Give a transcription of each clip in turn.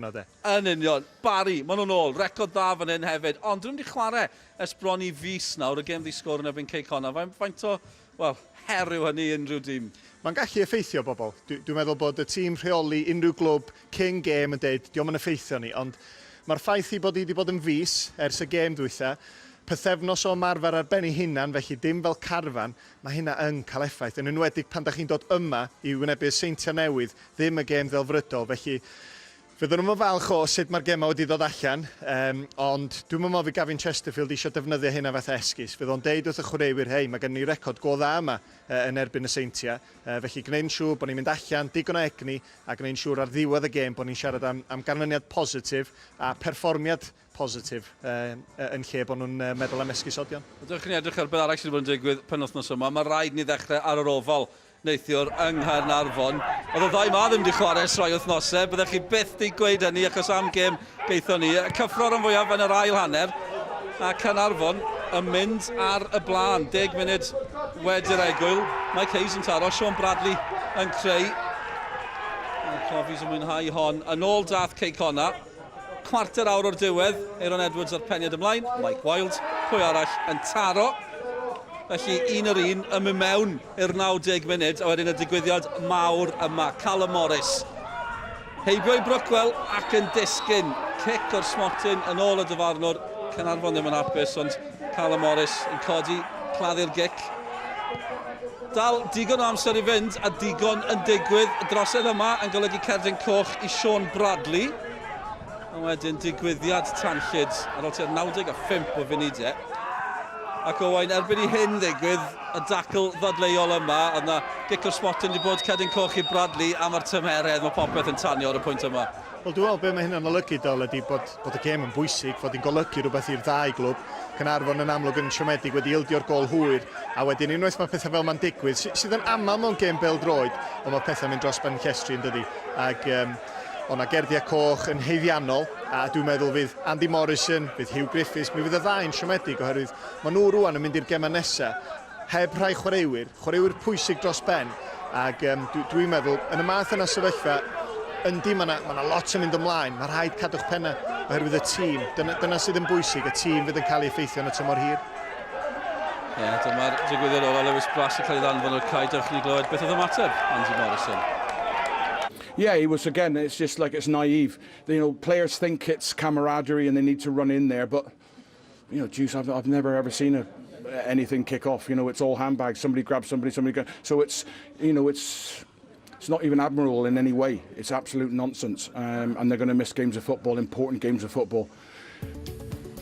De. Yn union. Barry, maen nhw'n ôl. Record dda fan hyn hefyd. Ond dyn nhw'm 'di chwarae ers bron i fis nawr, y gêm ddi-sgôr yn erbyn Cei Connah. Faint, faint o, wel, her yw hynny i unrhyw dîm? Mae'n gallu effeithio bobl. Dwi, dwi'n meddwl bod y tîm rheoli unrhyw glwb cyn gêm yn deud, dio'm yn effeithio ni, ond mae'r ffaith ei bod hi wedi bod yn fis ers y gêm dwytha, pythefnos o ymarfer ar ben ei hunan, felly dim fel carfan, mae hynna yn cael effaith, yn enwedig pan da chi'n dod yma i wynebu y Seintiau Newydd, ddim y gêm ddelfrydol, felly fydden nhw'm yn falch o sut mae'r gemau wedi dod allan, yym, ond dwi'm yn meddwl fydd Gavin Chesterfield eisiau defnyddio hynna fatha esgus. Fydd o'n deud wrth y chwaraewyr, hei, mae gennym ni record go dda yma yn erbyn y Seintiau, felly gwneud yn siŵr bod ni'n mynd allan, digon o egni, a gwneud yn siŵr ar ddiwedd y gêm bod ni'n siarad am, am ganlyniad positif a perfformiad positif yn lle bod nhw'n meddwl am esgusodion. Ydych chi'n edrych ar beth arall sydd wedi bod yn digwydd penwythnos yma, mae rhaid ni ddechrau ar yr Oval neithiwr yng Nghaernarfon. Oedd y ddau 'ma ddim 'di chwarae ers rhai wythnosau, byddech chi byth 'di gweud hynny achos am gêm gaethon ni. Y cyffro rhan fwyaf yn yr ail hanner, a Caernarfon yn mynd ar y blaen. 10 munud wedi'r egwyl, Mike Hayes yn taro, Sean Bradley yn creu. Mae'r Cofis yn mwynhau hon. Yn ôl dath Cei Connah. Cwarter awr o'r diwedd, Aeron Edwards a'r peniad ymlaen, Mike Wilde, pwy arall yn taro. Felly un yr un yn mynd mewn i'r 90 munud, a wedyn y digwyddiad mawr yma, Callum Morris. Heibio i Brookwell ac yn disgyn. Cic o'r smotyn yn ôl y dyfarnwr. Caernarfon ddim yn hapus, ond Callum Morris yn codi, claddu'r gic. Dal digon o amser i fynd a digon yn digwydd. Y drosedd yma yn golygu cerdyn coch i Sean Bradley. A wedyn digwyddiad tanllyd ar ôl tua 95 o funudau. Ac Owain, erbyn i hyn ddigwydd, y dacl ddadleuol yma, oedd na gic o'r smotyn wedi bod cerdyn coch i Bradley a mae'r tymheredd, mae popeth yn tanio ar y pwynt yma. Wel, dwi'n meddwl be mae hynna'n olygu, Dol, ydy bod, bod y gêm yn bwysig, fod hi'n golygu rhywbeth i'r ddau glwb. Caernarfon yn amlwg yn siomedig wedi ildio'r gôl hwyr, a wedyn unwaith mae pethau fel 'ma'n digwydd, sydd yn aml mewn gêm bêl-droed, ond mae pethau'n mynd dros ben llestri yn dydi. Ac um, o'na gerdiau coch yn haeddiannol, a dwi'n meddwl fydd Andy Morrison, fydd Hugh Griffiths, mi fydd y ddau'n siomedig oherwydd maen nhw rwan yn mynd i'r gemau nesaf heb rhai chwaraewyr, chwaraewyr pwysig dros ben, ac um, dwi'n dwi meddwl, yn y math yna sefyllfa, yndi, mae yna ma lot yn mynd ymlaen, mae rhaid cadw'ch penna oherwydd y tîm, dyna, dyna sydd yn bwysig, y tîm fydd yn cael ei effeithio yn y tymor hir. Ie, yeah, dyma'r digwyddiad ola, Lewis Brass yn cael ei ddanfon o'r cae, dewch i ni glywed beth oedd ymateb Andy Morrison. Yeah, he was again, it's just like it's naive. You know, players think it's camaraderie and they need to run in there, but you know, juice, I've, I've never ever seen a, anything kick off. You know, it's all handbags. Somebody grabs somebody, somebody grabs. So it's, you know, it's it's not even admirable in any way. It's absolute nonsense. Um, and they're going to miss games of football, important games of football.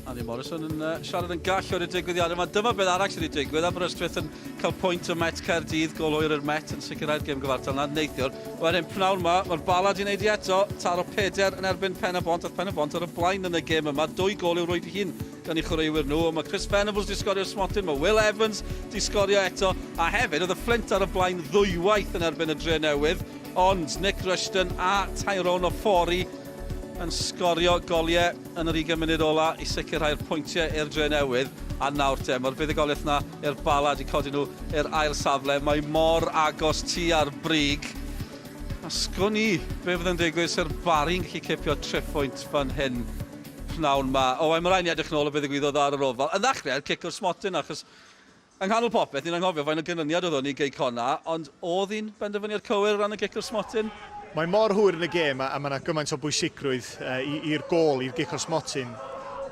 Andy Morrison yn uh, siarad yn gall o'r digwyddiad yma. Dyma beth arall sydd wedi digwydd. Aberystwyth yn cael pwynt o Met Caerdydd, gol hwyr i'r Met yn sicrhau'r gêm gyfartal yna neithiwr. Wedyn pnawn yma, mae'r Bala wedi gwneud i eto, taro peder yn erbyn Pen y Bont, oedd Pen y Bont ar y blaen yn y gêm yma, dwy gol i'w rwyd i hun gan ei chwaraewyr nhw. Mae Chris Venables wedi sgorio smotyn, mae Will Evans wedi sgorio eto, a hefyd oedd y Fflint ar y blaen ddwywaith yn erbyn y Dre Newydd, ond Nick Rushton a Tyrone Ofori yn sgorio goliau yn yr 20 munud ola i sicrhau'r pwyntiau i'r Dre Newydd, a nawr te, mae'r fuddugoliaeth 'na i'r Bala 'di codi nhw i'r ail safle. Mae mor agos tua'r brig. A sgwn i be fydd yn digwydd se'r Barri'n gallu cipio triphwynt fan hyn pnawn 'ma. O, mae rhaid ni edrych nôl ar be ddigwyddodd ar yr Oval. Yn ddechrau, cic o'r smotyn, achos yng nghanol popeth, ni'n anghofio faint o ganlyniad oedd hwn i Gei Connah, ond oedd hi'n benderfyniad cywir o ran y gic o'r smotyn? Mae mor hwyr yn y gêm a, a mae yna gymaint o bwysigrwydd uh, i'r gôl, i'r gic o'r smotyn.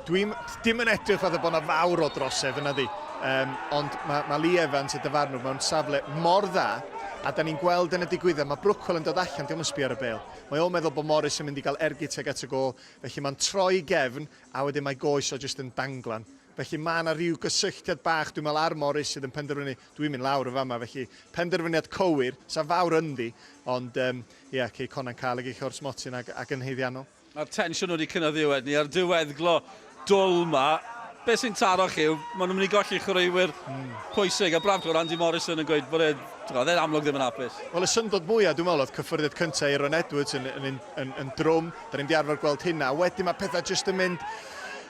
Dwi'n dim yn edrych fatha bod yna fawr o drosedd yna di. Um, ond mae, mae Lee Evans y dyfarnwr mewn safle mor dda, a da ni'n gweld yn y digwyddiad, mae Brookwell yn dod allan, diolch yn sbio ar y bêl. Mae o'n meddwl bod Morris yn mynd i gael ergyd tuag at y gôl, felly mae'n troi gefn, a wedyn mae goes o jyst yn danglan. Felly mae 'na ryw gysylltiad bach dwi'n meddwl ar Morris sydd yn penderfynu dwi'n mynd lawr yn fama felly penderfyniad cywir, sa fawr ynddi ond yym ia Cei Connah'n cael y gic o'r smotyn ag ag yn haeddiannol. Mae'r tensiwn wedi cynyddu wedyn ni a'r diweddglo dwl 'ma. Be sy'n taro chi yw maen nhw'n mynd i golli chwaraewyr pwysig a braf clywed Andy Morrison yn gweud bod e, timod, e'n amlwg ddim yn hapus. Wel y syndod mwya dwi'n meddwl oedd cyffyrddiad cynta Aeron Edwards yn yn yn yn drwm, da ni'm 'di arfer gweld hynna a wedyn mae pethau jyst yn mynd.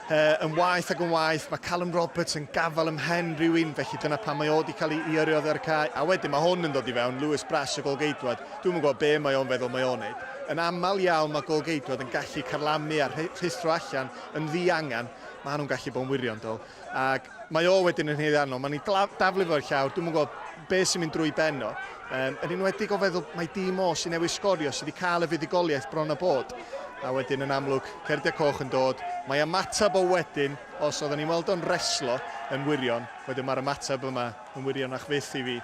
Yn waeth ac yn waeth, mae Callum Roberts yn gafael ym mhen rhywun, felly dyna pam mae o wedi cael ei yrru oddi ar y cae. A wedyn mae hwn yn dod i fewn, Lewis Brass y golgeidwad. Dwi'm yn gwybod be mae o'n feddwl mae o'n neud. Yn aml iawn mae golgeidwad yn gallu carlamu a rhuthro allan yn ddiangen. Maen nhw'n gallu bod yn wirion, do. Ac mae o wedyn yn haeddiannol. Mae'n ei daflu fo'r llawr, dwi'm yn gwybod be sy'n mynd drwy ben o. Yn enwedig o feddwl mai dîm o sy'n newydd sgorio, sydd wedi cael y fuddugoliaeth bron a bod. A wedyn yn amlwg, Cerdiau Coch yn dod. Mae ymateb o wedyn, os oedden ni'n weld o'n reslo yn wirion, wedyn mae'r ymateb yma yn wirionach fyth i fi.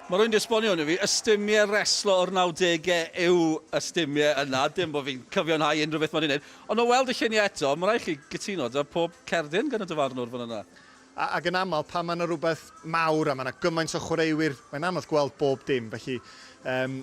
Mae rhywun 'di esbonio hwn i fi, ystumiau reslo o'r nawdegau yw ystumiau yna, dim bod fi'n cyfiawnhau unrhyw beth maen nhw'n wneud, ond o weld y lluniau eto, mae'n rhaid chi gytuno 'da pob cerdyn gan y dyfarnwr fan yna. A, ac yn aml, pan mae yna rhywbeth mawr a mae yna gymaint o chwaraewyr, mae'n anodd gweld bob dim. Felly, um,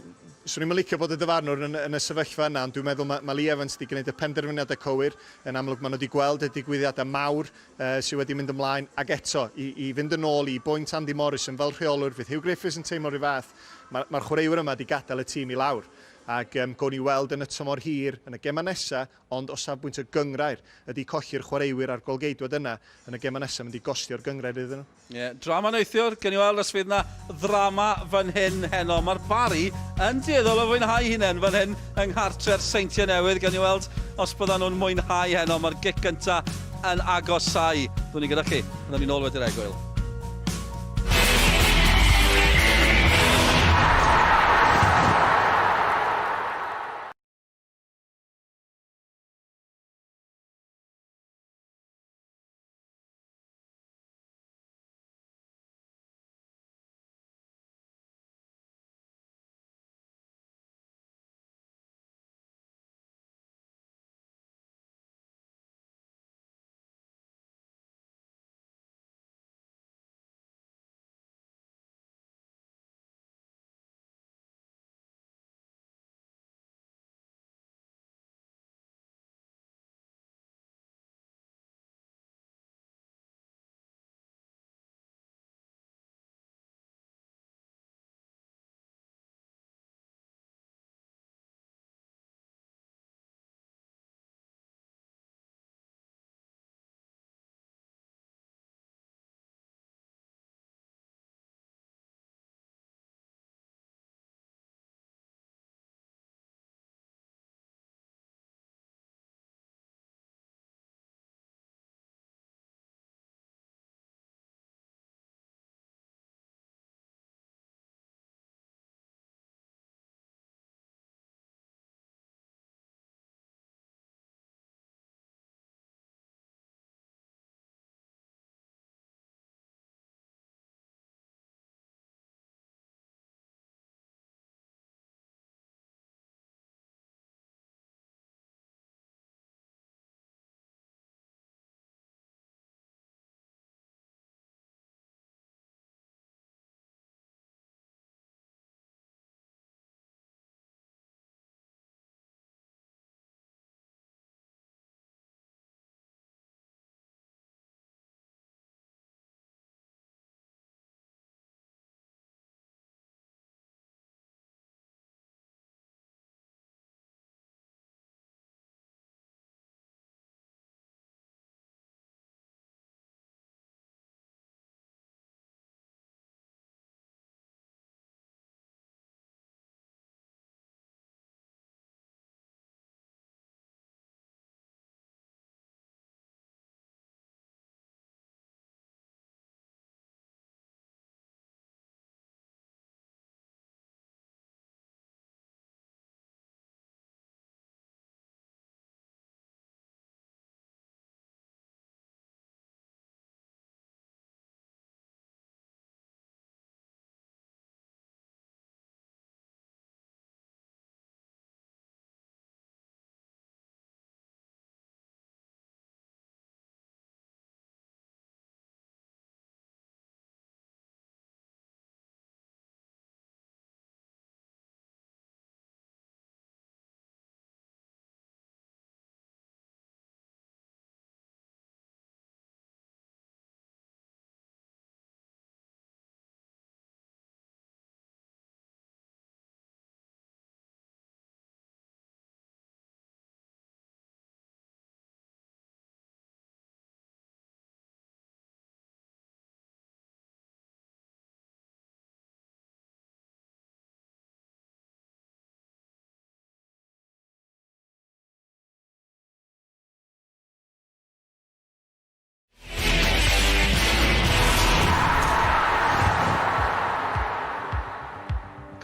swn i'm yn licio bod y dyfarnwr yn, yn y sefyllfa yna, ond dwi'n meddwl mae, mae Lee Evans wedi gwneud y penderfyniadau cywir. Yn amlwg, maen nhw wedi gweld y digwyddiadau mawr sydd wedi mynd ymlaen, ac eto, i, i fynd yn ôl i bwynt Andy Morrison fel rheolwr, fydd Huw Griffiths yn teimlo rhyw fath, mae'r ma chwaraewyr yma wedi gadael y tîm i lawr. Ac gawn ni weld yn y tymor hir, yn y gemau nesaf, ond o safbwynt y gynghrair, ydy colli'r chwaraewyr a'r golgeidwad yna yn y gemau nesaf mynd i gostio'r gynghrair iddyn nhw? Ie, yeah, drama neithiwr, gen i weld os fydd na ddrama fan hyn heno. Mae'r Barri yn dueddol o fwynhau hunain fan hyn yng nghartre'r Seintiau Newydd. Gen i weld os byddan nhw'n mwynhau heno. Mae'r gic gynta yn agosau. Byddwn ni gyda chi. Byddwn ni'n ôl wedi'r egwyl.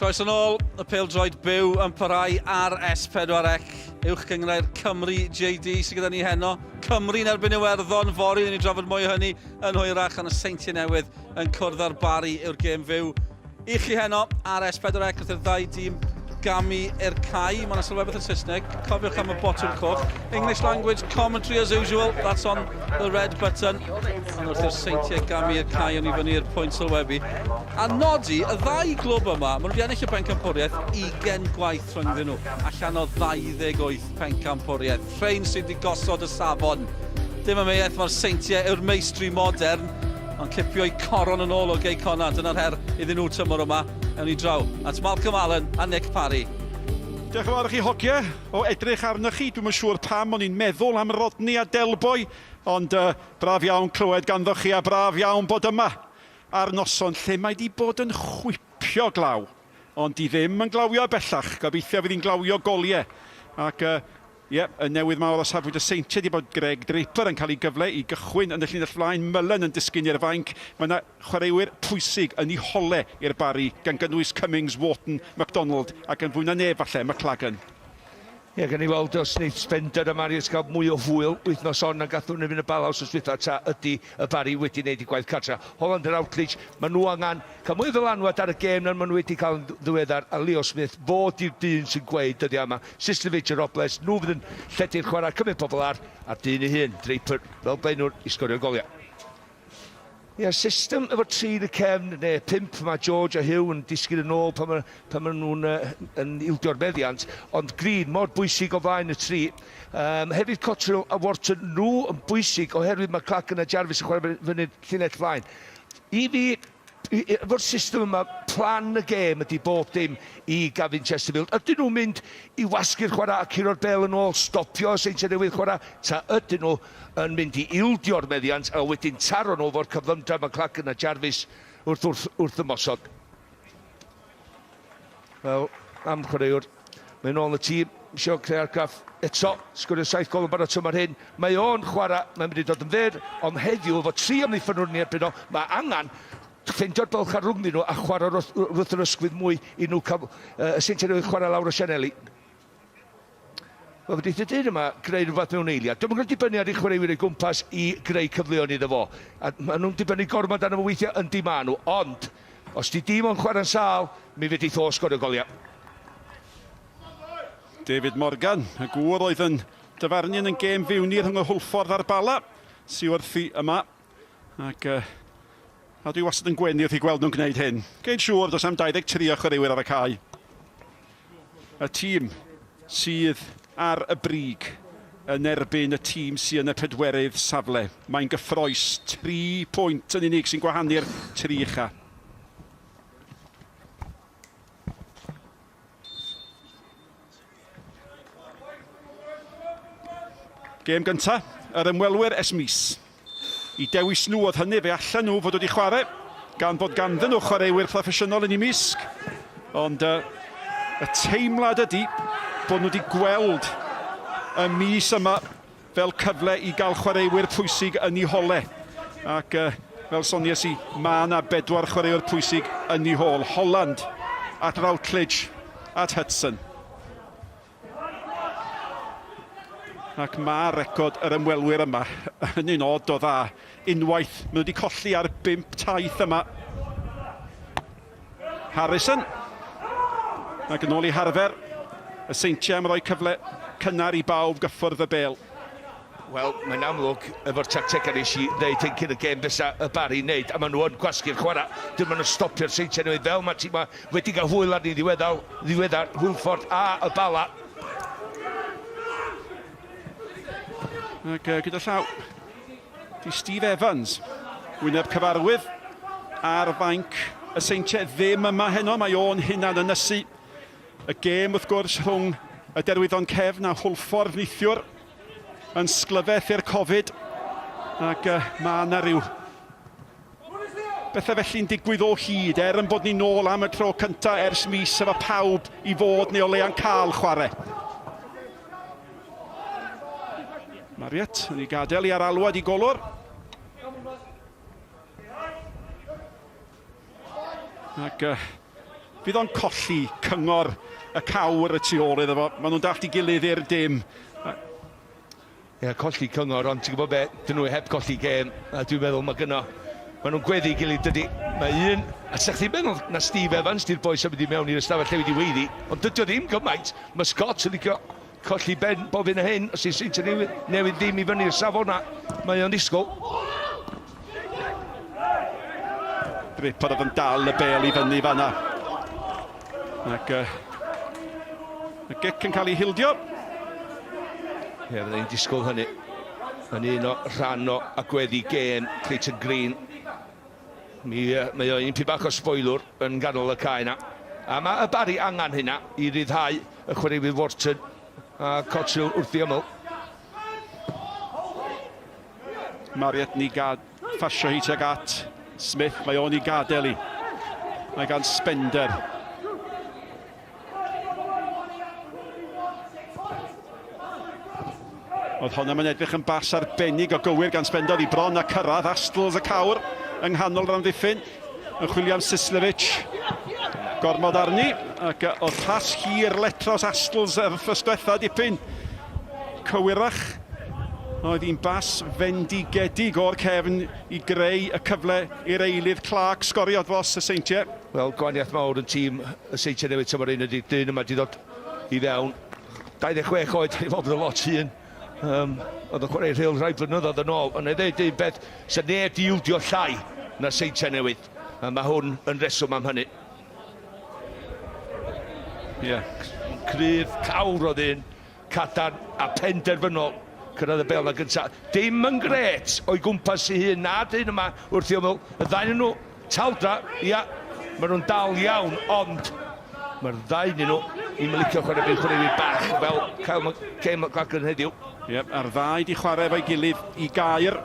Croeso nôl, y pêl-droed byw yn parhau ar S4C. Uwch Gynghrair Cymru JD sydd gyda ni heno. Cymru'n erbyn Iwerddon, fory, ni drafod mwy o hynny yn hwyrach, ond y Seintiau Newydd yn cwrdd â'r Barri yw'r gêm fyw i chi heno ar S4C wrth i'r ddau dîm gamu i'r cae. Mae yna sylwebaeth yn Saesneg. Cofiwch am y botwm coch. English language commentary as usual. That's on the red button. Ond wrth i'r Seintiau gamu i'r cae o'n i fyny i'r pwynt sylwebu. A nodi, y ddau glwb yma, maen nhw wedi ennill y bencampwriaeth 20 gwaith rhyngddyn nhw, allan o 28 pencampwriaeth. Rhain sydd wedi gosod y safon. Dim amheuaeth, mae'r Seintiau yw'r meistri modern, ond cipio'u coron yn ôl o Gei Connah, dyna'r her iddyn nhw tymor yma. Ewn ni draw at Malcolm Allen a Nick Parry. Diolch yn fawr i chi hogie, o edrych arnoch chi, dwi'm yn siŵr pam o'n i'n meddwl am Rodney a Delboy, ond uh, braf iawn clywed ganddoch chi a braf iawn bod yma ar noson lle mae di bod yn chwipio glaw. Ond di ddim yn glawio bellach, gobeithio fydd hi'n glawio goliau. Ac uh, ie, y newydd mawr o safbwynt y Seintiau di bod Greg Draper yn cael ei gyfle i gychwyn yn y llinell flaen, Mullen yn disgyn i'r fainc. Mae yna chwaraewyr pwysig yn ei hole i'r Barri, gan gynnwys Cummings, Wharton, MacDonald ac yn fwy na neb falle, McLagan. Ie, gawn ni weld os wneith Spender a Marius gael mwy o hwyl wythnos hon na gathon nhw yn y Bala wsos dwytha, ta ydy y Barri wedi wneud eu gwaith cartra. Holland a Routledge, maen nhw angen cael mwy o ddylanwad ar y gêm na maen nhw wedi cael yn ddiweddar, a Leo Smith fo 'di'r dyn sy'n gweud dyddiau yma. Sislovich a Robles, nhw fydd yn lledu'r chwarae, cymryd pobl ar, a'r dyn ei hun, Draper, fel blaenwr i sgorio goliau. Ia, system efo tri yn y cefn, neu pump, mae George a Huw yn disgyn yn ôl pan, ma, pan maen nhw'n uh, yn ildio'r meddiant, ond Green mor bwysig o flaen y tri. Um, hefyd Cotterill a Wharton, nhw yn bwysig oherwydd mae Clark a Jarvis yn chwarae fyny'r llinell flaen. I fi, efo'r system yma, plan y gêm ydy bob dim i Gavin Chesterfield. Ydyn nhw'n mynd i wasgu'r chwarae a curo'r bêl yn ôl, stopio Seintiau Newydd chwarae, ta ydyn nhw yn mynd i ildio'r meddiant a wedyn taro nhw efo'r cyflymdra McLagan a Jarvis wrth, wrth, wrth ymosod. Wel, am chwaraewr, mae'n ôl yn y tîm, isio creu argraff eto, sgorio saith gol yn barod tymor hyn. Mae o'n chwarae, mae'n mynd i dod yn fyr, ond heddiw efo tri amddiffynwr yn ei erbyn o, mae angen ffeindio'r bylch ar rwngddyn nhw a chwarae wrth, wrth yr ysgwydd mwy i nhw cael uh, y Seintiau Newydd chwarae lawr o sianeli. Wel, fe wnaeth y dyn yma greu rhywbeth mewn eiliad. Dwi'm yn gwneud dibynnu ar ei chwaraewyr o'i gwmpas i greu cyfleon iddo fo. A maen nhw'n dibynnu gormod arno fo weithiau, yndi maen nhw. Ond, os di dîm o'n chwarae'n sâl, mi fedrith o sgorio goliau. David Morgan, y gŵr oedd yn dyfarnu yn gêm fyw ni rhwng y Hwlffordd a'r Bala, sy wrthi yma. Ac uh, a dwi wastad yn gwenu wrth i gweld nhw'n gwneud hyn. Gwneud siŵr, does am 23 o chwaraewyr ar y cae. Y tîm sydd ar y brig yn erbyn y tîm sydd yn y pedwerydd safle. Mae'n gyffroes, 3 pwynt yn unig sy'n gwahanu'r tri ucha. Gêm gynta, yr ymwelwyr ers mis. I dewis nhw oedd hynny, fe allan nhw fod wedi chwarae, gan fod ganddyn nhw chwaraewyr proffesiynol yn eu mysg. Ond uh, y teimlad ydy bod nhw wedi gweld y mis yma fel cyfle i gael chwaraewyr pwysig yn eu hole. Ac uh, fel sonies i, mae yna bedwar chwaraewr pwysig yn eu hôl. Holland at Routledge at Hudson. Ac mae record yr ymwelwyr yma yn un od o dda. Unwaith, maen nhw wedi colli ar bump taith yma. Harrison. Ac yn ôl i harfer, y Seintiau am roi cyfle cynnar i bawb gyffwrdd y bêl. Wel, mae'n amlwg, efo'r tactegau nes i ddeud hyn cyn y gêm fysa y Barri'n neud, a maen nhw yn gwasgu'r chwarae. Dyn maen nhw'n stopio'r Seintiau Newydd fel mae tîmau wedi cael hwyl arni ddiweddar, ddiweddar, Hwlffordd a y Bala. Ac gyda llaw, di Steve Evans, wyneb cyfarwydd ar fainc y Seintiau ddim yma heno, mae o'n hunan ynysu. Y gêm wrth gwrs rhwng y Derwyddon Cefn a Hwlffordd neithiwr yn sglyfeth i'r Covid ac uh, mae yna rhyw bethau felly'n digwydd o hyd er yn bod ni nôl am y tro cyntaf ers mis efo pawb i fod neu o leia'n cael chwarae. Mariet yn ei gadael i ar alwad i golwr. Ac uh, Fydd o'n colli cyngor y cawr y tu ôl iddo fo. Maen nhw'n dallt i gilydd i'r dim. Ie, colli cyngor, ond ti'n gwybod be, dyn nhw heb colli gêm, a dwi'n meddwl mae gynno, maen nhw'n gweddu i gilydd, dydy. Mae un, a sa chdi'n meddwl na Steve Evans di'r boi sy'n mynd i mewn i'r ystafell newid i weiddi, ond dydy o ddim gymaint. Mae Scott yn licio colli ben bob hyn a hyn, os yw'r Seintiau newydd, newydd ddim i fyny'r safon na, mae o'n disgwyl. Draper oedd yn dal y bel i fyny fanna. Ac uh, y gic yn cael ei hildio. Ie, yeah, fydden i'n disgwyl hynny. Yn un o rhan o agweddu gêm Clayton Green. Mi, uh, mae o un pyn bach o spoilwr yn ganol y cae yna. A mae y Barry angen hynna i ryddhau y chwaraewyr Wharton a Cotterill wrth ei ymyl. Marriott ni gad ffasio hi tuag at Smith, mae o'n i gadael i. Mae gan Spender. Oedd honna mae'n edrych yn bas arbennig o gywir gan Spender i bron a cyrraedd Astles y cawr yng nghanol yr amddiffyn. Yn chwilio am Sislevic. Gormod arni, ac oedd pas hir letros Astles yr wythnos diwetha dipyn cywirach. Oedd hi'n bas fendigedig o'r cefn i greu y cyfle i'r eilydd Clark sgorio dros y Seintiau. Wel, gwahaniaeth mawr yn tîm y Seintiau Newydd tymor hyn ydy dyn yma wedi dod i fewn. 26 oed, ni'n meddwl bod yn lot hŷn. Um, oedd yn chwarae rhyl rhai blynyddoedd yn ôl, ond ei ddeud un beth, sy'n neb di ildio llai na Seintiau Newydd. A mae hwn yn reswm am hynny. Ie. Yeah. Cryf, cawr oedd un, cadarn a penderfynol cyrraedd y bel na gyntaf. Dim yn gret o'i gwmpas ei hun, na dyn yma wrth i ymyl. Y ddau nhw, taldra, ia, maen nhw'n dal iawn, ond mae'r ddau nhw ddim yn licio chwarae byd chwaraewyr bach fel Kyle Kane McLachlan heddiw. Ie, yep, a'r ddau di chwarae efo'i gilydd i gair,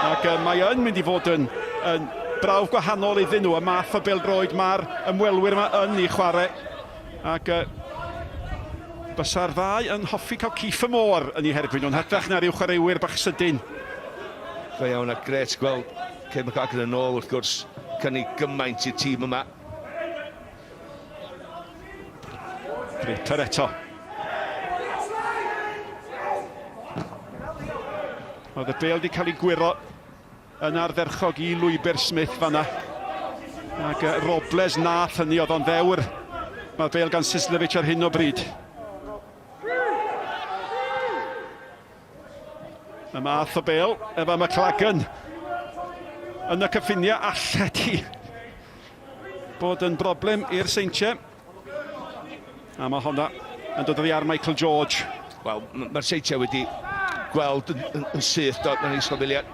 ac uh, mae yn mynd i fod yn, yn brawf gwahanol iddyn nhw, y math o bêl-droed mae'r ymwelwyr yma yn ei chwarae. Ac uh, bysa'r ddau yn hoffi cael ciff y môr yn ei herbyn nhw'n hytrach na rhyw chwaraewyr bach sydyn. Go iawn a gret gweld Kane McLachlan yn ôl wrth gwrs, cynnig gymaint i'r tîm yma. Draper eto. Oedd y bel wedi cael ei gwyro yn ardderchog i lwybr Smith fanna. Ac Robles nath hynny, oedd o'n ddewr. Mae'r bel gan Sislevic ar hyn o bryd. Y math o bel efo McLagan yn y cyffiniau allet ti bod yn broblem i'r Seintiau. A mae honna yn dod oddi ar Michael George. Wel, mae'r Seintiau wedi gweld yn, yn, yn syth, do, mae'n eisio filiad.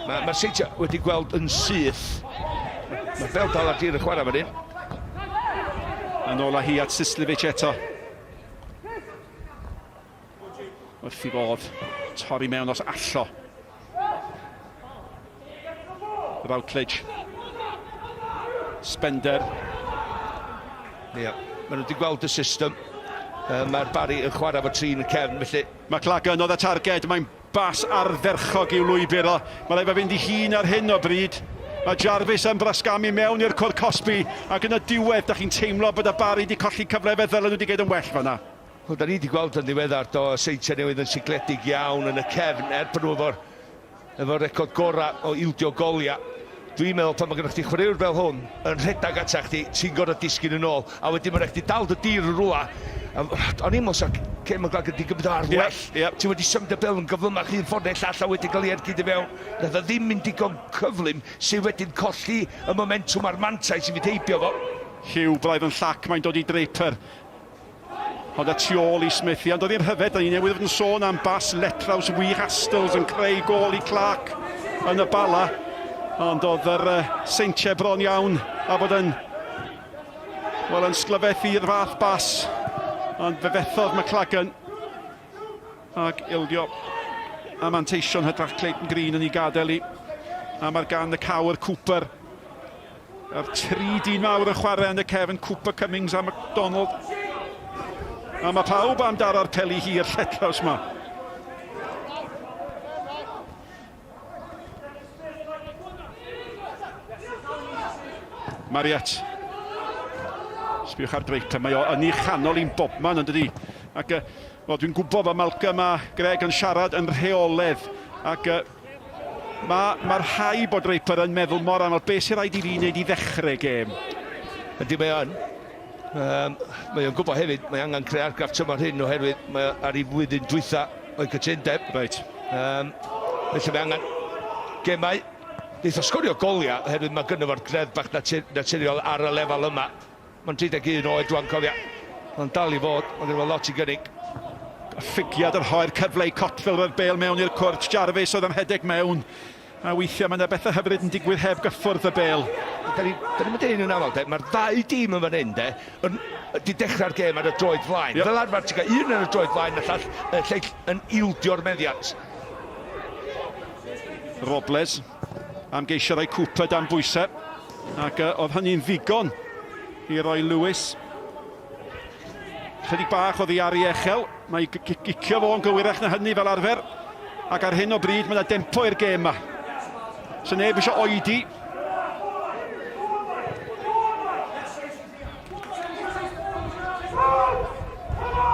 Mae'r ma Seintiau wedi gweld yn syth. Mae'r bel dal ar dir y chwarae fan hyn. Yn ôl â hi at Sislevic eto. Wrth i fodd torri mewn os allo. Routledge. Spender. Ie, yeah. maen nhw wedi gweld y system. Uh, Mae'r Barry yn chwarae fo trin y cefn, felly... McLagan oedd y targed, mae'n bas ardderchog i'w lwybr o. Mae rhaid fe fynd i hun ar hyn o bryd. Mae Jarvis yn brasgamu mewn i'r cwr cosbi ac yn y diwedd, da chi'n teimlo bod y Barry wedi colli cyfle fe ddylen nhw wedi gwneud yn well fanna. Wel, da ni wedi gweld yn ddiweddar, do, y Seintiau Newydd yn sigledig iawn yn y cefn, er bod nhw efo'r efo record gorau o ildio goliau. Dwi'n meddwl pan mae gennych chdi chwaraewr fel hwn yn rhedeg ata chdi, ti'n gorfod disgyn yn ôl, a wedyn mae'n rhaid chdi dal dy dir yn rhywle. O'n i'n meddwl sa Kane McLagan wedi gymryd o ar well. Yeah, yeah. Ti wedi symud y bel yn gyflymach un ffordd neu llall a wedi cael ei ergyd i fewn. Nath o ddim mynd digon cyflym sydd wedyn colli y momentwm a'r mantais i fynd heibio fo. Hugh braidd yn llac, mae'n dod i Draper. Ond y tu ôl i Smithy, ond oedd hi'n rhyfedd, da ni newydd fod yn sôn am bas letraws wych Astles yn creu gôl i Clark yn y Bala. Ond oedd yr uh, Seintiau bron iawn a bod yn, wel, yn sglyfethu i'r fath bas. Ond fe fethodd McLagan ac ildio a manteision hytrach Clayton Green yn ei gadael i. A mae'r gan y cawr Cooper. A'r tri dyn mawr yn chwarae yn y cefn, Cooper, Cummings a McDonald. A mae pawb am daro'r peli hir lletraws yma. Mariette. Sbiwch ar Draper, mae o yn ei chanol i'n bobman yn dydi. Ac uh, wel, dwi'n gwybod bod Malcolm a Greg yn siarad yn rheoledd. Ac uh, mae ma rhai bod Draper yn meddwl mor aml, beth sy'n rhaid i fi wneud i ddechrau gêm? Ydy mae o'n. Um, mae o'n gwybod hefyd, mae angen creu argraff tymor hyn oherwydd mae ar ei flwyddyn dwytha o'i cytundeb. Reit. Um, felly mae angen gemau. Neith o sgorio goliau oherwydd mae gynno fo'r greddf bach natur, naturiol ar y lefel yma. Mae'n 31 oed rwan, cofia. Mae'n dal i fod, mae gynno fo lot i gynnig. Ffigiad yr hoer cyfle i Cotfield roedd bel mewn i'r cwrt. Jarvis oedd am hedeg mewn. A weithiau mae yna bethau hyfryd yn digwydd heb gyffwrdd y bel. Da ni, da ni'n deud yn aml, de, mae'r ddau dîm yn fan hyn, de, yn, di dechrau'r gêm ar y droed flaen. Yep. Fel arfer, ti'n cael un ar y droed flaen, a llall, y lleill yn ildio'r meddiant. Robles am geisio rhoi Cooper dan bwysau, ac uh, oedd hynny'n ddigon i roi Lewis. Chydig bach oddi ar ei echel, mae gicio fo'n gywirach na hynny fel arfer, ac ar hyn o bryd mae yna dempo i'r gêm yma. So neb eisiau oedi.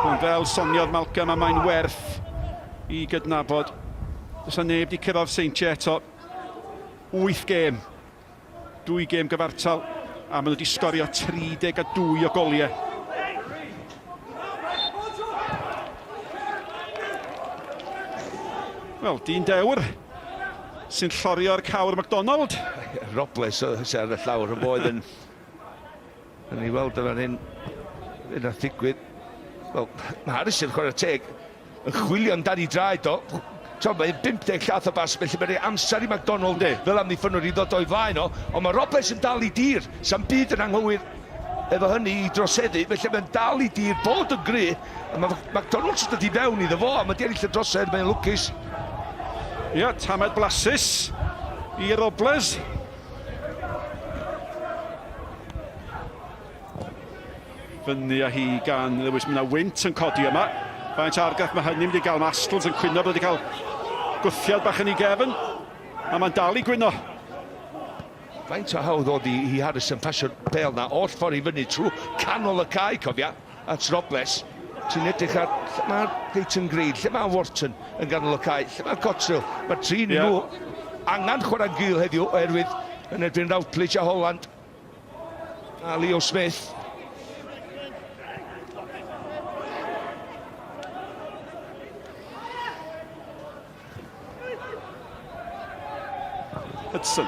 Ond fel soniodd Malcolm, a mae'n werth i gydnabod, does 'na neb 'di cyrraedd Seintiau eto. 8 gêm, dwy gêm gyfartal, a maen nhw wedi sgorio 32 o goliau. Wel, dyn dewr sy'n llorio'r cawr McDonald. Robles sydd ar y llawr, y boedd yn Yn ei weld o fan hyn, be nath ddigwydd. Wel, mae Harrison, chwarae teg, yn chwilio amdani draed o. T'o, mae'n 50 llath o bas, felly mae'n rhoi amser i McDonald fel amddiffynnwr i ddod o'i flaen o, ond mae Robles yn dal i dir, sa'm byd yn anghywir efo hynny i droseddu, felly mae'n dal i dir, bod yn gry, a mae McDonald yn dod i fewn iddo fo, a mae di ennill y drosedd, mae'n lwcus. Ia, tamed blasus i Robles. Fyny â hi gan Lewis. Mae yna wynt yn codi yma. Faint o argraff mae hynny'n mynd i gael. Mae Astles yn cwyno bod wedi cael gwthiad bach yn ei gefn. A mae'n dal i gwyno. Faint o hawdd oedd i, i Harrison pasio'r bel na oll ffordd i fyny trwy canol y cae, cofia. At Robles, ti'n edrych ar lle mae Peyton Green, lle mae Wharton yn ganol y cae, lle mae Cotterill. Mae'r tri yeah. nhw angen chwarae'n gul heddiw oherwydd yn erbyn Routledge a Holland a Leo Smith. Hudson.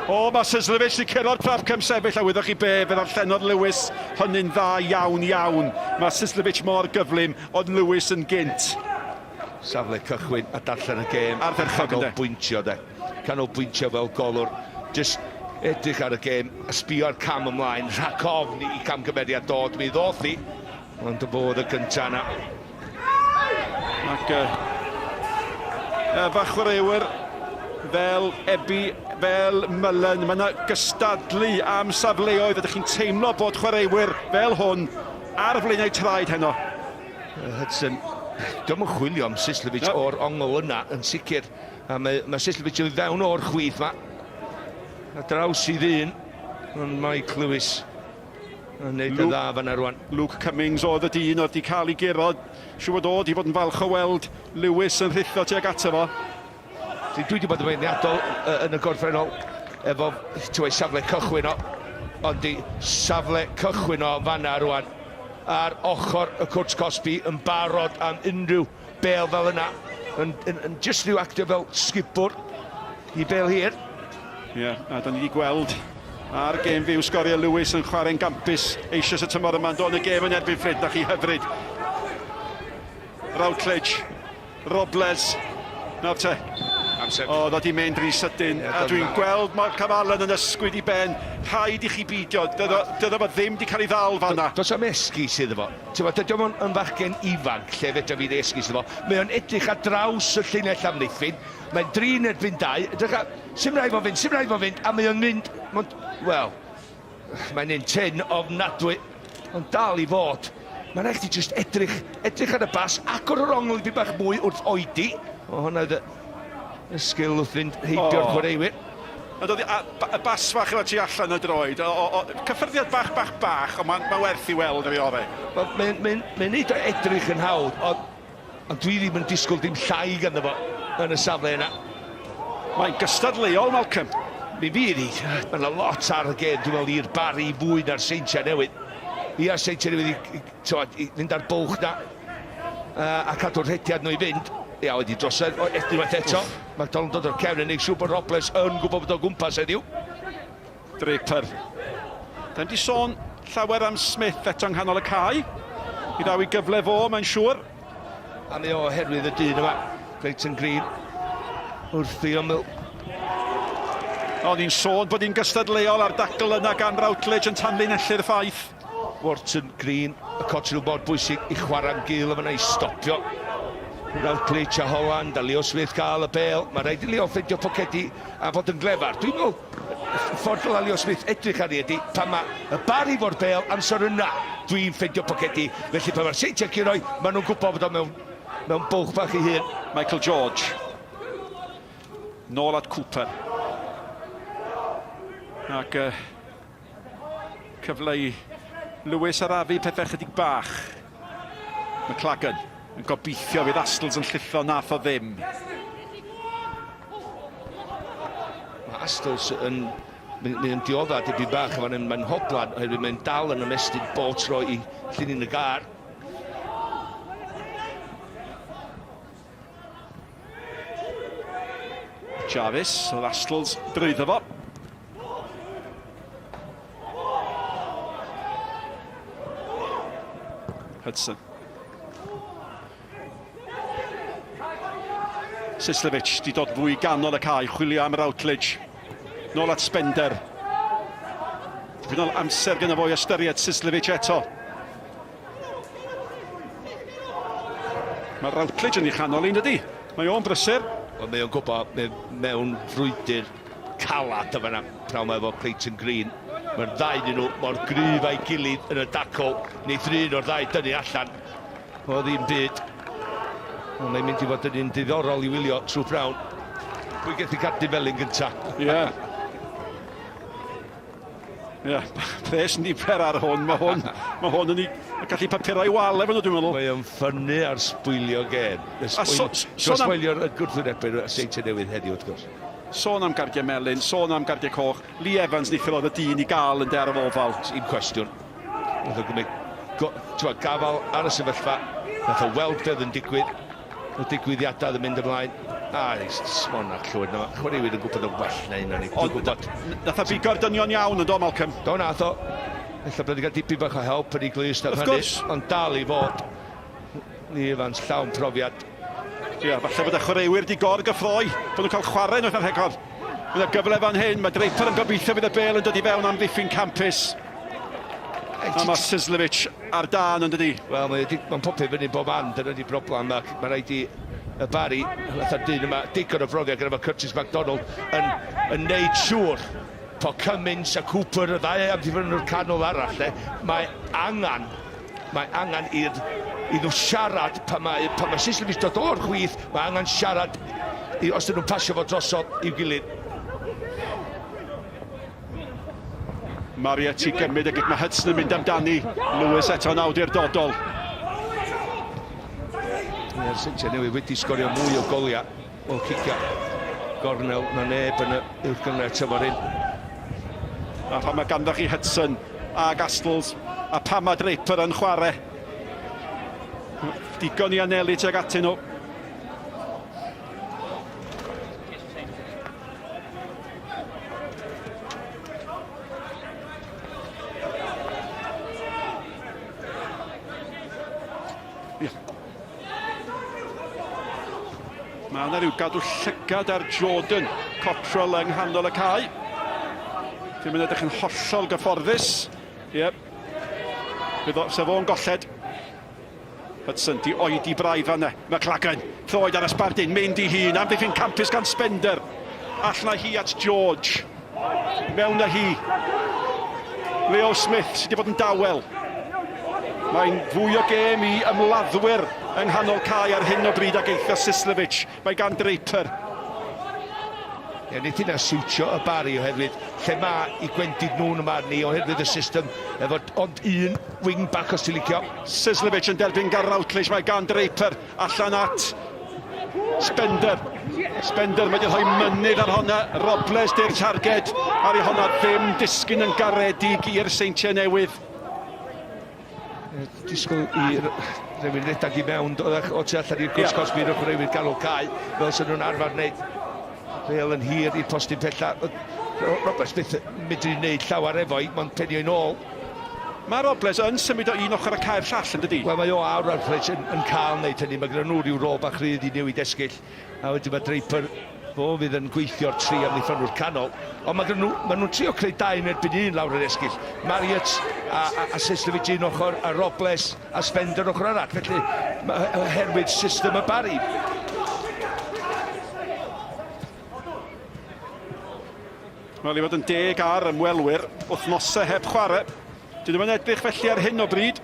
O, mae Sislevic wedi curo'r trap cymsefyll, a wyddoch chi be, fe ddarllenodd Lewis hynny'n dda iawn iawn. Mae Sislevic mor gyflym, ond Lewis yn gynt. Safle cychwyn a darllen y gêm. Ardderchog, ynde? Canolbwyntio, de. Canolbwyntio fel golwr. Jyst edrych ar y gêm, a sbio ar cam ymlaen, rhac ofn i camgymeriad dod. Mi ddoth hi, Ond y fo oedd y gynta yna. Ac uh, uh, chwaraewyr fel Ebi, fel Mullen, mae yna gystadlu am safleoedd. Ydych chi'n teimlo bod chwaraewyr fel hwn ar flaenau traed heno? Hudson, diolch yn chwilio am Sislevic no. o'r ongl yna yn sicr. A mae, mae Sislevic yn fewn o'r chwith ma. A draws i ddyn, ond Mike Lewis Yn neud yn dda fan'na rwan. Luke Cummings oedd y dyn oedd wedi cael ei guro. Siŵr fod o wedi bod yn falch o weld Lewis yn rhuthro tuag ato fo. Dwi wedi bod yn feirniadol yn y gorffennol efo ti'n safle cychwyn o, ond di safle cychwyn o fan'na rwan ar ochr y cwrt cosbi yn barod am unrhyw bêl fel yna, yn, yn, yn just rhyw actio fel sgubwr i bêl hir. Ie, yeah, a da ni wedi gweld ar gêm fyw sgorio Lewis yn chwarae'n gampus eisoes y tymor yma yn dod yn y gêm yn erbyn Fflint, na chi hyfryd. Routledge, Robles, nawr te. Amser. O, ddod i mynd rhy sydyn. Yeah, a dwi'n gweld Malcolm Allen yn ysgwyd i ben. Rhaid i chi beidio. Dyddo fo ddim wedi cael ei ddal fanna. Does am esgus iddo fo. Ti'n dydy o'm yn fachgen ifanc lle fedra fi esgus iddo fo. Mae o'n edrych ar draws y llinell amddiffyn. Mae'n drin erbyn dau. Edrych ar... Sim rhaid fo'n fynd, sim rhaid fo'n fynd, a mae o'n mynd... Mae'n... Wel, mae'n un tyn ofnadwy, ond dal i fod. Mae'n rhaid chdi jyst edrych, edrych ar y bas, agor yr ongl i bach mwy wrth oedi. O, hwnna oedd y, y sgil wrth fynd heibio'r oh. chwaraewyr. Ond oedd y bas fach efo tu allan y droed, o, o, o, cyffyrddiad bach, bach, bach, ond mae'n ma werth i weld ar ei orau. Wel, mae'n mae, mae neud o edrych yn hawdd, ond, ond dwi ddim yn disgwyl dim llai ganddo fo yn y safle yna. Mae'n gystadleuol, Malcolm. Mi fydd hi. Mae yna lot ar y gêm, dwi'n meddwl, i'r Barri fwy na'r Seintiau Newydd. Ia, Seintiau Newydd i, i, tywed, i fynd ar bwlch na uh, a cadw'r rhediad nhw i fynd. Ia, wedi drosedd, o, unwaith eto. McDonald dod o'r cefn yn neud siŵr bod Robles yn gwybod bod o gwmpas heddiw. Draper. Da ni wedi sôn llawer am Smith eto yng nghanol y cae. Mi ddaw i gyfle fo, mae'n siŵr. A mae o oherwydd y dyn yma, Clayton Green, wrth ei ymyl. O'n i'n sôn bod hi'n gystadleuol a'r dacl yna gan Routledge yn tanlinellu'r ffaith. Wharton, Green, y Cotterill mor bwysig i chwarae'n gul yma i stopio. Routledge a Holland a Leo Smith gael y bel. Mae rhaid i Leo ffeindio pocedi a fod yn glefar. Dwi'n meddwl, y ffordd dylai Leo Smith edrych arni ydy, pan mae y Barry fo'r bel, amser yna, dwi'n ffeindio pocedi. Felly pan mae'r Seintiau'n curo, maen nhw'n gwybod bod o mewn, mewn bwlch bach ei hun. Michael George. Nôl at Cooper. Ac uh, Cyfle i Lewis arafu pethau chydig bach. McLagan yn gobeithio fydd Astles yn llithro, nath o ddim. Mae Astles yn mae'n yn diodda dipyn bach yn fan mae'n hoblan oherwydd mae'n dal yn ymestyn bob tro i llinyn y gar. Jarvis, oedd Astles drwyddo fo. Hudson. Sislevic di dod fwy ganol y cae, chwilio am Routledge. Nôl at Spender. Dipyn o amser gyda fo i ystyried Sislevic eto. Mae Routledge yn ei chanol un dydy? Mae o'n brysur. Wel, mae o'n gwybod, mae mewn frwydr calad o fanna, prawn ma efo Clayton Green. Mae'r ddau yn nhw mor gryf a'i gilydd yn y dacl. Neith un o'r ddau dynnu allan o ddim byd. Ond mae'n mynd i fod yn un diddorol i wylio trwy prawn. Pwy geith y cardyn felyn gynta? Ie. Yeah. Ie, yeah, pres nifer ar hwn. Mae hwn, mae hwn yn ei, gallu papurau wal efo nhw, dwi'n meddwl. Mae o'n ffynnu ar sbwylio gêm. A so, so, so sbwylio'r gwrthwynebwyr y Seintiau Newydd heddiw, wrth gwrs. Sôn am gardiau melyn, sôn am gardiau coch. Lee Evans neithiwr oedd y dyn i gael yn der o ofal. Un cwestiwn. Nath o gymryd gafal ar y sefyllfa. Nath o weld beth yn digwydd. Y digwyddiadau oedd yn mynd ymlaen. A, smon ar llwyd na. Chwaraewyr yn gwybod yn well na un o'n ni. Dwi'n gwybod. Nath o bigo'r dynion iawn yn do, Malcolm? Do, nath o. Ella bod wedi cael dipyn bach o help yn ei glust ar hynny. Ond dal i fod. Lee Evans llawn profiad. Ie, falle bod y chwaraewyr di gor-gyffroi bod nhw'n cael chwarae unwaith ar rhagor. Mae yna gyfle fan hyn, mae Draper yn gobeithio fydd y bêl yn dod i fewn amddiffyn campus. A mae Sislevic ar dân yn dydi? Wel, mae wedi, mae'n popio fyny bob man, dyna di broblem, ac mae rhaid i y Barry, fatha'r dyn yma, digon o brofiad gyda fo Curtis McDonald, yn, yn neud siŵr po Cummins a Cooper, y ddau amddiffynwr canol arall, le, mae angen, mae angen i'r i nhw siarad pan mae, pan mae Sislevic dod o'r chwith, mae angen siarad i, os dyn nhw'n pasio fo drosodd i'w gilydd. Marriott i gymryd y gic, mae Hudson yn mynd amdani. Lewis eto'n awdurdodol. Mae'r Seintiau Newydd wedi sgorio mwy o goliau o ciciau gornel na neb yn y uwch gynghrair tymor hyn. A pan mae ganddo chi Hudson a Gastles a pan mae Draper yn chwarae, digon i anelu tuag atyn nhw. Mae yna rhyw gadw llygad ar Jordan Cottrell yng nghanol y cae. Ddim yn edrych yn hollol gyfforddus. Ie. Bydd o, sef o'n golled. Hudson di oedi braidd fanna. McLagan, troed ar y sbardun, mynd i hun, amddiffyn campus gan Spender. Allan â hi at George. Mewn â hi. Leo Smith sydd wedi bod yn dawel. Mae'n fwy o gêm i ymladdwyr yng nghanol cae ar hyn o bryd ag eithrio Sislevic. Mae gan Draper. Ie, wneith hynna siwtio y Barri oherwydd lle mae i gwendid nhw'n y marn i oherwydd y system efo ond un wing back os ti'n licio. Sislovich yn derbyn gan Routledge, mae gan Draper allan at Spender. Spender mae wedi rhoi mynydd ar honna, Robles di'r targed, ar ei honna ddim disgyn yn garedig i'r Seintiau Newydd. Disgwyl i rywun redag i mewn, dod o tu allan i'r cwrs yeah. cosbi i'r chwaraewyr ganol cae, fel sy'n nhw'n arfer wneud. Bale yn hir i'r postyn pella. Roberts byth medru wneud llawer efo i, mae'n penio i'n ôl. Mae Robles yn symud o un ochr y cae'r llall, yn dydi? Wel, mae o a Routledge yn, yn cael wneud hynny. Mae gyda nhw rhyw rôl bach rhydd i newid esgyll. A wedyn mae Draper, fo fydd yn gweithio'r tri amddiffynwr canol. Ond mae nhw, mae nhw'n trio creu dau yn erbyn un lawr yr esgyll. Marriott a, a, a Sislovich un ochr, a Robles a Spender ochr arall. Felly, oherwydd system y Barry. Wel, i fod yn deg ar ymwelwyr, wythnosau heb chwarae. Dyn nhw'n edrych felly ar hyn o bryd.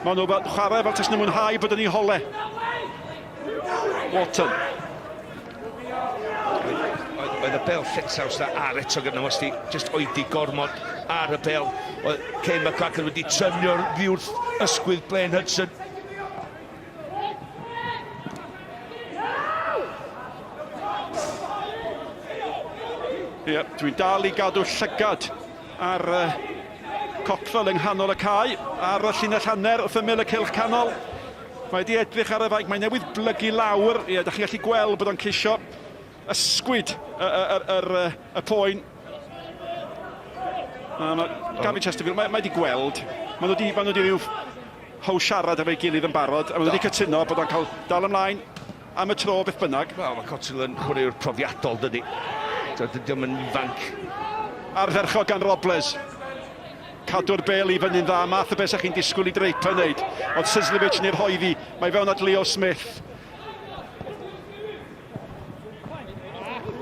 Maen nhw'n chwarae fel tas nhw'n mwynhau bod yn eu hole. Walton. Oedd y bel lletraws na ar eto gyda nhw, ti just oedi gormod ar y bel. Oedd Kane McCracken wedi tynio'r ddiwrth ysgwydd Blaine Hudson. Ie, dwi'n dal i gadw llygad ar uh, Cockwell yng nghanol y cae, ar y llinell hanner wrth ymyl y cylch canol. Mae wedi edrych ar y fainc, mae newydd blygu lawr. Ie, da chi'n gallu gweld bod o'n ceisio ysgwyd y, y, y, y, y poen. Na, mae Gavin Chesterfield, mae, mae wedi gweld. Mae nhw wedi, mae nhw wedi rhyw how siarad efo'i gilydd yn barod, a maen nhw wedi cytuno bod o'n cael dal ymlaen am y tro beth bynnag. Wel, mae Cotterill yn chwaraewr profiadol, dydy. Dydy o'm yn ifanc. Ardderchog gan Robles. Cadw'r bel i fyny'n dda, math o beth sa'ch chi'n disgwyl i Draper wneud. Ond Sislovich yn ei rhoi ddi, mae fewn at Leo Smith.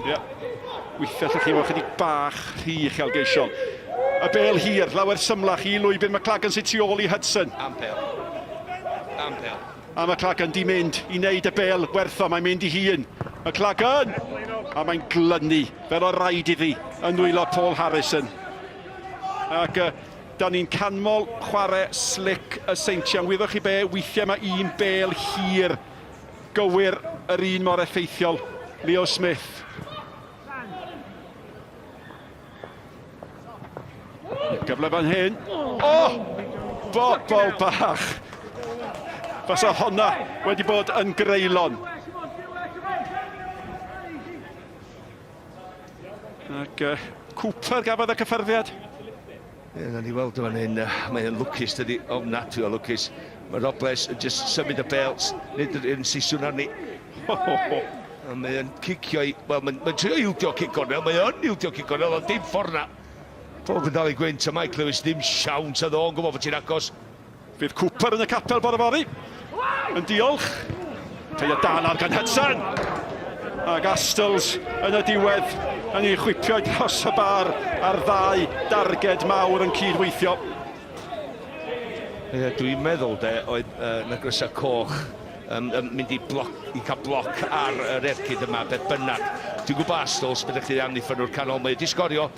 Ie. Weithiau allwch chi fod chydig bach rhy uchelgeisiol. Y bel hir, lawer symlach i lwybr McLagan sydd tu ôl i Hudson. Am bel. Am bel. A McLagan di mynd i wneud y bel wertho, mae'n mynd i hun. McLagan! A mae'n glynu fel o raid iddi yn nwylo Paul Harrison. Ac uh, da ni'n canmol chwarae slick y Seintiau. Wyddoch chi be, weithiau mae un bel hir gywir yr un mor effeithiol, Leo Smith. Gyfle fan hyn. O! Oh! Bobl bach! Fysa honna wedi bod yn greulon. Ac uh, Cooper gafodd y cyffyrddiad. Ie, na ni weld o fan hyn, mae o'n lwcus dydi, ofnadwy o lwcus. Mae Robles yn just symud y bel, nid yr un siswn arni. A mae o'n cicio i, wel, mae'n mae trio ildio cic gornel, mae o'n ildio cic gornel, ond dim ffordd na. Pob yn dal i gwynt, a Mike Lewis ddim siawns, a ddo'n gwybod bod ti'n agos. Fydd Cooper yn y capel bore fory. Yn diolch. Teia dan ar gan Hudson. Ac Astles yn y diwedd yn ei chwipio dros y bar ar ddau darged mawr yn cydweithio. Ie, dwi'n meddwl de, oedd uh, na grysau coch um, um, mynd i, bloc, i cael bloc ar yr ergyd yma, beth bynnag. Dwi'n gwybod Astles, byddech chi amddiffynwr canol, mae wedi sgorio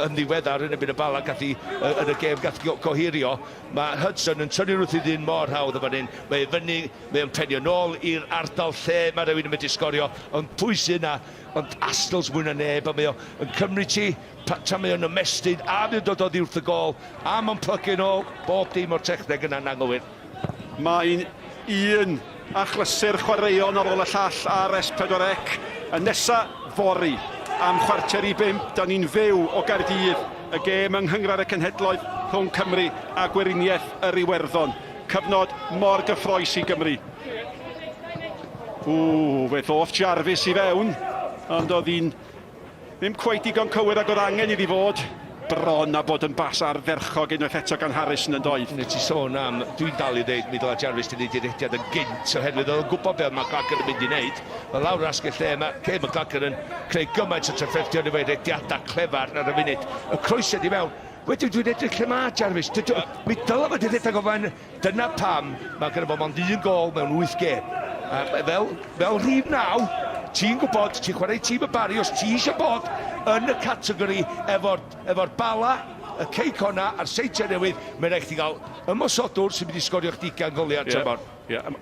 yn ddiweddar yn ebyn y Bala, gath i, yn y gêm gath gohirio. Mae Hudson yn tynnu rwth ei ddyn mor hawdd yn fan hyn. Mae e fyny, mae o'n penio nôl i'r ardal lle mae rhywun yn medru sgorio, ond pwy sy yna? Ond Astles mwy na neb, a mae o yn cymryd ti tra mae o'n ymestyn, a mae o'n dod oddi wrth y gôl, a mae'n plygu nôl, bob dim o'r techneg yna'n anghywir. Mae'n un achlysur chwaraeon ar ôl y llall ar S4C. Y nesa fory am 4:45, da ni'n fyw o Gaerdydd, y gêm yng Nghynghrair y Cenhedloedd rhwng Cymru a Gweriniaeth yr Iwerddon. Cyfnod mor gyffroes i Gymru. Ww, fe ddoth Jarvis i fewn, ond oedd hi'n Ddim cweit digon cywir ag oedd angen iddi fod. Bron a bod yn bas ardderchog unwaith eto gan Harrison yn doedd? Nes ti sôn am, dwi'n dal i ddeud mi ddyla Jarvis 'di neud ei rediad yn gynt oherwydd oedd o'n gwybod be oedd McLagan yn mynd i neud. Mae lawr yr asgell dde, mae Kane McLagan yn creu gymaint o trafferthion efo'i rediadau clefar ar y funud. Y croesiad i mewn. Wedyn dwi'n edrych lle mae Jarvis. Dydw, mi ddyla fo 'di rhedeg o flaen Dyna pam mae gynno fo mond un gôl mewn wyth gêm. A fel, fel rhif naw, Ti'n gwybod, ti'n chwarae i tîm y Barri, os ti eisiau bod yn y categori efo'r efo Bala, y Cei Conna a'r Seintiau Newydd, mae'n rhaid chdi gael ymosodwr sy'n mynd i sgorio chdi ugain goliau yeah. tymor. Yeah.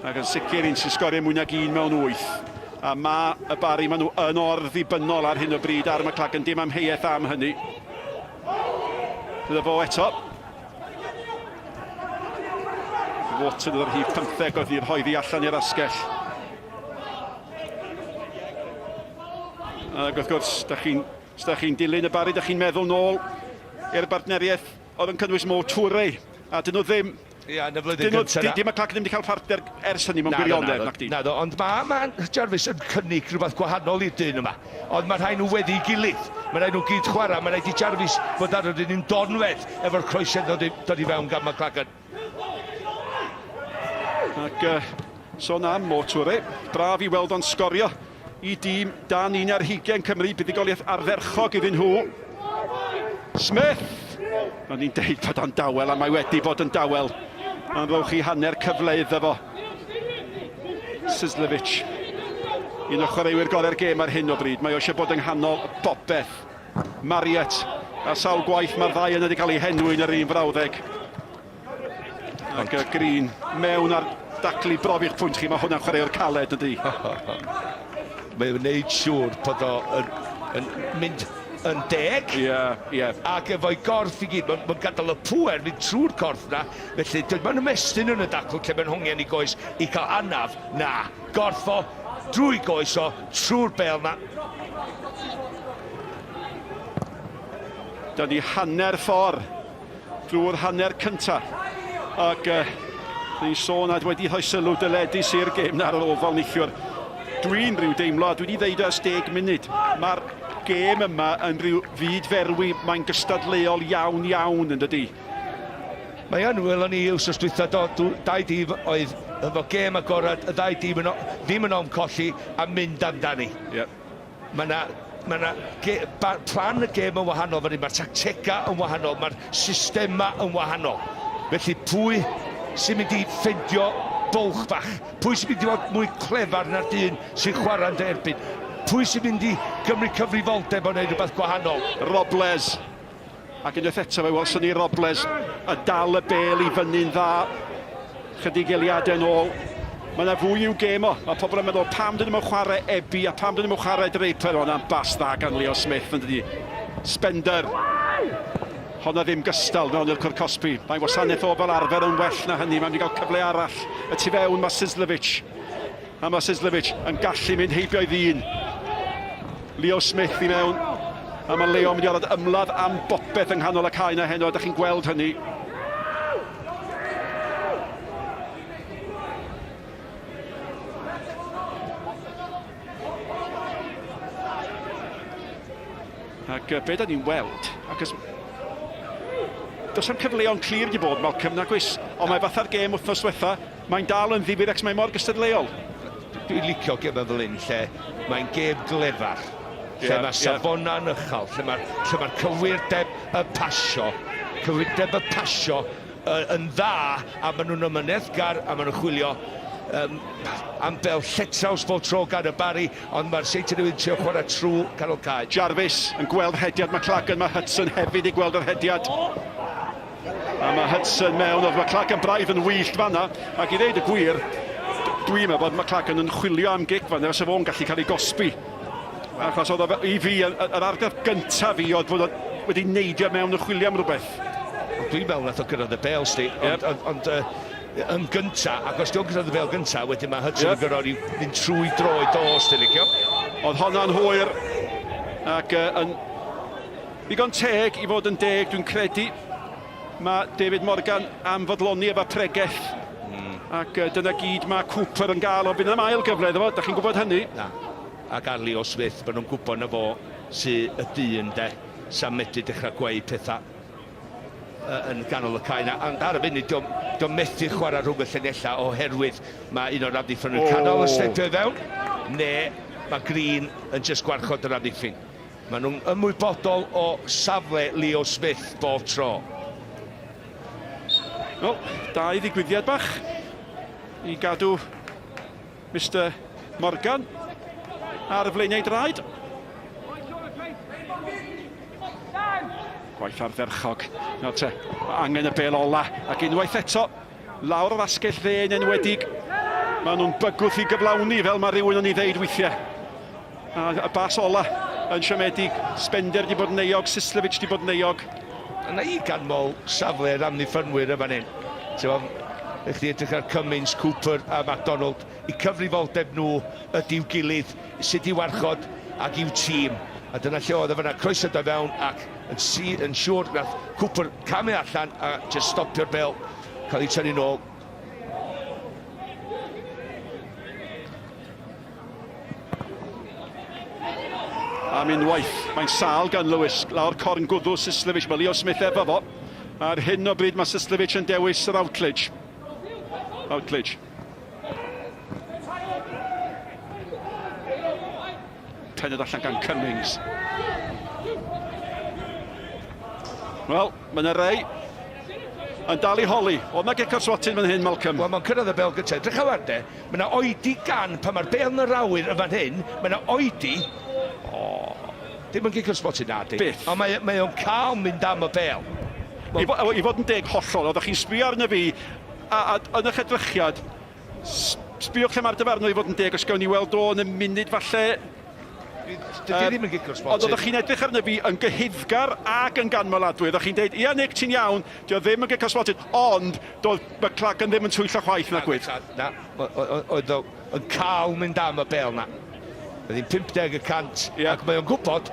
Ac yn sicr un sy'n sgorio mwy nag un mewn wyth. A mae y Barri, maen nhw yn or-ddibynnol ar hyn o bryd ar McLagan, dim amheuaeth am hynny. Dyna fo eto. Watson oedd yr rhif 15 oedd i'r hoeddi allan i'r asgell. Ac wrth gwrs, da chi'n da chi dilyn y Barri, da chi'n meddwl nôl i'r bartneriaeth oedd yn cynnwys Mo Toure, a dyn nhw ddim Ia, yn y flwyddyn gyntaf 'na. Di McCracken ddim wedi cael partner ers hynny mewn gwirionedd, nac di? Naddo, ond mae ma Jarvis yn cynnig rhywbeth gwahanol i'r dyn yma. Ond mae rhai nhw weddi gilydd. Mae rhai nhw gyd chwarae. Mae rhaid i Jarvis fod ar yr un donfedd efo'r croesiad dod i, dod i fewn gan McLagan. Ac uh, sôn am Mo Toure, braf i weld o'n sgorio i dîm dan un ar hugain Cymru, buddugoliaeth ardderchog iddyn nhw. Smith! O'n i'n deud bod o'n dawel, a mae wedi bod yn dawel. Ond rowch chi hanner cyfle iddo fo. Sislevic. Un o chwaraewyr gorau'r gêm ar hyn o bryd. Mae o eisiau bod yng nghanol bopeth. Marriott. A sawl gwaith mae'r ddau yna wedi cael eu henwi yn yr un frawddeg. Ac y Green mewn ar daclu brofi'ch pwynt chi, mae hwnna'n chwaraewr caled ydy. Mae'n wneud siŵr bod o yn, yn mynd yn deg. Ie, yeah, ie. Yeah. Ac efo'i gorff i gyd, mae'n ma gadael y pŵer mynd trwy'r corff na. Felly, mae'n ymestyn yn y dacl lle mae'n hongian i goes i cael anaf. Na, gorff o, drwy goes o, trwy'r bel na. Da ni hanner ffordd drwy'r hanner cynta. Ac uh, ni'n sôn a wedi rhoi sylw dyledus i'r gêm ar yr ofal neithiwr. Dwi'n rhyw deimlo, a dwi wedi ddeud ers deg munud, mae'r gêm yma yn rhyw fyd ferwi, mae'n gystadleuol iawn iawn yn dydy. Mae yn, welon ni wsos dwytha, do, dau dîm oedd efo gêm agorad, y ddau dîm yn, ddim yn ofn colli a mynd amdani. Yep. Mae 'na mae 'na ge- ba- plan y gêm yn wahanol fan hyn, mae'r tactegau yn wahanol, mae'r systemau yn wahanol. Felly pwy sy'n mynd i ffeindio bwlch bach? Pwy sy'n mynd i fod mwy clefar na'r dyn sy'n chwarae'n dy erbyn? Pwy sy'n mynd i gymryd cyfrifoldeb o wneud rhywbeth gwahanol? Robles. Ac unwaith eto fe welson ni Robles yn dal y bêl i fyny'n dda. Chydig eiliadau yn ôl. Mae yna fwy i'w gêm o. Mae pobl yn meddwl pam dyn nhw'n chwarae Ebi a pam dyn nhw'n chwarae Draper. O, na'n bas dda gan Leo Smith yn dydi. Spender. Honna ddim gystal mewn i'r cwr cosbi. Mae wasanaeth o fel arfer yn well na hynny. Mae'n mynd i gael cyfle arall. Y tu fewn mae Sislevic. A mae Sislevic yn gallu mynd heibio i ddyn. Leo Smith i mewn. A mae Leo yn mynd i orfod ymladd am bopeth yng nghanol y cae na heno. Ydych chi'n gweld hynny? Ac be da ni'n weld, ac os... Does am cyfleon clir wedi bod, Malcolm, nag oes? Ond mae fatha'r gêm wythnos diwetha, Mae'n dal yn ddifyr ac mae mor gystadleuol. Dwi'n licio gemau fel hyn lle mae'n gêm glefar, lle yeah, mae safonau'n yeah. uchel, lle mae'r lle mae cywirdeb y pasio, cywirdeb y pasio yn dda, a maen nhw'n ymyneddgar a maen nhw'n chwilio um, am bel lletraws bob tro gan y Barri, ond mae'r Seintiau Newydd yn trio chwarae trwy canol cae. Jarvis yn gweld rhediad McLagan, mae Hudson hefyd i gweld yr rhediad. A mae Hudson mewn, oedd McLagan braidd yn wyllt fanna, ac i ddeud y gwir, dwi'n meddwl bod McLagan yn chwilio am gic fanna, fysa fo'n gallu cael ei gosbi. Achos oedd o, i fi, yr argraff gyntaf fi oedd bod o wedi neidio mewn yn chwilio am rhywbeth. Dwi'n meddwl nath o gyrraedd y bêl, sti, ond, yep. ond, ond uh, yn gynta, ac os di'n gyrraedd y bêl gynta, wedyn mae Hudson yep. yn gyrraedd i fynd trwy droed o, os ti'n licio. Oedd honna'n hwyr, ac uh, yn Ddigon teg i fod yn deg, dwi'n credu. Mae David Morgan am fodloni efo pregeth. Mm. Ac uh, dyna gyd mae Cooper yn gael, ond bydd am ail gyfle iddo fo, da chi'n gwybod hynny? Na. Ac ar Leo Smith, maen nhw'n gwybod na fo sy y dyn de, sa'n medru dechrau gweud pethau yn ganol y cae na. Ond ar y funud, diolch dio methu chwarae rhwng y llinellau oherwydd mae un o'r amddiffyn yn canol y stepio i fewn, neu mae Green yn just gwarchod yr amddiffyn. Maen nhw'n ymwybodol o safle Leo Smith bob tro. Wel, dau ddigwyddiad bach i gadw Mister Morgan ar flaenau draed. Gwaith ardderchog. Nawr te, mae angen y bel ola. Ac unwaith eto, lawr yr asgell dde yn enwedig, maen nhw'n bygwth i gyflawni fel mae rhywun yn ei ddeud weithiau. A y bas ola yn siomedig. Spender di bod yn euog, Sislevic di bod yn euog. Yna i ganmol safle'r amddiffynwyr yn fan hyn. Ti'n chdi edrych ar Cummins, Cooper a MacDonald, eu cyfrifoldeb nhw ydy'w gilydd, sut i warchod ac i'w tîm. A dyna lle oedd e fan'na, croeso do fewn ac yn, si, yn siŵr nath Cooper camu allan a just stopio'r bel, cael ei tynnu nôl. Am unwaith, mae'n sâl gan Lewis, lawr corn gwddw Sislevic, mae Leo Smith efo fo. Ar hyn o bryd mae Sislevic yn dewis yr Outledge. Outledge. Penod allan gan Cummings. Wel, mae yna rei yn dal i holi. Oedd na gic o'r swatyn fan hyn, Malcolm? Wel, mae'n cyrraedd y bel gyntaf. Edrych ar de, mae yna oedi gan pan mae'r bel yn yr awyr yn fan hyn, mae yna oedi... O, dim yn gic o'r swatyn na, di. Byth. Ond mae, mae o'n cael mynd am y bel. I, fo, I fod yn deg hollol, oeddech chi'n sbio arno fi, a, a yn eich edrychiad, Sbïwch lle mae'r dyfarnwr i fod yn deg, os gawn ni weld o yn y munud falle. Dydy ddim yn gic o'r smotyn. Ond oeddech chi'n edrych arno fi yn gyhuddgar ac yn ganmoladwy. Oeddech chi'n deud, ia Nick, ti'n iawn, dio ddim yn gic o'r smotyn, ond doedd McLagan ddim yn twyllo chwaith, nag wyt? Na, oedd o yn cael mynd am y bel na. Oedd hi'n 50 y cant, yeah. ac mae o'n gwybod,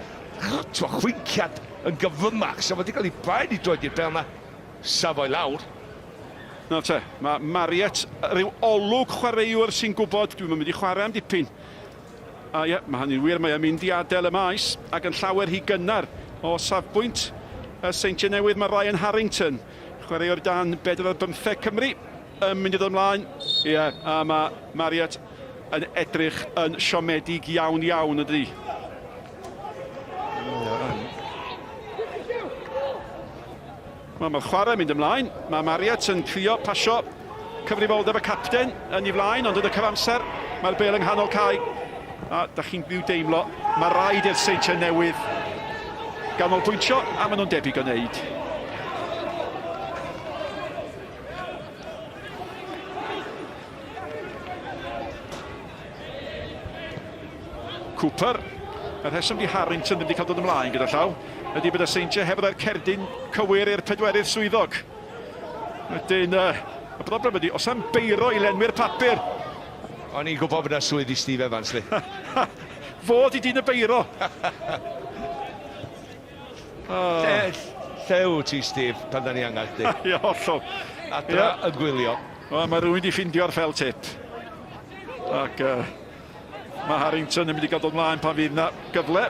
twa, chwinciad yn gyflymach, so wedi cael ei blaen i droed i'r bel na, safo i lawr. Nawr te, mae Marriott, rhyw olwg chwaraewr sy'n gwybod, dwi'm yn mynd i chwarae am dipyn. A ie, mae hynny'n wir, mae o'n mynd i adael y maes, ac yn llawer rhy gynnar o safbwynt y Seintiau Newydd. Mae Ryan Harrington, chwaraewr dan 4 ar 15 Cymru, yn mynd i ddod ymlaen. Ie, a mae Marriott yn edrych yn siomedig iawn iawn, ydy. Wel, mae'r chwarae yn mynd ymlaen. Mae Marriott yn crio pasio cyfrifoldeb y capten yn ei flaen, ond yn y cyfamser mae'r bel yng nghanol cae. A da chi'n byw deimlo, mae rhaid i'r Seintiau Newydd ganolbwyntio, a maen nhw'n debyg o wneud. Cooper. Y rheswm di Harrington ddim wedi cael dod ymlaen gyda llaw ydy bod y Seintiau heb roi'r cerdyn cywir i'r pedwerydd swyddog. Wedyn, uh, y broblem ydy, os am beiro i lenwi'r papur. O'n i'n gwybod bod yna swydd i Steve Evans, li. Fod i dyn y beiro. oh. Lle, lle wyt ti, Steve, pan da ni angen chdi? Ie, hollol. Adra yn gwylio. Wel, mae rhywun wedi ffeindio'r fel tip. Ac uh, mae Harrington yn mynd i gael dod mlaen pan fydd yna gyfle.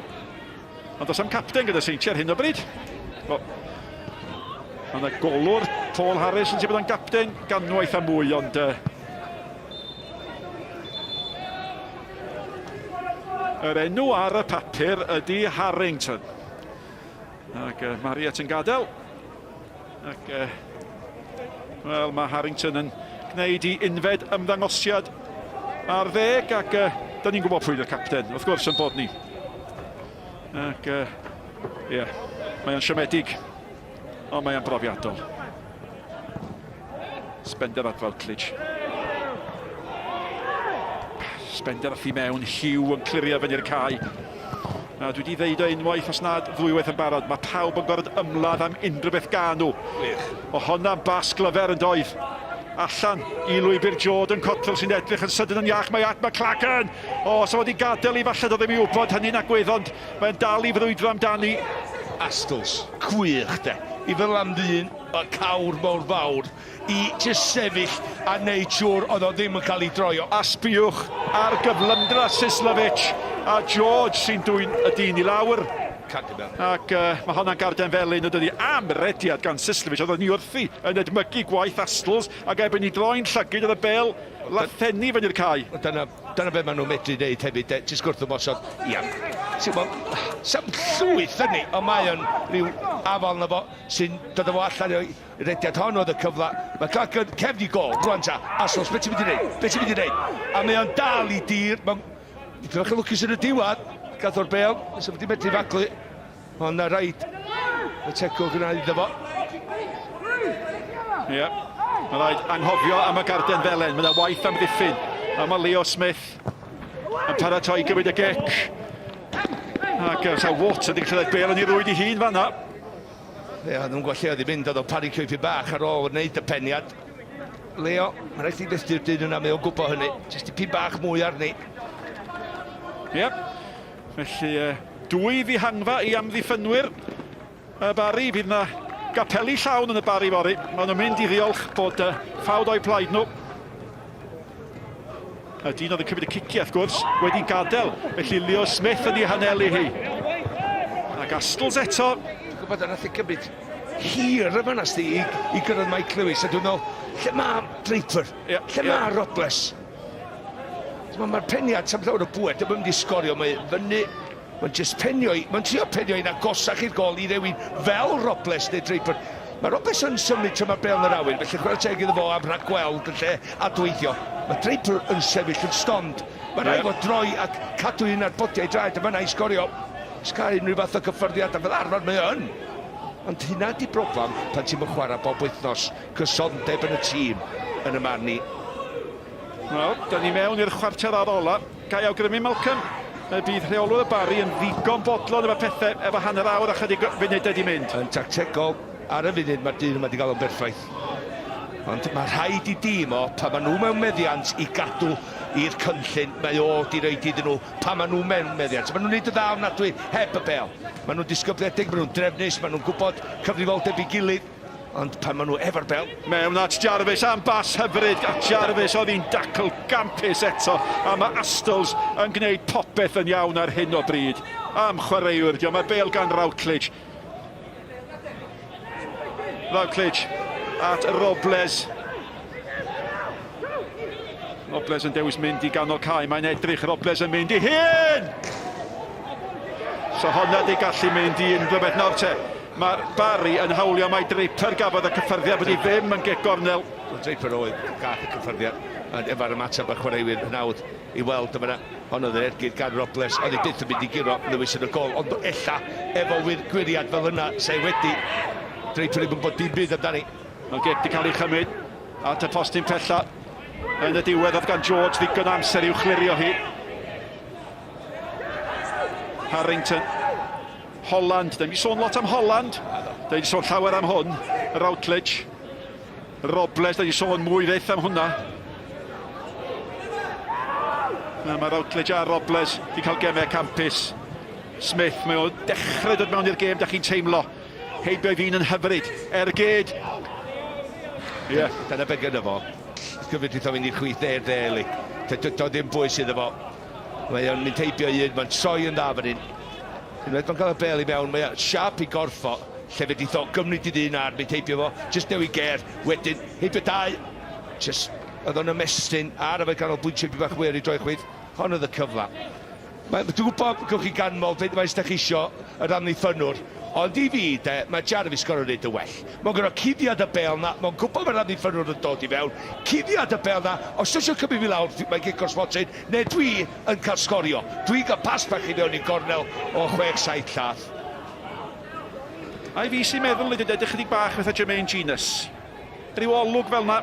Ond does am capten gyda Seintiau ar hyn o bryd. Wel, mae yna golwr, Paul Harris, yn bod yn gapten ganwaith a mwy, ond... Uh, yr enw ar y papur ydy Harrington. Ac uh, Marriott yn gadael. Ac, uh, wel, mae Harrington yn gwneud i unfed ymddangosiad ar ddeg, ac uh, da ni'n gwybod pwy yw'r capten, wrth gwrs yn bod ni. Ac, ie, uh, yeah, mae o'n siomedig, ond mae o'n brofiadol. Spender at Routledge. Spender ath i mewn, Hugh yn clirio fyny'r cae. A dwi wedi ddeud o unwaith, os nad ddwywaith yn barod, mae pawb yn gorfod ymladd am unrhyw beth gan nhw. Gwych. O honna'n bas glyfer yn doedd. Allan i lwybr Jordan Cottrell sy'n edrych yn sydyn yn iach. Mae at McLagan. O, so wedi gadael i falle doedd ddim i wybod hynny na gwedd, ond mae'n dal i frwydro amdani. Astles, gwych de. I fel am ddyn, y cawr mor fawr, i jyst sefyll a neud siŵr oedd o ddim yn cael ei droio. A sbiwch ar gyflymdra Sislovic a George sy'n dwyn y dyn i lawr. Ac uh, mae honna'n garden felyn yn dydi am rediad gan Sislovic. Oedden ni wrthi yn edmygu gwaith Astles ac erbyn i droi'n llygyd oedd y bel lathenni fyny'r cae. Dyna Dyna be maen nhw'n medru wneud hefyd, de, jyst gwrth ymosod. Ia, ti'n gwybod, sa'm llwyth hynny, ond mae o'n rhyw afal na fo sy'n dod â fo allan o'i rediad hon oedd y cyfle. Mae Clark yn cefn i gol, rwan ta, Aslos, beth ti'n mynd i wneud? Beth ti'n mynd i wneud? A mae o'n dal i dir, mae'n dipyn bach yn lwcus yn y diwedd, gath o'r bel, sy'n mynd i medru faglu. Ond na rhaid y tegwch yna iddo fo. Ie, yeah. Mae rhaid anghofio am y garden felen. Mae yna waith am ddiffyn. A mae Leo Smith yn paratoi gymryd y gic. Ac sa Water wedi cyrraedd bel yn ei rwyd ei hun fanna. Ie, yeah, nhw'n gweld lle oedd i fynd, oedd o'n panicio ipyn bach ar ôl wneud y peniad. Leo, mae'n rhaid i fethu'r dyn yna, mae o'n gwybod hynny. Jyst dipyn bach mwy arni. Ie, yep. Felly, dwy ddihangfa i amddiffynwyr y Barri. Fydd yna gapeli llawn yn y Barri fory. Maen nhw'n mynd i ddiolch bod ffawd o'u plaid nhw. Y dyn oedd yn cymryd y ciciau, wrth gwrs, wedi gadael. Felly Leo Smith yn ei hanelu hi. Ac Astles eto. Dwi'n gwybod nath e gymryd hir yma nas di i, i gyrraedd Mike Lewis. A dwi'n meddwl, lle mae Draper? Yeah, lle yeah. mae Robles? Mae'r peniad, sa'm llawer o bŵer, dim yn mynd i sgorio, mae fyny, mae'n just penio i, mae'n trio penio i'n agosach i'r gol i rewyn fel Robles neu Draper. Mae Robles yn symud tra mae'r bêl yn yr awyr, felly chwarae teg iddo fo am rhagweld yn lle adweithio. Mae Draper yn sefyll yn stond. Mae rhaid fo droi ac cadw un ar bodiau draed yn fanna i sgorio. Os cael unrhyw fath o gyffyrddiad, a fel arfer mae o yn. Ond hynna di broblem pan ti'n chwarae bob wythnos, cysondeb yn y tîm yn y marn i. Wel, da ni mewn i'r chwarter ar ola. Ga i awgrymu, Malcolm, y bydd rheolwr y Barri yn ddigon bodlon efo pethau efo hanner awr a chydig funudau di mynd. Yn tactegol, ar y funud mae'r dyn yma wedi gael o'n berffaith. Ond mae rhaid i dîm o, pan maen nhw mewn meddiant, i gadw i'r cynllun mae o wedi roed iddyn nhw pan maen nhw mewn meddiant. Maen nhw'n neud y dda ofnadwy heb y bêl. Maen nhw'n disgybledig, maen nhw'n drefnus, maen nhw'n gwybod cyfrifoldeb ei gilydd. Ond pan maen nhw efo'r bel... Mewn at Jarvis am bas hyfryd at Jarvis, oedd hi'n dacl gampus eto, a mae Astles yn gwneud popeth yn iawn ar hyn o bryd. Am chwaraewr, diolch, mae bel gan Routledge. Routledge at Robles. Robles yn dewis mynd i ganol cae, mae'n edrych, Robles yn mynd i hun! So honna di gallu mynd i unrhyw beth nawr te. Mae Barry yn hawlio mai Draper gafodd y cyffyrddiad, bod hi ddim yn gic gornel. Wel, Draper oedd gath y cyffyrddiad, ond efo'r ymateb y chwaraewyr hynawd i weld yma. Hon oedd yr ergyd gan Robles, oedd hi byth yn mynd i guro Lewis yn y gol, ond ella efo wir gwiriad fel yna, se wedi Draper ddim yn gwybod dim byd amdani. Mae'r gic wedi cael ei chymryd at y postyn pella. Yn y diwedd oedd gan George ddigon amser i'w chlirio hi. Harrington. Holland. Da ni sôn lot am Holland. Da ni sôn llawer am hwn. Routledge. Robles, da ni sôn mwy fyth am hwnna. Na, mae Routledge a Robles wedi cael gemau campus. Smith, mae o'n dechrau dod mewn i'r gêm, da chi'n teimlo. Heibio i ddyn yn hyfryd. Ergyd. Ie. Yeah. Dyna be gyda fo. Cyfyd eitha fynd i'r chwith neu'r dde, Eli. Do ddim bwys iddo fo. Mae o'n mynd heibio un, mae'n troi yn dda fan hyn. Unwaith mae'n cael y bel i mewn, mae o'n siarp i gorffo, lle fe ditho gymryd i ddyn ar, mynd heibio fo, jyst newid ger, wedyn heibio dau, jyst oedd o'n ymestyn ar efo'i ganolbwyntio bach mwy ar ei droi chwith, hon oedd y cyfle. Mae, dwi'n gwybod, gewch chi ganmol beth faint da chi isio yr amddiffynnwr, ond i fi, de, mae Jarvis gorfod wneud yn well. Mae'n gorfod cuddiad y bêl 'na, mae'n gwybod mae'r amddiffynnwr yn dod i fewn, cuddiad y bêl 'na, os ti isio cymryd fi lawr, mae'n gic o'r smotyn, neu dwi yn cael sgorio. Dwi'n cael pas bach i fewn i gornel o 6-7 llath. Ai fi sy'n meddwl neu 'di edrych chydig bach fatha Jermaine Jenas? Rhyw olwg fel 'na.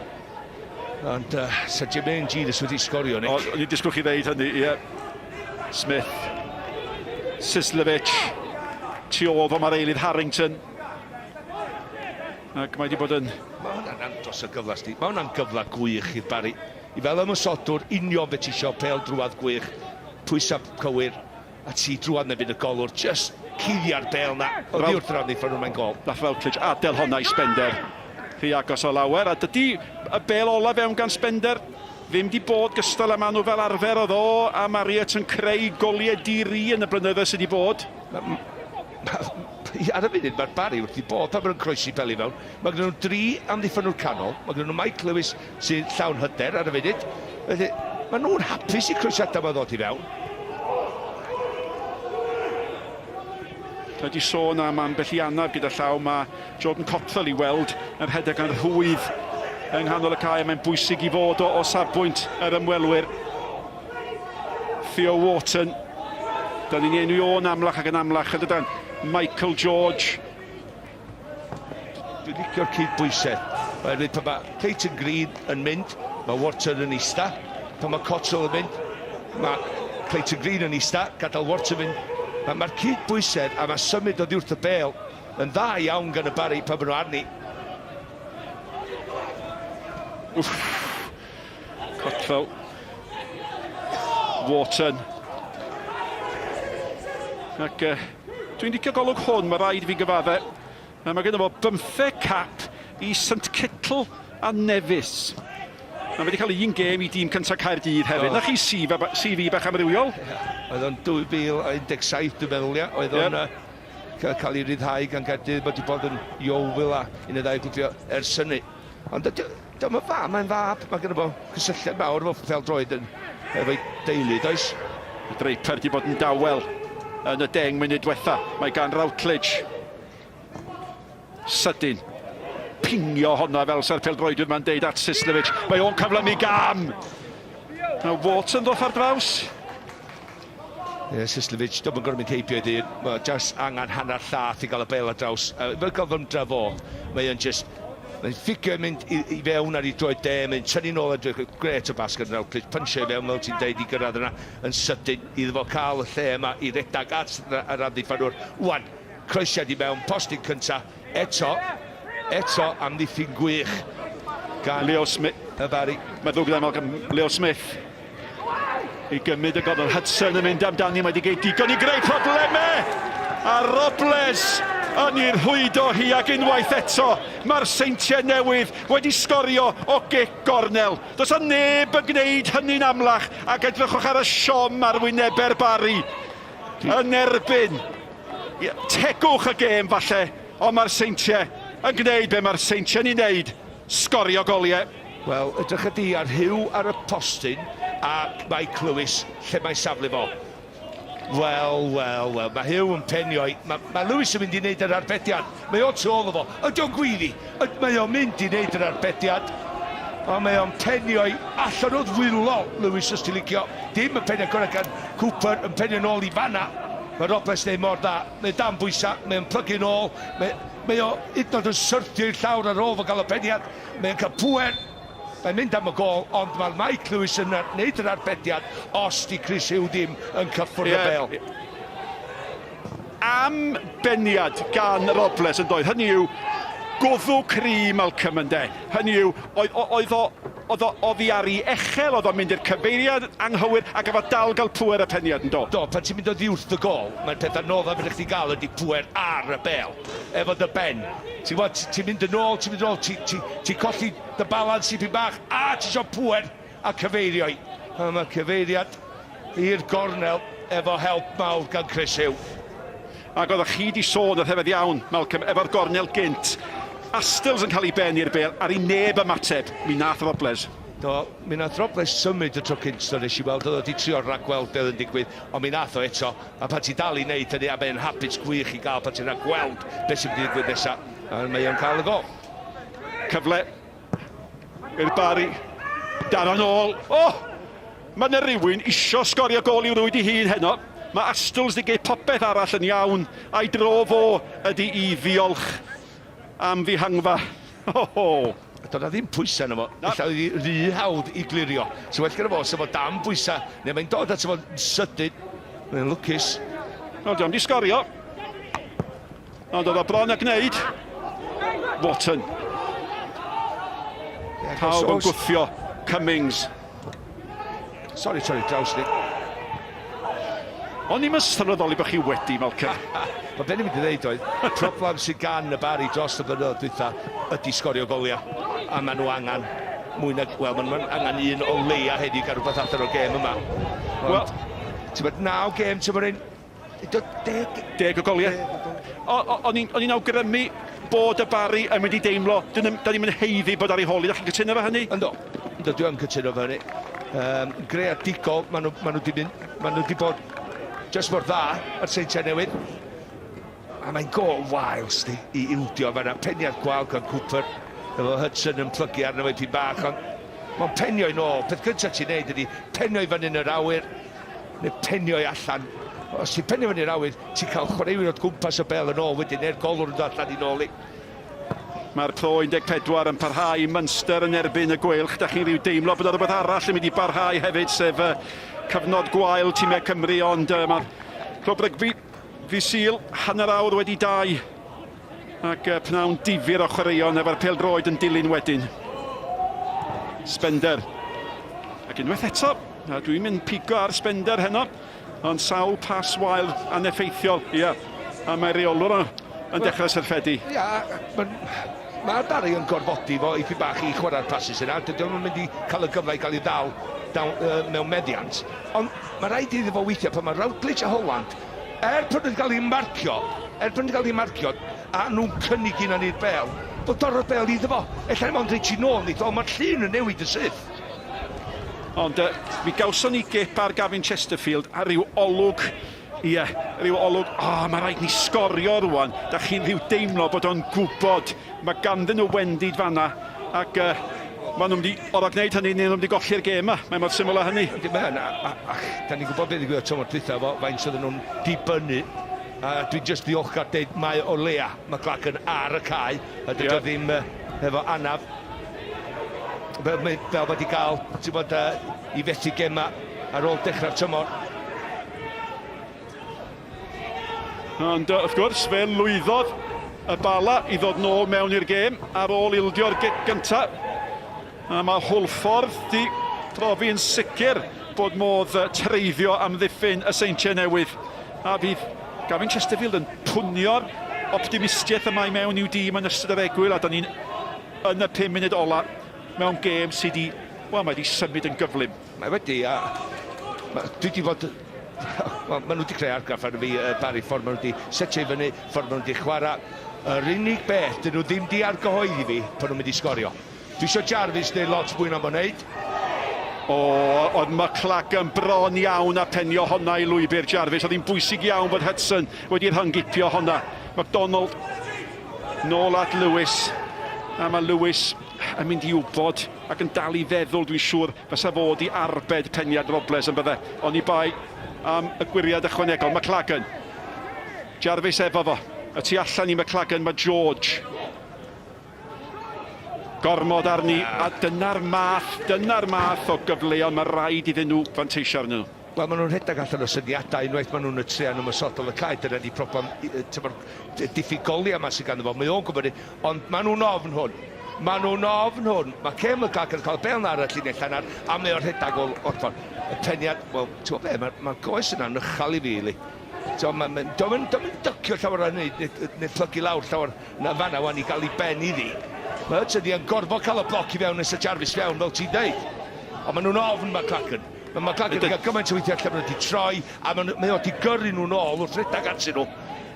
Ond uh, sa Jermaine Jenas wedi sgorio, Nick. O, o'n i'n disgwyl chi ddeud hynny, ie. Smith. Sislevic. Tu ôl fo mae'r eilydd Harrington. Ac mae wedi bod yn... Mae hwnna'n andros o gyfle, sti. Mae hwnna'n gyfle gwych i'r Barry. I fel ymosodwr, union beth ti isio, pêl drwad gwych, pwysau cywir, A ti drwad neu fydd y golwr jyst cuddia'r bêl 'na oddi wrth yr amddiffynnwr, mae'n gôl. Nath Routledge adael honna i Spender rhy agos o lawer, a dydy y bêl ola fewn gan Spender ddim 'di bod gystal â maen nhw fel arfer. Oedd o a Marriott yn creu goliau di-ri yn y blynyddoedd sydd 'di bod. Ar y funud mae'r Barry wrth i bodd pan maen nhw'n croesi peli fewn. Mae gen nhw dri amddiffynnwr canol, mae gen nhw Mike Lewis sy'n llawn hyder ar y funud. Felly, Maen nhw'n hapus i croesiadau yma ddod i fewn. Da wedi sôn am ambell i anaf gyda llaw. Mae Jordan Cottrell i weld yn rhedeg yn rhwydd yng nghanol y cae. Mae'n bwysig i fod o, o safbwynt yr ymwelwyr. Theo Wharton. Da ni'n enwi o'n amlach ac yn amlach yn dydan. Michael George. Dwi'n licio'r cydbwysedd. Oherwydd pan mae Clayton Green yn mynd, mae Wharton yn ista. Pan mae Cottrell yn mynd, mae Clayton Green yn ista, gadael Wharton mynd. Mae'r ma cydbwysedd a mae symud oddi wrth y bêl yn dda iawn gan y Barri pan maen nhw arni. Wff. Cottrell. Wharton. Ac uh, dwi'n licio golwg hwn, mae rhaid i fi gyfadde. Mae gen fo bymtheg cap i St Kittle a Nevis. Mae wedi cael un gêm i dîm cyntaf Caerdydd hefyd. Na chi CV, CV bach amrywiol? Oedd o'n 2017, dwi'n meddwl, ia. Oedd o'n yep. cael ei ryddhau gan Gaerdydd. Mae wedi bod yn Yeovil a un neu ddau glwbio ers hynny. Ond dyma fa, mae'n fab, mae gynno fo cysylltiad mawr efo phêl-droed yn efo'i deulu, does? Draper wedi bod yn dawel yn y deng munud diwetha. Mae gan Routledge sydyn pingio honna fel sa'r pêl-droedwyr ma'n deud at Sislevic. Mae o'n cyflymu gam! Mae Wharton ddoth ar draws. Ie, Sislevic, dim yn gorfod mynd heibio iddi. Mae just angen hanner llath i gael y bel ar draws. Uh, Fel gael fymdra fo, mae o'n just... Mae'n ffigio yn mynd i, i fewn ar ei droed de, mae'n tynnu nôl ar droed, gret o basged yn Routledge, punchio i fewn fel ti'n deud i gyrraedd yna yn sydyn iddo fo cael y lle yma i redag at yr amddiffynwr. Wan, croesiad i mewn, postyn cynta, eto, eto amddiffyn gwych gan Leo Smith. Y Barri. Mae'n ddrwg gyda Malcolm Leo Smith. I gymryd y gofal. Hudson yn mynd amdani, mae wedi gwneud digon i greu problemau! A Robles yn ei rhwydo hi ac unwaith eto mae'r Seintiau Newydd wedi sgorio o gic gornel. Does 'na neb yn gwneud hynny'n amlach ac edrychwch ar y siom ar wynebau'r Barri yn erbyn tegwch y gêm falle, ond mae'r Seintiau yn gwneud be mae'r Seintiau'n ei wneud, sgorio goliau. Wel, edrycha di ar Huw ar y postyn a Mike Lewis, lle mae safle fo? Wel, wel, wel, mae Huw yn penio i... Mae, mae Lewis yn mynd i wneud yr arbediad. Mae o tu ôl o fo. Ydy o'n gwyddi? Mae o'n mynd i wneud yr arbediad. Ond mae o'n penio i allan o ddwylo Lewis os ti'n licio. Dim y penio gorau gan Cooper yn penio nôl i fanna. Mae Robles wneud mor dda. Mae dan bwysau, mae o'n plygu nôl. Mae, mae o hyd yn oed yn syrthio i'r llawr ar ôl fo gael y peniad. Mae'n cael pŵer, mae'n mynd am y gôl, ond mae Mike Lewis yn wneud yr arbediad os di Chris Huw ddim yn cyffwrdd y bêl. Am beniad gan Robles yn doedd, hynny yw, gwddw cry Malcolm ynde. Hynny yw, oedd, oedd o oedd o oddi ar ei echel, oedd o'n mynd i'r cyfeiriad anghywir ac efo dal gael pŵer y peniad yn do? Do, pan ti'n mynd oddi wrth y gôl, mae'r peth anoddaf fedrwch chdi gael ydy pŵer ar y bêl. Efo dy ben. Ti'n gwbod, ti'n mynd yn ôl, ti'n mynd yn ôl, ti'n ti, ti colli dy balans tipyn bach, a ti isio pŵer a cyfeirio i. A mae cyfeiriad i'r gornel efo help mawr gan Chris Huw. Ac oeddech chi 'di sôn yn rhyfedd iawn, Malcolm, efo'r gornel gynt. Astles yn cael ei ben i'r bêl, ar i neb ymateb. Mi nath Robles. Do, mi nath Robles symud y tro cynt, do, nes i weld oedd o 'di trio ragweld be oedd yn digwydd, ond mi nath o eto. A pan ti dal i wneud hynny, a mae o'n habit gwych i gael pan ti'n rhagweld beth sy'n mynd i ddigwydd nesaf, a mae o'n cael y gol. Cyfle i'r Barri. Daro'n ôl. O! Oh! Mae yna rywun isio sgorio gol i'w rwyd i hun heno. Mae Astles wedi gwneud popeth arall yn iawn, a'i dro fo ydy i ddiolch am ddihangfa. Ho ho! Doedd 'na ddim pwysau arno fo. Ella oedd hi rhy hawdd i glirio. So well gyda fo os efo dan bwysau, neu mae'n dod ato fo'n sydyn. Mae'n lwcus. Wel, dio'm 'di sgorio. Ond oedd o bron a gwneud. Watson. Pawb yn gwthio Cummings. Sori, torri draws ni. O'n i'm yn sylweddoli bod chi wedi, Malcolm. Wel, be' ni'n mynd i ddeud oedd, problem sydd gan y Barri dros y blynyddoedd dwytha ydy sgorio goliau. A maen nhw angen mwy na... Wel, maen nhw angen un o leia heddiw i gael rhywbeth allan o'r gêm yma. Ond, Wel, ti'n bod, naw gêm, ti'n bod un... Deg... Deg o goliau. O'n i'n awgrymu bod y Barri yn mynd i deimlo, da ni'n mynd haeddu bod ar ei hôl hi. Dach chi'n cytuno efo hynny? Yndw, yndw, dwi yn cytuno efo hynny. Um, greadigol, maen nhw, maen nhw wedi mynd, maen nhw wedi bod just mor dda ar Seintiau Newydd. A mae'n gol wael, sti, i ildio fanna. Peniad gwael gan Cooper, efo Hudson yn plygu arno fe tipyn bach, ond mae'n penio i nôl. Peth cyntaf ti'n neud ydy penio i fyny yn yr awyr, neu penio i allan. Os ti'n penio fyny'r awyr, ti'n cael chwaraewyr o gwmpas y bel yn ôl wedyn, neu'r golwr yn dod allan i nôl i. Mae'r Pro 14 yn parhau, Munster yn erbyn y Gweilch. Da chi'n rhyw deimlo bod yna rhywbeth arall yn mynd i barhau hefyd, sef cyfnod gwael tîmau Cymru, ond mae'r clwb rygbi ddydd Sul, 2:30, ac pnawn difyr o chwaraeon efo'r pêl-droed yn dilyn wedyn. Spender. Ac unwaith eto, dwi'n mynd pigo ar Spender heno, Ond sawl pas wael aneffeithiol, ia. A mae reolwr yn dechrau syrffedu. Ia, mae'n... Mae Barry yn gorfodi fo ipyn bach i chwarae'r passes yna. Dydy o'm yn mynd i cael y gyfle i gael ei ddal down, uh, mewn meddiant. Ond mae rhaid iddo fo weithio pan mae Routledge a Holland, er pan nhw'n cael eu marcio, er pan nhw'n cael eu marcio, a nhw'n cynnig un i'r bel, bod dorro'r bel iddo fo. Ella ddim ond rhaid ti nôl nid, ond mae'r llun yn newid yn syth. Ond uh, mi gawson ni gip ar Gavin Chesterfield a rhyw olwg, ie, yeah, rhyw olwg, o, oh, mae rhaid ni sgorio rwan. Da chi'n rhyw deimlo bod o'n gwybod, mae ganddyn nhw wendid fanna, ac uh, maen nhw'n mynd i orfod gwneud hynny, neu nhw'n mynd i golli'r gêm yma. Mae mor syml â hynny. Ydy, mae hynna, a, a, a, da ni'n gwybod beth ddigwyddodd tymor dwytha fo, faint oedden nhw'n dibynnu. A dwi'n just ddiolchgar deud mae o leia McLagan ar y cae, a dydy yeah. o ddim uh, efo anaf. Fel, fel mae wedi cael, ti'n bod, uh, i fethu gema ar ôl dechrau'r tymor. Ond wrth gwrs, fe lwyddodd y Bala i ddod nôl mewn i'r gêm ar ôl ildio'r gic gyntaf. A mae Hwlffordd di profi yn sicr bod modd treiddio amddiffyn y Seintiau Newydd. A fydd Gavin Chesterfield yn pwnio'r optimistiaeth yma i mewn i'w dîm yn ystod yr egwyl, a da ni'n yn y 5 munud ola mewn gêm sydd wedi, wel, mae wedi symud yn gyflym. Mae wedi, a ma, dwi wedi bod... Wel, maen nhw wedi creu argraff arno fi, uh, Barry, ffordd maen nhw wedi setio i fyny, ffordd maen nhw wedi chwarae. Yr unig beth, dyn nhw ddim di argyhoeddi fi pan nhw'n mynd i sgorio. Dwi eisiau Jarvis wneud lot mwy na ma'n wneud. O, oedd McLagan bron iawn a penio honna i lwybr Jarvis. Oedd hi'n bwysig iawn bod Hudson wedi rhyngipio honna. McDonald nôl at Lewis. A mae Lewis yn mynd i wybod ac yn dal i feddwl, dwi'n siŵr, fysa fod i arbed peniad Robles yn bydde. Oni bai am y gwiriad ychwanegol. McLagan. Jarvis efo fo. Y tu allan i McLagan mae George. Gormod arni, a dyna'r math, dyna'r math o gyfleon mae rhaid iddyn nhw fanteisio arnyn nhw. Wel, maen nhw'n rhedeg allan o syniadau unwaith maen nhw'n y treian ymosodol y cae. Dyna di problem, tymor, diffyg goliau yma sydd ganddo fo. Mae o'n gwybod hyn, ond maen nhw'n ofn hwn. Maen nhw'n ofn hwn. Mae Cem McClark yn cael bel na ar y llinell hanner, a mae o'n rhedeg o'r ffordd. Y peniad, wel, ti'n gwybod be, mae'r ma goes yna'n uchel i fi, li. Mae'n ma, ma, dycio llawer o hynny, neu, neu plygu lawr llawer Na fanna wan i gael ei ben iddi. Mae Hudson yn gorfod cael y bloc i fewn nes y Jarvis fewn, fel ti'n deud. Ond maen nhw'n ofn McLagan. Mae McLagan wedi cael gymaint o weithiau lle maen nhw wedi troi, a maen nhw, mae o wedi gyrru nhw'n ôl wrth redeg atyn nhw.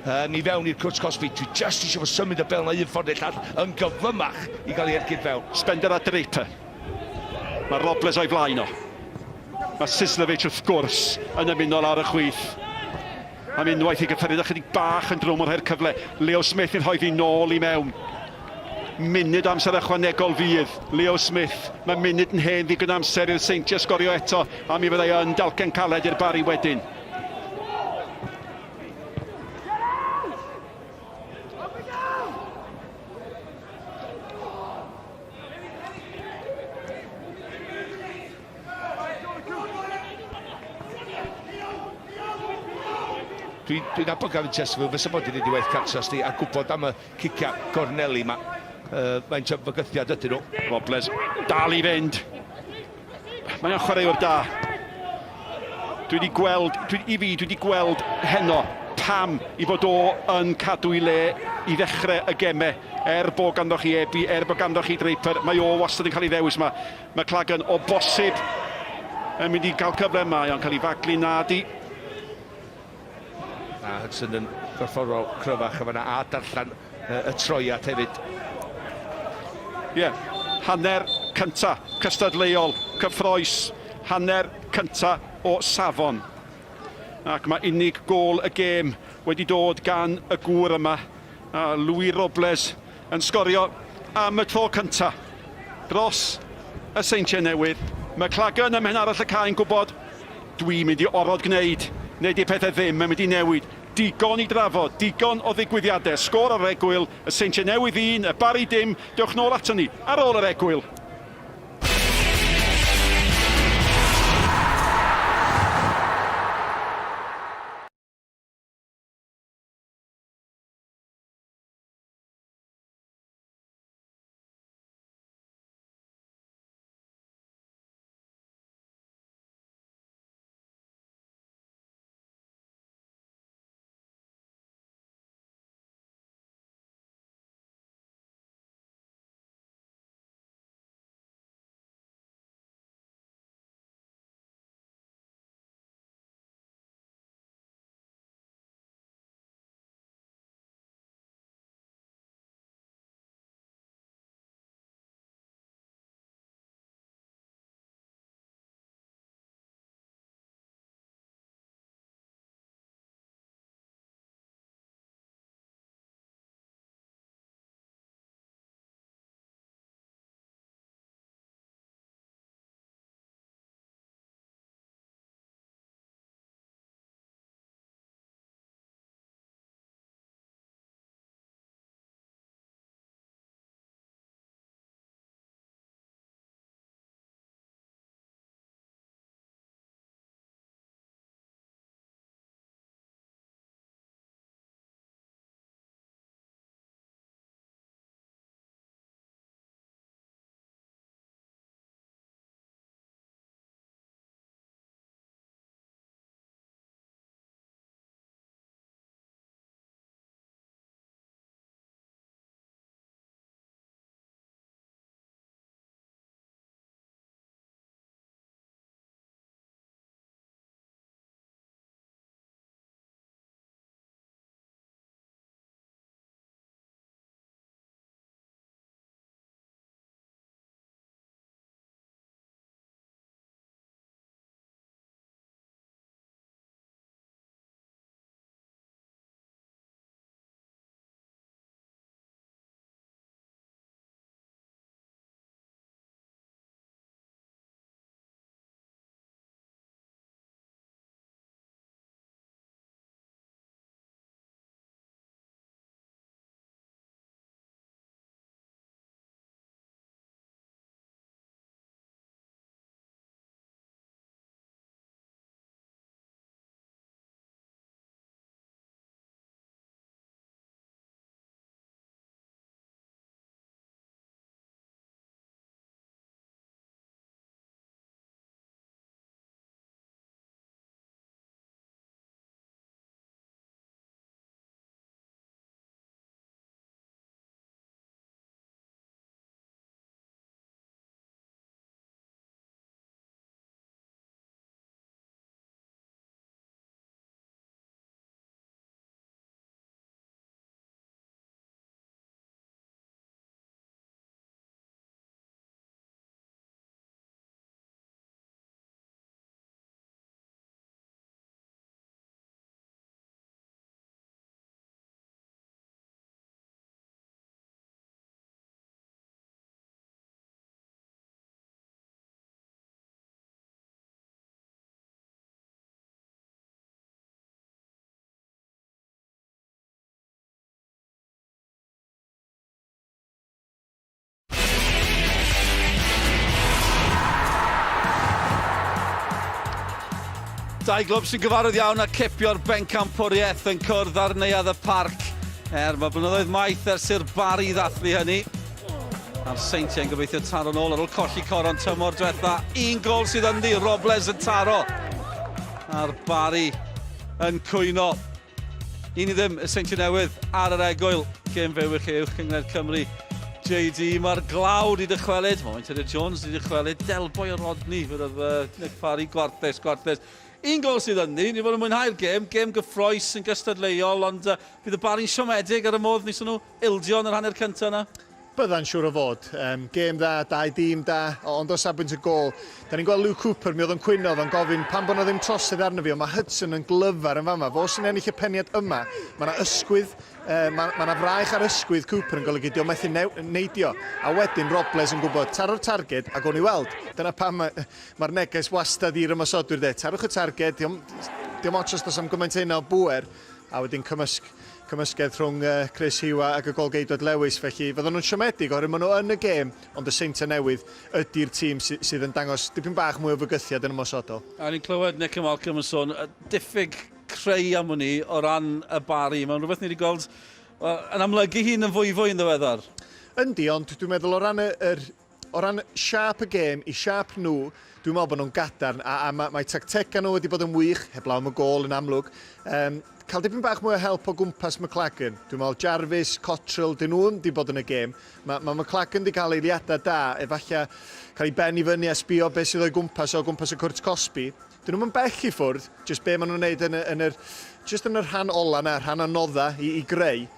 Um, i fewn i'r cwrt cosbi. Dwi just eisiau fo symud y bel na un ffordd neu llall yn gyflymach i gael ei ergyd fewn. Spender a Draper. Mae Robles o'i flaen o. Mae Sislevic wrth gwrs yn ymuno lawr y chwith. Am unwaith i gyffyrdd ychydig bach yn drwm o rhoi'r cyfle. Leo Smith yn rhoi fi nôl i mewn. Munud amser ychwanegol fydd. Leo Smith. Mae munud yn hen ddigon amser i'r Seintiau sgorio eto, a mi fyddai yn dalcen caled i'r Barri wedyn. Dwi'n dwi nabod Gavin Chesterfield, fysa bod wedi gwneud ei waith cartra sti, a gwybod am y ciciau gorneli yma. Uh, faint o fygythiad ydyn nhw. Robles dal i fynd. Mae o'n chwaraewr da. Dwi wedi gweld, dwi, i fi, dwi wedi gweld heno pam i fod o yn cadw i le i ddechrau y gemau. Er bod ganddo chi Ebi, er bod ganddo chi Draper, mae o wastad yn cael ei ddewis yma. McLagan o bosib yn mynd i gael cyfle, mae o'n cael ei faglu nadi. A Hudson yn gorfforol cryfach yn fanna a darllen y troiad hefyd. Ie, yeah, hanner cynta, cystadleuol, cyffroes. Hanner cynta o safon. Ac mae unig gôl y gêm wedi dod gan y gŵr yma, a Louis Robles yn sgorio am y tro cynta dros y Seintiau Newydd. McLagan ym mhen arall y cae'n gwybod, dwi'n mynd i orfod gwneud, neu 'di pethau ddim yn mynd i newid. Digon i drafod, digon o ddigwyddiadau. Sgôr ar yr egwyl, y Seintiau Newydd un, y Barri dim. Dewch nôl aton ni ar ôl yr egwyl. Dau glwb sy'n gyfarwydd iawn â cipio'r bencampwriaeth yn cwrdd ar Neuadd y Parc. Er, mae blynyddoedd maith ers i'r Barri ddathlu hynny. A'r Seintiau'n gobeithio taro nôl ar ôl colli coron tymor diwetha. Un gol sydd ynddi, Robles yn taro. A'r Barri yn cwyno. 1-0 y Seintiau Newydd ar yr egwyl. Gêm fyw i chi uwch Cynghrair Cymru. JD, mae'r glaw wedi dychwelyd. Mae Tudur Jones wedi dychwelyd. Delboy o Rodney, fydd oedd Nick Parry, gwarthus, gwarthus. Un gol sydd ynddi, ni fod yn mwynhau'r gêm, gêm gyffroes yn gystadleuol, ond uh, bydd y Barri'n siomedig ar y modd wnaethon nhw ildio yn yr hanner cyntaf yna. Bydda'n siŵr o fod. Gêm dda, dau dîm da, ond o safbwynt y gôl, da ni'n gweld Luke Cooper, mi oedd o'n cwyno, oedd o'n gofyn pam bod 'na ddim trosedd arno fi, ond mae Hudson yn glyfar yn fama, fo sy'n ennill y peniad yma, mae 'na ysgwydd, mae 'na fraich ar ysgwydd Cooper yn golygu 'di o methu neidio, a wedyn Robles yn gwybod, taro'r targed a gawn ni weld. Dyna pam mae'r neges wastad i'r ymosodwyr de, tarwch y targed, dio'm ots os does 'am gymaint â hynna o bŵer, A wedyn cymysg, cymysgedd rhwng Chris Hugh ac y gôl-geidwad Lewis, felly fyddan nhw'n siomedig oherwydd maen nhw yn y gêm, ond y Seintiau Newydd ydy'r tîm sy, sydd yn dangos dipyn bach mwy o fygythiad yn ymosodol. A ni'n clywed Nick a Malcolm yn sôn, diffyg creu am wn i o ran y Barri. Mae'n rhywbeth ni wedi gweld well, yn amlygu hun yn fwyfwy yn ddiweddar. Yndi, ond dwi'n meddwl o ran y, yr, O ran siâp y gêm, i siâp nhw, dwi'n meddwl bod nhw'n gadarn, a, a mae, mae tactegau nhw wedi bod yn wych, heblaw am y gôl yn amlwg. Cael dipyn bach mwy o help o gwmpas McLagan. Dwi'n meddwl Jarvis, Cottrell, dyn nhw'n di bod yn y gêm. Mae, mae McLagan wedi cael eiliadau da, efallai cael ei ben i fyny a sbio beth sydd o'i gwmpas o gwmpas y cwrt cosbi. Dyn nhw'm yn bell i ffwrdd, jyst be maen nhw'n neud yn, y, yn yr, jyst yn y rhan ola na, rhan anodda i, i greu.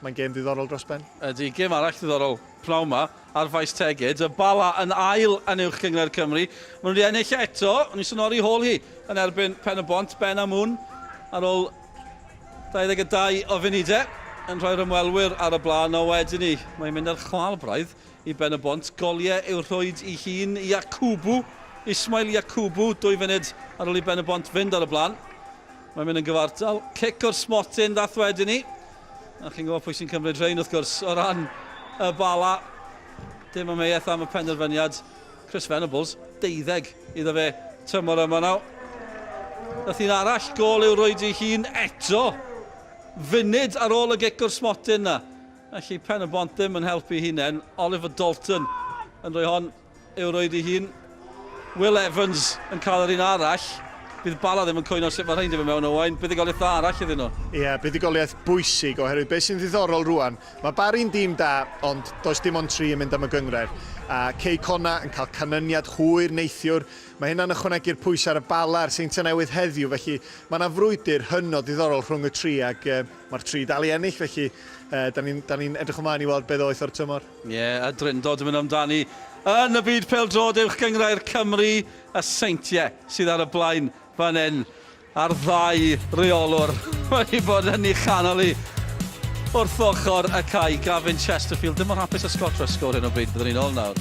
Mae'n gêm ddiddorol dros ben. Ydy, gêm arall ddiddorol pnawn 'ma ar Faes Tegid. Y Bala yn ail yn Uwch Gynghrair Cymru. Maen nhw wedi ennill eto, o'n i'n synori hôl hi yn erbyn Pen y Bont, Ben a Mwn, ar ôl 22 o funudau yn rhoi'r ymwelwyr ar y blaen, o wedyn ni, mae'n mynd ar chwâl braidd i Ben y Bont. Goliau yw'r rhwyd i hun Yakubu, Ismail Yakubu, 2 funud ar ôl i Ben y Bont fynd ar y blaen. Mae'n mynd yn gyfartal. Cic o'r smotyn ddath wedyn ni. A chi'n gwybod pwy sy'n cymryd rhain wrth gwrs o ran y Bala. Dim amheuaeth am y penderfyniad. Chris Venables, deuddeg iddo fe tymor yma nawr. Nath un arall gôl i'w rwyd ei hun eto. Funud ar ôl y gic o'r smotyn na. Felly Pen y Bont ddim yn helpu hunain. Oliver Dalton yn rhoi hon i'w roed ei hun. Will Evans yn cael yr un arall. Bydd Bala ddim yn cwyno sut mae rhain 'di fynd mewn, Owain. Buddugoliaeth dda arall iddyn nhw. Ie, buddugoliaeth bwysig oherwydd beth sy'n ddiddorol rwan, mae Barry'n dîm da ond does dim ond tri yn mynd am y gynghrair. A Cei Connah yn cael canlyniad hwyr neithiwr, mae hynna'n ychwanegu'r pwysau ar y Bala a'r Seintiau Newydd heddiw, felly mae 'na frwydr hynod ddiddorol rhwng y tri ac mae'r tri dal i ennill, felly 'da ni'n 'da ni'n edrych ymlaen i weld be ddoeth o'r tymor. Ie, y Drindod yn mynd amdani yn y byd pêl-droed Uwch Gynghrair Cymru, y Seintiau sydd ar y blaen fan hyn, a'r ddau reolwr wedi bod yn ei chanol hi wrth ochr y cae. Gavin Chesterfield, ddim mor hapus â Scott Rusko ar hyn o bryd, byddwn ni'n ôl nawr.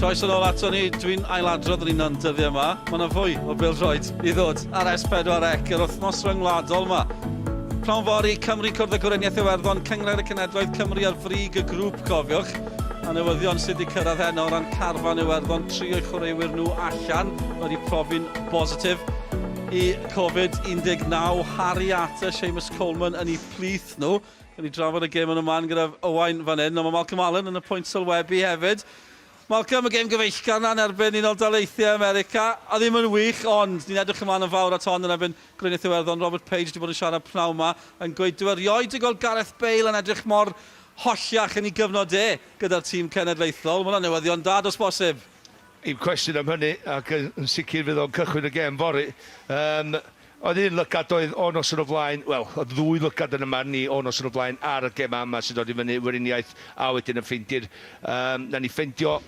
Croeso nôl ato ni, dwi'n ailadrodd yn un o'n dyddiau yma. Mae yna fwy o bêl-droed i ddod ar S4C yr wythnos ryngwladol yma. Pnawn fory, Cymru cwrdd â Gweriniaeth Iwerddon, Cynghrair y Cenhedloedd, Cymru ar frig y grŵp, cofiwch. A newyddion sydd wedi cyrraedd heno o ran carfan Iwerddon, tri o'i chwaraewyr nhw allan wedi profi'n bositif i Covid-19. Harry Arter, Seamus Coleman yn eu plith nhw. Gawn ni drafod y gêm yn y man gyda Owain fan hyn, ond mae Malcolm Allen yn y pwynt sylwebu hefyd. Malcolm, y gêm gyfeillgar 'na yn erbyn Unol Daleithiau America, a ddim yn wych, ond ni'n edrych ymlaen yn fawr at hon yn erbyn Gweriniaeth Iwerddon. Robert Page wedi bod yn siarad pnawn 'ma yn gweud dyw e erioed 'di gweld Gareth Bale yn edrych mor holliach yn ei gyfnod e gyda'r tîm cenedlaethol. Mae hwnna'n newyddion da, does bosib? Un cwestiwn am hynny, ac yn sicr fydd o'n cychwyn y gêm fory. Yym, oedd un lygad oedd o noson o flaen, wel, oedd ddwy lygad yn y marn i o noson o flaen ar y gemau yma sy'n dod i fyny, Weriniaeth a wedyn y Ffindir. Yym, nawn ni ffeindio,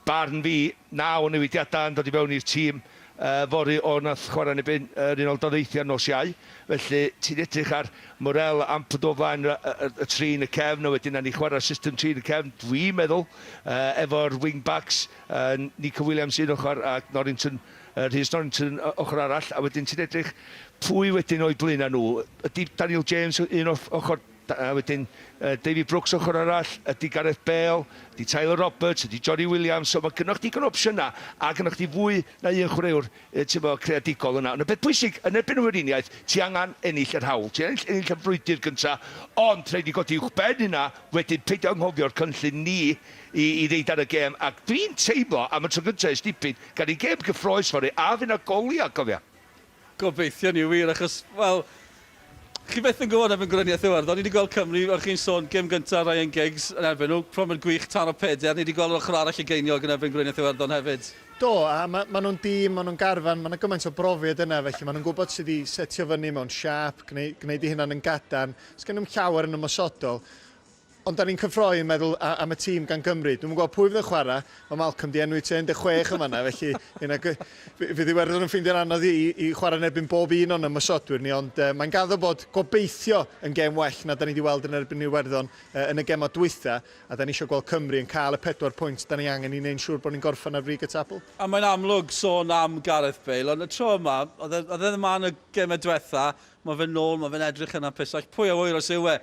barn fi, naw o newidiadau yn dod i fewn i'r tîm uh, fory o nath chwarae yn erbyn yr Unol Daleithiau nos Iau. Felly, ti'n edrych ar Morrell a Ampadu o flaen y, y, y tri yn y cefn, a wedyn nawn ni chwarae'r system tri yn y cefn, dwi'n meddwl, uh, efo'r wing-backs, uh, Nico Williams un ochr a Norrington, uh, Rhys Norrington ochr arall, a wedyn ti'n edrych pwy wedyn o'i blaenau nhw. Ydy Daniel James un ochr A wedyn David Brooks ochr arall, ydy Gareth Bale, ydy Tyler Roberts, ydy Johnny Williams, so mae gynnoch chdi digon o opsiynau a gynnoch chdi fwy na un chwaraewr ti'n bod, creadigol yna. Ond y peth pwysig, yn erbyn y Weriniaeth, ti angen ennill yr hawl, ti angen ennill y frwydr gynta, ond rhaid ni godi uwchben hynna, wedyn peidio anghofio'r cynllun ni i, i ddeud ar y gêm, ac dwi'n teimlo am y tro gynta ers dipyn, gawn ni gêm gyffrous fory, a fydd 'na goliau, cofia. Gobeithio ni wir, achos, wel, chi byth yn gwybod erbyn Gweriniaeth Iwerddon. Ni wedi gweld Cymru, fel chi'n sôn, gêm gyntaf Ryan Giggs yn erbyn nhw, profiad gwych, taro peder. Ni wedi gweld yr ochr arall y geiniog yn erbyn Gweriniaeth Iwerddon hefyd. Do, a ma' ma' nhw'n dîm, ma' nhw'n garfan, ma' 'na gymaint o brofiad yna, felly ma' nhw'n gwybod sut i setio fyny mewn siâp, gwneud gwneud eu hunain yn gadarn. Sgen nhw'm llawer yn ymosodol. Ond da ni'n cyffroi yn meddwl am y tîm gan Gymru. Dwi'm yn gwybod pwy fydd yn chwarae. Mae Malcolm di enwi tua 16 yn fanna, felly you know, fydd Iwerddon yn ffeindio'n anodd i, i chwarae yn erbyn bob un o'n ymosodwyr ni, ond uh, mae'n gaddo bod gobeithio yn gêm well na da ni wedi weld yn erbyn Iwerddon uh, yn y gemau dwytha, a da ni eisiau gweld Cymru yn cael y pedwar pwynt da ni angen i wneud siŵr bod ni'n gorffen ar frig y tabl. A mae'n amlwg sôn am Gareth Bale, ond y tro yma, oedd e, e ddim yn y gemau diwetha, mae fe'n nôl, mae fe'n edrych yn hapusach. Pwy a ŵyr os yw e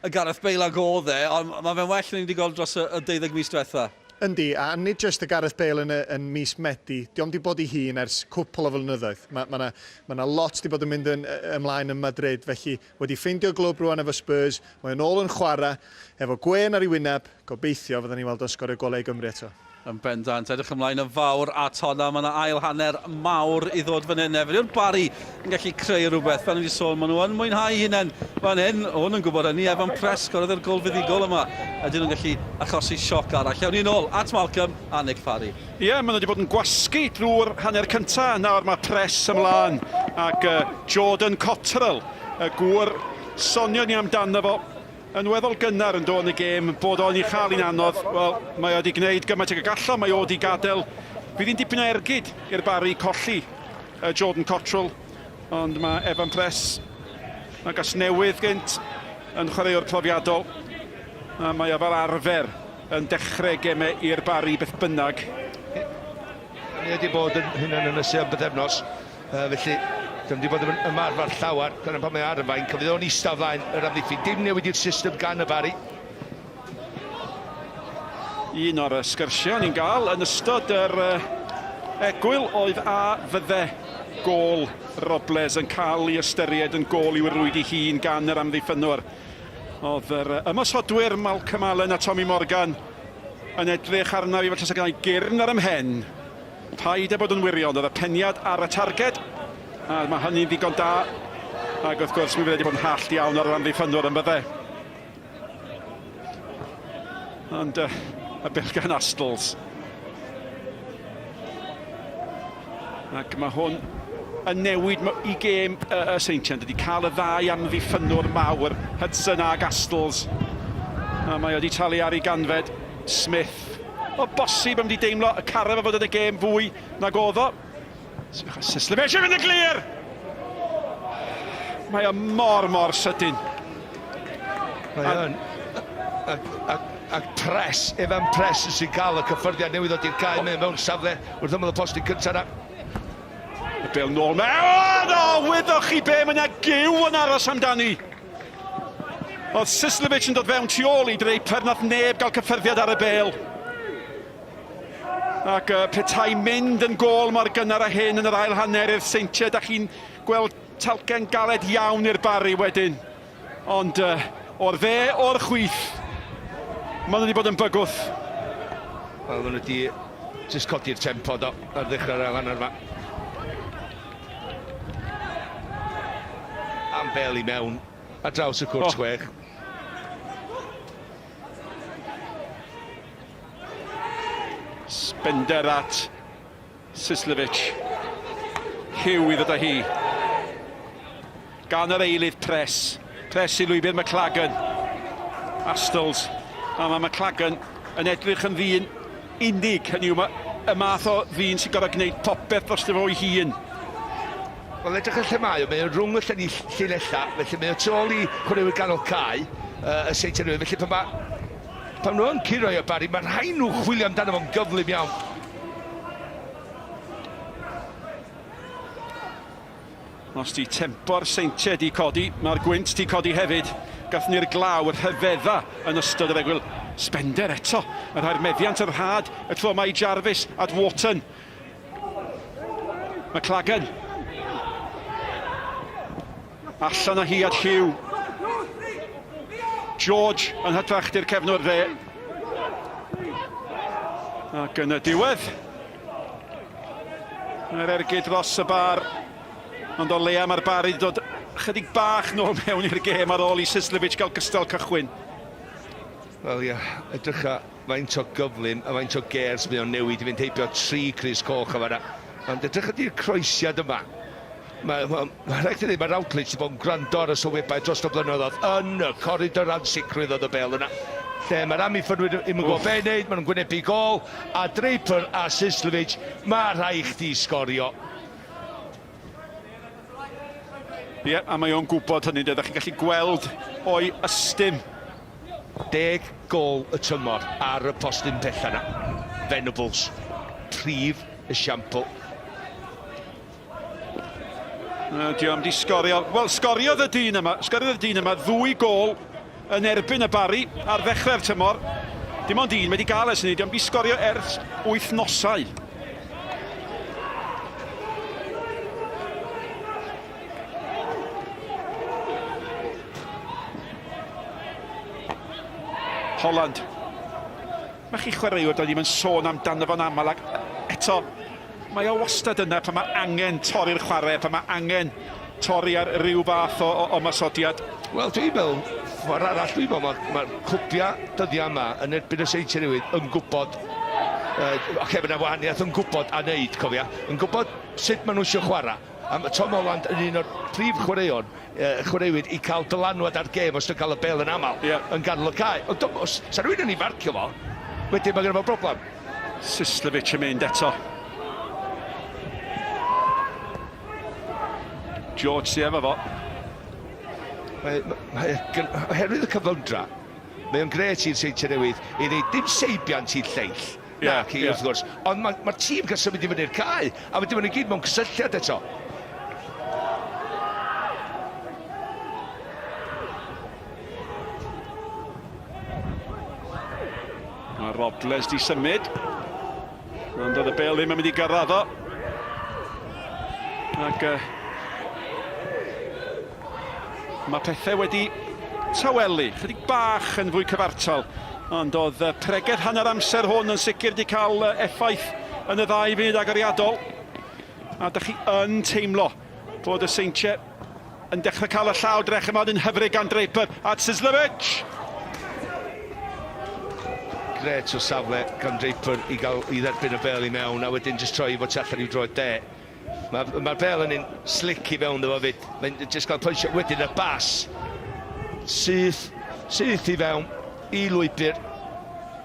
y Gareth Bale ag o'dd e, ond mae fe'n well na ni wedi gweld dros y, y deuddeg mis diwetha. Yndi, a nid jyst y Gareth Bale yn, y, yn mis Medi, dio'm di bod ei hun ers cwpl o flynyddoedd. Mae ma 'na, ma 'na lot di bod yn mynd yn, ymlaen yn Madrid, felly wedi ffeindio glwb rwan efo Spurs, mae o'n ôl yn chwarae, efo gwên ar ei wyneb, gobeithio fydden ni'n weld o'n sgorio golau i Gymru eto. Yn bendant, edrych ymlaen yn fawr at honna. Mae yna ail hanner mawr i ddod fan hyn hefyd. Yw'r Barri yn gallu creu rhywbeth? Fel ni wedi sôn, maen nhw yn mwynhau hunain fan hyn. Hwn yn gwybod hynny. Evan Press gorodd yr gol fuddugol yma. Ydyn nhw'n gallu achosi sioc arall? Awn ni nôl at Malcolm a Nick Parry. Ie, yeah, maen nhw wedi bod yn gwasgu drwy'r hanner cyntaf. Nawr mae Press ymlaen ac uh, Jordan Cotterill, y gŵr sonio ni amdano fo Yn weddol gynnar yn do yn y gêm, bod o'n ei chael hi'n anodd, wel, mae o wedi gwneud gymaint ag y gallo, mae o wedi gadael. Fydd hi'n dipyn o ergyd i'r Barri colli Jordan Cottrell, ond mae Evan Press, mae Gasnewydd gynt yn chwaraewr profiadol, a mae o fel arfer yn dechrau gemau i'r Barri beth bynnag. Ni wedi bod yn hunan ynysu am bythefnos, felly dyn wedi bod yn ymarfer llawer, dyna pan mae ar y fainc, a fydd o'n eistedd o flaen yr amddiffyn. Dim newid i'r system gan y Barri. Un o'r sgyrsiau ni'n gael yn ystod yr egwyl oedd a fydde gôl Robles yn cael ei ystyried yn gôl i'w rwyd ei hun gan yr amddiffynnwr. Oedd yr ymosodwyr Malcolm Allen a Tommy Morgan yn edrych arna fi fel tasa gennai gyrn ar 'y mhen. Paid â bod yn wirion, oedd y peniad ar y targed, a mae hynny'n ddigon da. Ac wrth gwrs, mi fydde wedi bod yn hallt iawn ar yr amddiffynnwr yn bydde. Ond uh, y bel gan Astles. Ac mae hwn yn newid i gêm y, y Seintiau. Dydy cael y ddau amddiffynnwr mawr, Hudson ag Astles. A mae wedi talu ar ei ganfed. Smith, o bosib, yn mynd i deimlo y caraf o fod yn y gêm fwy nag oedd o. Sislemesh yn mynd yn glir! Mae o mor, mor sydyn. Mae o'n. Ac, ac, Ac Press, Evan Press sy'n cael y cyffyrddiad newydd ddod i'r cae mewn mewn safle wrth ymyl y postyn cyntaf yna. Y bel nôl mewn! O, wyddoch chi be, mae yna gyw yn aros amdani. Oedd Sislevic yn dod fewn tu ôl i Draper, nath neb gael cyffyrddiad ar y bel. Ac uh, petai mynd yn gôl mor gynnar a hyn yn yr ail hanner i'r Seintiau, da chi'n gweld talcen galed iawn i'r Barri wedyn. Ond uh, o'r dde, o'r chwith, maen nhw wedi bod yn bygwth. Wel, maen nhw wedi jyst codi'r tempo do, ar ddechrau'r ail hanner yma. Am bel i mewn ar draws y cwrt oh. chwech. Spender at Sislevic. Hugh i ddod â hi. Gan yr eilydd Press. Press i lwybr McLagan. Astles. A mae McLagan yn edrych yn ddyn unig. Hynny yw, mae y math o ddyn sy'n gorfod gwneud popeth drosto fo'i hun. Wel, edrych ar lle mae o. Mae o rhwng y llenni llinellau, felly mae o tu ôl i chwaraewyr ganol cae uh, y Seintiau Newydd. Felly pan mae pan nhw yn curo i o Barry, mae rhaid nhw chwilio amdano fo'n gyflym iawn. Os di tempo'r Seintiau di codi, mae'r gwynt di codi hefyd. Gath ni'r glaw y rhyfedda yn ystod yr egwyl. Spender eto, y rhai'r meddiant yr rhad, y tro mae Jarvis at Wharton. McLagan. Allan â hi at Hugh. George yn hytrach di'r cefnwr dde. Ac yn y diwedd, mae'r ergyd dros y bar. Ond o leia mae'r bar wedi dod chydig bach nôl mewn i'r gêm ar ôl i Sislevic gael gystal cychwyn. Wel ia, edrycha faint o gyflym a faint o gêrs mae o'n newid i fynd heibio tri crys coch yn fan'na. Ond edrych ydi'r croesiad yma. Mae, ma, ma rhaid i ddweud, mae Routledge wedi bod yn gwrando ar y sylwebau dros y blynyddoedd yn y coridor ansicrwydd oedd y bel yna. Lle mae'r amddiffynwyr ddim yn gwybod be i wneud, maen nhw'n gwynebu gôl, a Draper a Sislevic, mae rhaid chdi sgorio. Ie, yeah, a mae o'n gwybod hynny, dydych chi'n gallu gweld o'i ystym. Deg gôl y tymor ar y postyn pella 'na. Venables, prif esiampl. Uh, Diolch di sgorio. Wel, sgoriodd y dyn yma, sgoriodd y dyn yma ddwy gôl yn erbyn y Barri ar ddechrau'r tymor. Dim ond un, mae wedi gael ers hynny, diolch di sgorio ers wythnosau. Holland. Mae chi chwaraewr, da ni'n sôn amdano fo'n aml, ac eto, mae o wastad yna pan mae angen torri'r chwarae, pan mae angen torri ar ryw fath o, o, o masodiad. Wel, dwi'n meddwl, ffordd arall, dwi'n meddwl, mae'r ma clwbiau dyddiau yma yn erbyn y Seintiau Newydd yn gwybod, uh, oce, mae yna wahaniaeth yn gwybod a wneud, cofia, yn gwybod sut maen nhw eisiau chwarae. A mae Tom Holland yn un o'r prif chwaraeon, uh, chwaraewyr i cael dylanwad ar gêm os dwi'n cael y bel yn aml yeah. yn ganol y cae. Ond os sa rhywun yn ei farcio fo, wedyn mae gen fo broblem. Sislevic yn mynd eto. George sy efo fo. Mae, mae, oherwydd y cyflymdra, mae o'n gret i'r Seintiau Newydd i ddeud dim seibiant i'r lleill. Ie, Naci, ie. wrth gwrs. Ond mae'r ma tîm cael symud i fyny'r cae, a wedyn maen nhw gyd mewn cysylltiad eto. Mae Robles di symud. Ond oedd y bel ddim yn mynd i gyrraedd o. Ac uh, Mae pethau wedi tawelu, chydig bach yn fwy cyfartal, ond oedd pregeth hanner amser hwn yn sicr wedi cael effaith yn y ddau funud agoriadol. A da chi yn teimlo bod y Seintiau yn dechrau cael y llaw drech yma yn hyfryd gan Draper at Sislevic. Gret o safle gan Draper i gael i dderbyn y bel i mewn a wedyn jyst troi i fod tu allan i'w droed de. Mae'r ma bel yn un slick i fewn iddo fo fyd. Mae'n jyst cael pwysio. Wedyn y bas. Syth, syth i fewn i lwybr.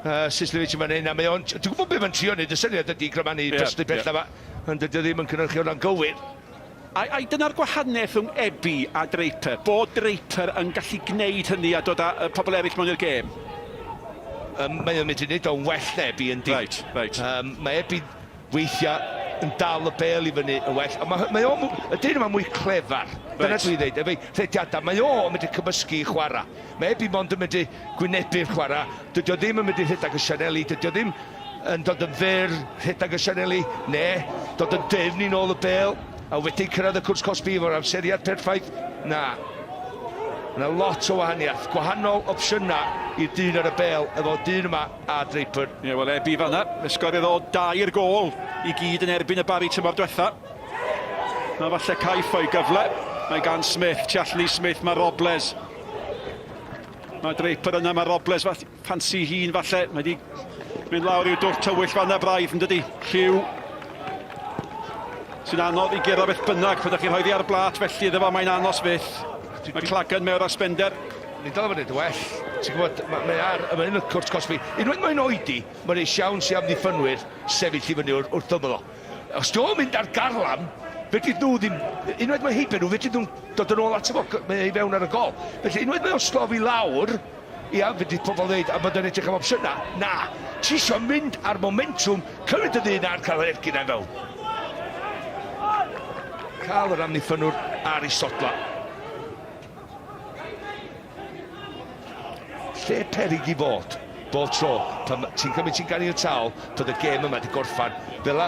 Uh, Sislevic yn fan hyn, a mae o'n... Dwi'n gwybod beth mae'n trio wneud, y syniad ydy grymanu yeah, dros y pella yeah. ma, ond dydy o ddim yn cynhyrchu hwnna'n gywir. Ai, ai dyna'r gwahaniaeth rhwng Ebi a Draper, bod Draper yn gallu gwneud hynny a dod â pobl eraill mewn i'r gêm? Um, mae o'n mynd i wneud o'n well na Ebi yndi. Right, right. Um, mae Ebi weithiau yn dal y bêl i fyny yn well. Ond mae, mae o, y dyn yma mwy clefar. Right. Dyna dwi'n dweud, efo'i rhediadau. Mae o yn mynd i cymysgu i chwarae. Mae Ebi mond yn mynd i gwynebu'r chwarae. Dydy o ddim yn mynd i rhedeg y sianeli. Dydy o ddim yn dod yn fyr, rhedeg y sianeli, ne, dod yn dyfn i nôl y bêl, a wedyn cyrraedd y cwrs cosbi efo'r amseriad perffaith. Na. Mae yna lot o wahaniaeth. Gwahanol opsiynau i'r dyn ar y bêl efo dyn yma a Draper. Ie, yeah, wel, Ebi fanna. Fe sgoriodd o dair gôl i gyd yn erbyn y Barry tymor diwetha. Mae falle caiff o'i gyfle. Mae gan Smith, tu allan i Smith, mae Robles. Mae Draper yna, mae Robles ffansi hun falle. Mae wedi mynd lawr i'w dwll tywyll fanna braidd, yn dydy? Rhyw sy'n anodd i guro beth bynnag. Pan ydych chi'n rhoi ddi ar blat felly iddo fo, mae'n anos fyth. Mae Clagan mewn ar Spender. Ni dal fod yn well. Ti'n gwybod, mae, mae ar, mae un o'r cwrt cosbi. Unwaith mae'n oedi, mae'n ei siawns i amddiffynwyr sefyll i fyny wrth ymyl o. Os di o'n mynd ar garlam, fedrith nhw ddim, unwaith mae heibio nhw, fedrith nhw'n dod yn ôl ato fo, mae ei fewn ar y gol. Felly unwaith mae o'n slofi lawr, Ia, fedrith pobl ddeud, a bod yn edrych am opsiynau. Na, ti isio mynd ar momentwm, cymryd y ddyn a'r cael yr ergyd na i fewn. Cael yr amddiffynnwr ar ei sodla. Lle peryg i fod, bob tro, pan ti'n cymryd ti'n ganiataol bod y gêm yma wedi gorffan. Fel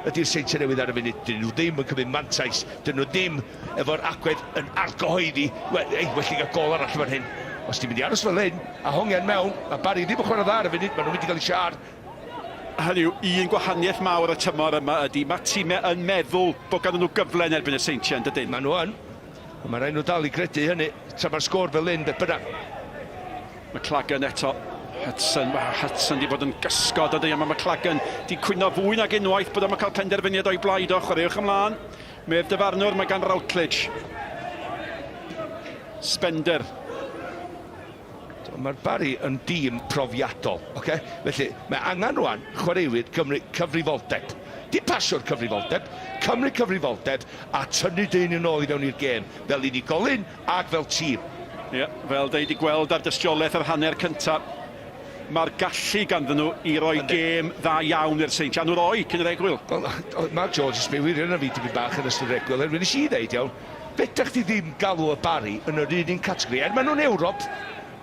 ydy'r Seintiau Newydd ar y funud, dyn nhw ddim yn cymryd mantais, dyn nhw ddim efo'r agwedd yn argyhoeddi, wel, ei, well i gael gol arall fan hyn. Os ti'n mynd i aros fel hyn, a hongian mewn, mae Barry ddim yn chwarae dda ar y funud, maen nhw'n mynd i gael eu siar. Hynny yw, un gwahaniaeth mawr y tymor yma ydy, mae tîmau yn meddwl bod ganddyn nhw gyfle yn erbyn y Seintiau, yn dydyn? Maen nhw yn. Ond mae rhaid nhw dal i gredu hynny, tra mae'r sgôr fel hyn, beth bynnag. McLagan eto. Hudson, mae Hudson di bod yn gysgod ydy, a mae McLagan di cwyno fwy nag unwaith bod o'n cael penderfyniad o'i blaid o, chwaraewch ymlaen. Medd dyfarnwr, mae gan Routledge. Spender. Mae'r Barry yn dîm profiadol, oce? Felly, mae angen rwan chwaraewyr gymryd cyfrifoldeb. Dim pasio'r cyfrifoldeb, cymryd cyfrifoldeb a tynnu dyn yn ôl i fewn i'r gêm, fel unigolyn ac fel tîm. Ie, yeah, fel da ni wedi gweld ar dystiolaeth yr hanner cyntaf, mae'r gallu ganddyn nhw i roi gêm dda iawn i'r Seintiau. A nhw roi cyn yr egwyl. Wel, Mark Jones yn sbio wirion arna fi tipyn bach yn ystod yr egwyl, oherwydd nes i ddeud, iawn, fedra chdi ddim galw y Barri yn yr un un categori, er maen nhw'n Ewrop,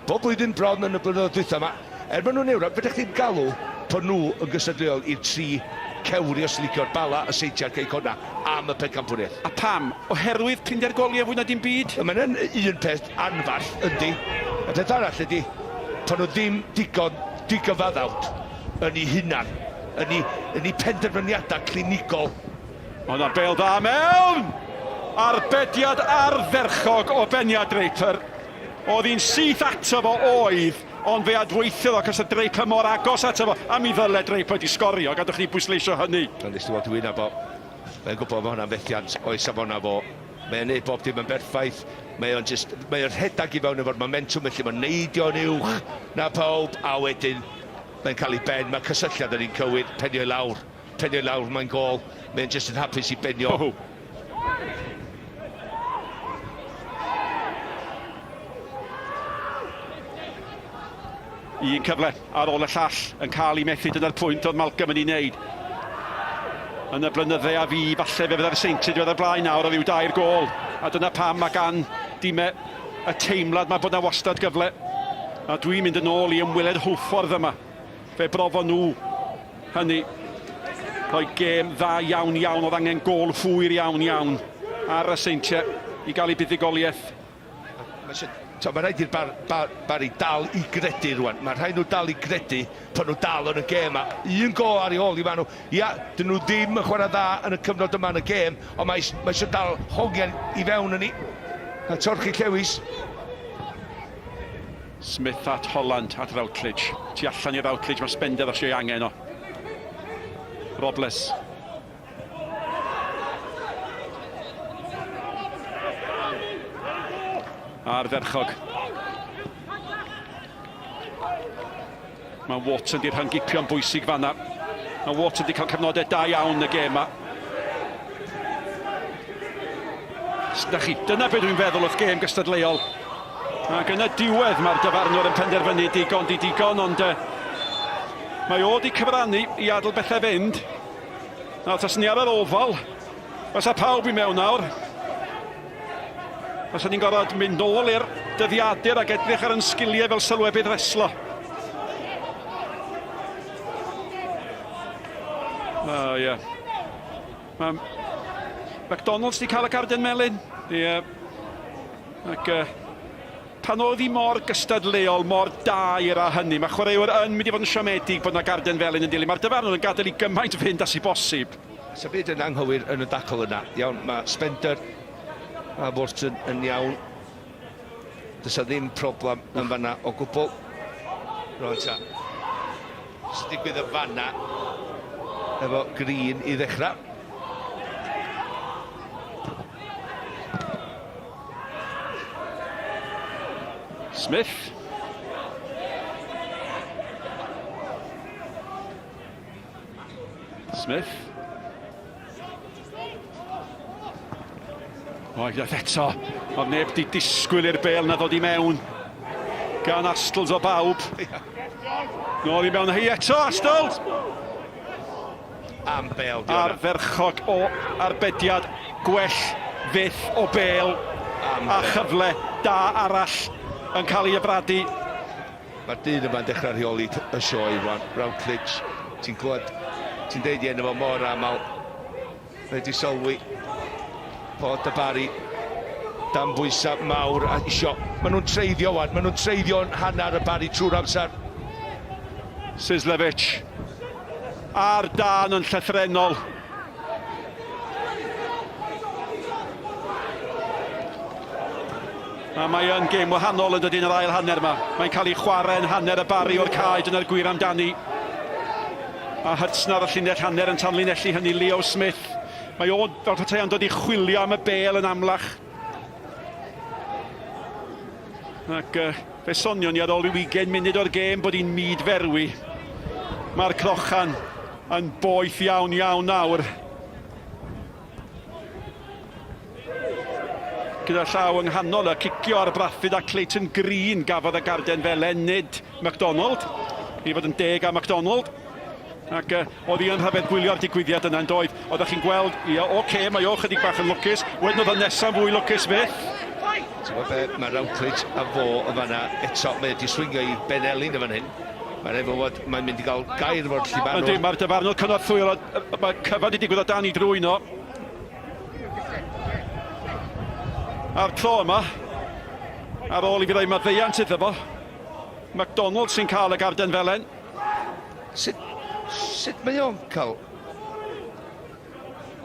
bob blwyddyn bron yn y blynyddoedd dwytha 'ma, er maen nhw'n Ewrop, fedra chdi ddim galw bod nhw yn gystadleuol i'r tri cewri, os ti'n licio'r Bala, y Seintiau a'r Cei Connah, am y pencampwriaeth. A pam? Oherwydd prinder goliau fwy na dim byd? Mae hynna'n un peth anfarth, yndi. Y peth arall ydi, bod nhw ddim digon digyfaddawd yn eu hunan, yn eu, yn eu penderfyniadau clinigol. Mae yna bêl dda mewn! Arbediad ardderchog o Benia Draper. Oedd hi'n syth ato fo oedd, ond fe adweithiodd o achos y Draper mor agos ato fo, a mi ddyle Draper di sgorio, gadwch ni bwysleisio hynny. Wel, nes di weld dwi'n abo, mae'n gwybod mae hwnna'n fethiant o'i safona fo. Mae o'n neud bob dim yn berffaith, mae o'n jyst, mae o'n rhedeg i fewn efo'r momentwm felly mae'n neidio'n uwch na pawb a wedyn mae'n cael ei ben, mae'r cysylltiad yn un cywir, penio i lawr, penio i lawr, mae'n gôl, mae'n jyst yn hapus i benio. Oh. Un cyfle ar ôl y llall yn cael ei methu, dyna'r pwynt oedd Malcolm yn ei wneud. Yn y blynydde a fi, falle fe fydda'r Seintiau wedi ar blaen nawr o ryw dair gôl. A dyna pam mae gan dime y teimlad mae bod na wastad gyfle. A dwi'n mynd yn ôl i ymweled Hwlffordd yma. Fe brofon nhw hynny. Rhoi gêm dda iawn iawn, oedd angen gôl hwyr iawn iawn ar y Seintiau i gael eu buddugoliaeth. Mae eisiau... Tibod, mae'n rhaid i'r bar, bar, Barry dal i gredu rwan. Mae'n rhaid nhw dal i gredu bod nhw dal yn y gêm 'ma. Un gôl ar ei ôl i maen nhw. Ia, dyn nhw ddim yn chwarae dda yn y cyfnod yma yn y gêm, ond mae, mae eisiau dal hongian i fewn yn ni. A torchi llewis. Smith at Holland, at Routledge. Tu allan i Routledge, mae Spender os ei angen o. Robles. Ardderchog. Mae Watson di rhyngipio'n bwysig fanna. Mae Watson di cael cyfnodau da iawn y gêm ma. Na chi, dyna beth dwi'n feddwl wrth gêm gystadleuol. Ac yn y diwedd mae'r dyfarnwr yn penderfynu digon di digon, ond uh, Mae o 'di cyfrannu i adael bethau fynd. Nawr, taswn ni ar yr ofal, fysa pawb i mewn nawr. Fysa ni'n gorfod mynd nôl i'r dyddiadur ac edrych ar yn sgiliau fel sylwebydd reslo. O, oh, ie. Yeah. Mae McDonald's 'di cael y garden melyn. Ie. Yeah. Ac uh, pan oedd hi mor gystadleuol, mor daer â hynny, mae chwaraewyr yn mynd i fod yn siomedig bod 'na garden felyn yn dilyn. Mae'r dyfarnwr yn gadael i gymaint fynd â sy'n bosib. Sa'm byd yn anghywir yn y dacl yna. Iawn, mae Spender a Wharton yn iawn. Does 'na ddim problem yn fanna o gwbl. Rwan ta. Sy'n digwydd yn fanna efo Green i ddechrau. Smith. Smith. O, unwaith eto, oedd neb di disgwyl i'r bel na ddod i mewn gan Astles o bawb. Nôl i mewn hi eto, Astles! Am bêl 'di hwnna. Ardderchog o arbediad, gwell fyth o bêl a chyfle da arall yn cael ei afradu. Mae'r dyn yma'n dechrau rheoli y sioe rwan, Routledge. Ti'n clywed, ti'n deud i enw fo mor aml. Mae wedi sylwi bod y Barri dan bwysau mawr a isio. Maen nhw'n treiddio wan, maen nhw'n treiddio'n hanner y Barri trwy'r amser. Cieslewicz ar dân yn llythrennol. A mae yn gêm wahanol yn dydy yn yr ail hanner yma. Mae'n cael ei chwarae yn hanner y Barri o'r cae, dyna'r gwir amdani. A Hudson ar y llinell hanner yn tanlinellu hynny Leo Smith. Mae o fel petai o'n dod i chwilio am y bêl yn amlach. Ac uh, fe sonion ni ar ôl rhyw 20 munud o'r gêm bod hi'n myd ferwi. Mae'r crochan yn boeth iawn iawn nawr. Gyda llaw yng nghanol y cicio ar Brathyd a Clayton Green gafodd y garden felen, nid MacDonald. I fod yn deg â MacDonald. Ac uh, oedd hi yn rhyfedd gwylio'r digwyddiad yna yn doedd. Oeddech chi'n gweld, ia, oce, okay, mae o chydig bach yn lwcus. Wedyn oedd y nesaf fwy lwcus fyth. Ti'n gwybod be, mae Routledge a fo yn fanna eto, mae wedi swingio i Ben Elin yn fan hyn. Mae'n rhaid fod, mae'n mynd i gael gair efo'r llifanwr. Yndi, mae'r dyfarnwr cynorthwyol, mae cyfan wedi digwydd o dan i drwy'n o. A'r tro yma, ar ôl i fi roi maddeuant iddo fo, McDonald sy'n cael y garden felen. Sut, sut mae o'n cael...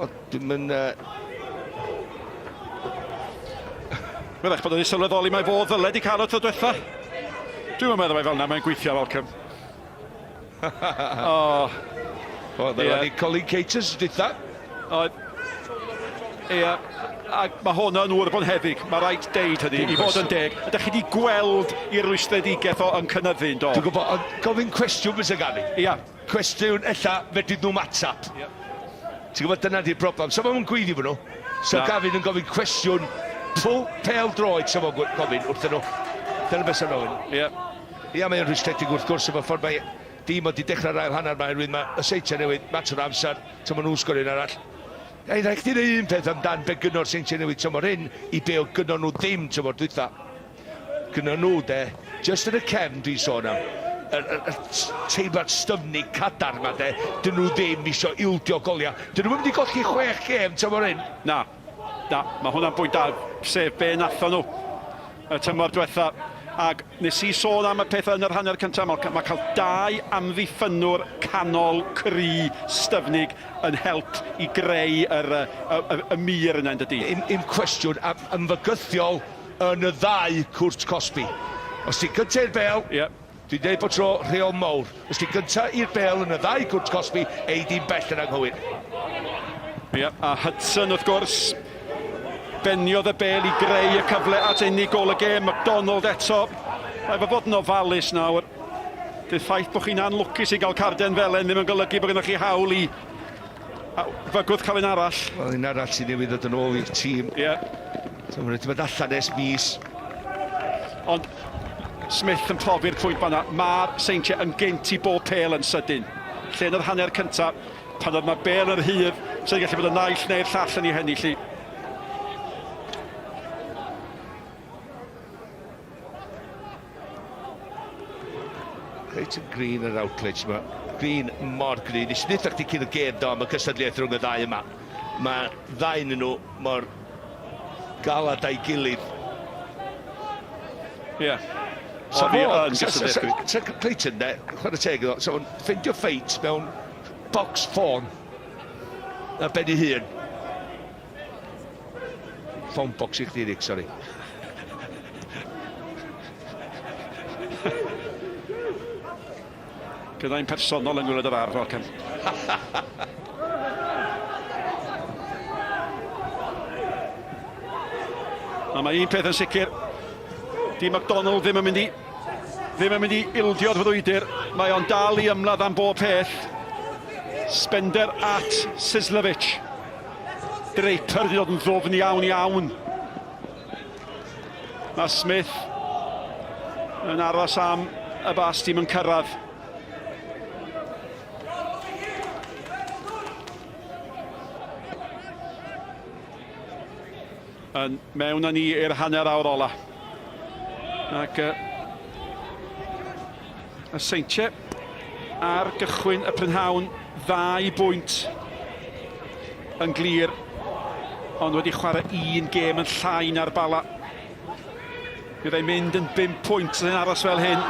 O, dwi'n mynd... Uh... Wyrach bod o'n sylweddoli mae fo ddyled i cael o tro diwetha. Dwi'm yn meddwl mai fel 'na mae'n gweithio, Malcolm. O. Wel, dyna ni Colin Caters dwytha. Oedd. Ie. Ac mae hwn yn ŵr bonheddig, mae rhaid deud hynny, i fod yn deg. Ydych chi wedi gweld i rwystredigaeth o yn cynyddu, yn do? Dwi'n gwybod, ond gofyn cwestiwn fysa Gavin. Ia. Cwestiwn ella fedrith nhw'm ateb. Ia. Ti'n gwybod, dyna di'r broblem. So ma'n gweiddi fo nhw. So Gavin yn gofyn cwestiwn pwl pêl droed sa fo'n gofyn wrthyn nhw. Dyna beth sa'n gofyn. Ia. Ia, mae o'n rhwystredig wrth gwrs efo ffordd mae dîm ond 'di dechrau'r ail hanner 'ma oherwydd mae y Seintiau Newydd mater o amser tan maen nhw'n sgorio un arall. Ei, rhaid chdi ddeud un peth amdan be gynno'r Seintiau Newydd tymor hyn i be oedd gynnon nhw ddim tymor dwytha. Gynnon nhw de, jyst yn y cefn dwi'n sôn am, yr, yr, yr teimlad styfnig cadarn 'ma de, dyn nhw ddim isio ildio goliau. Dyn nhw'm yn mynd i golli chwech gêm tymor hyn. Na, na, mae hwnna'n bwynt da, sef be nathon nhw y tymor diwetha. Ac nes i sôn am y peth yn yr hanner cyntaf, mae, mae cael dau amddiffynnwr canol cry styfnig yn help i greu yr, y, y, y mur yna, yn dydy? Un, un cwestiwn am, am fygythiol yn y ddau cwrt cosbi. Os ti'n gyntaf i'r bel, yeah. Dwi'n deud bod tro rheol mawr. Os ti'n gyntaf i'r bel yn y ddau cwrt cosbi, ei di'n bell yn anghywir. Ie, a Hudson wrth gwrs, beniodd y bel i greu y cyfle at unig gol y gêm. McDonald eto, mae fo fod yn ofalus nawr. Dy'r ffaith bod chi'n anlwcus i gael carden felen ddim yn golygu bod gennych chi hawl i fygwth cael un arall. Wel, un arall sydd newydd ddod yn ôl i'r tîm. Ie. So, mae'n wedi bod allan ers mis. Ond Smith yn profi'r pwynt fanna. Mae'r Seintiau yn gynt i bob pêl yn sydyn. Lle yn yr hanner cyntaf, pan oedd 'na bêl yn rhydd, sy'n gallu bod y naill neu'r llall yn ei hennill hi. Reit yn green yr outlet yma. Green mor green. Nes i ddeutha chdi cyn y gêm do am y cystadleuaeth rhwng y ddau yma. Mae ddau yn nhw mor galad a'i gilydd. Ie. Yeah. So fo, yn gystadleuaeth. Sa Clayton de, chwarae teg iddo, so fo'n ffeindio ffeit mewn box ffôn ar ben ei hun. Phone box i chdi, Rick, sori. Gyda'n personol yng ngwylod yr ardd, welcome. A mae un peth yn sicr, di McDonald ddim yn mynd i ddim yn mynd i ildio'r frwydr. Mae o'n dal i ymladd am bob peth. Spender at Sislovic. Draper wedi dod yn ddwfn iawn iawn. Mae Smith yn aros am y bas dim yn cyrraedd. Yn mewn â ni i'r hanner awr ola. Ac y Seintiau ar gychwyn y prynhawn ddau bwynt yn glir, ond wedi chwarae un gêm yn llai na'r Bala. Bydd e'n mynd yn 5 pwynt yn aros fel hyn.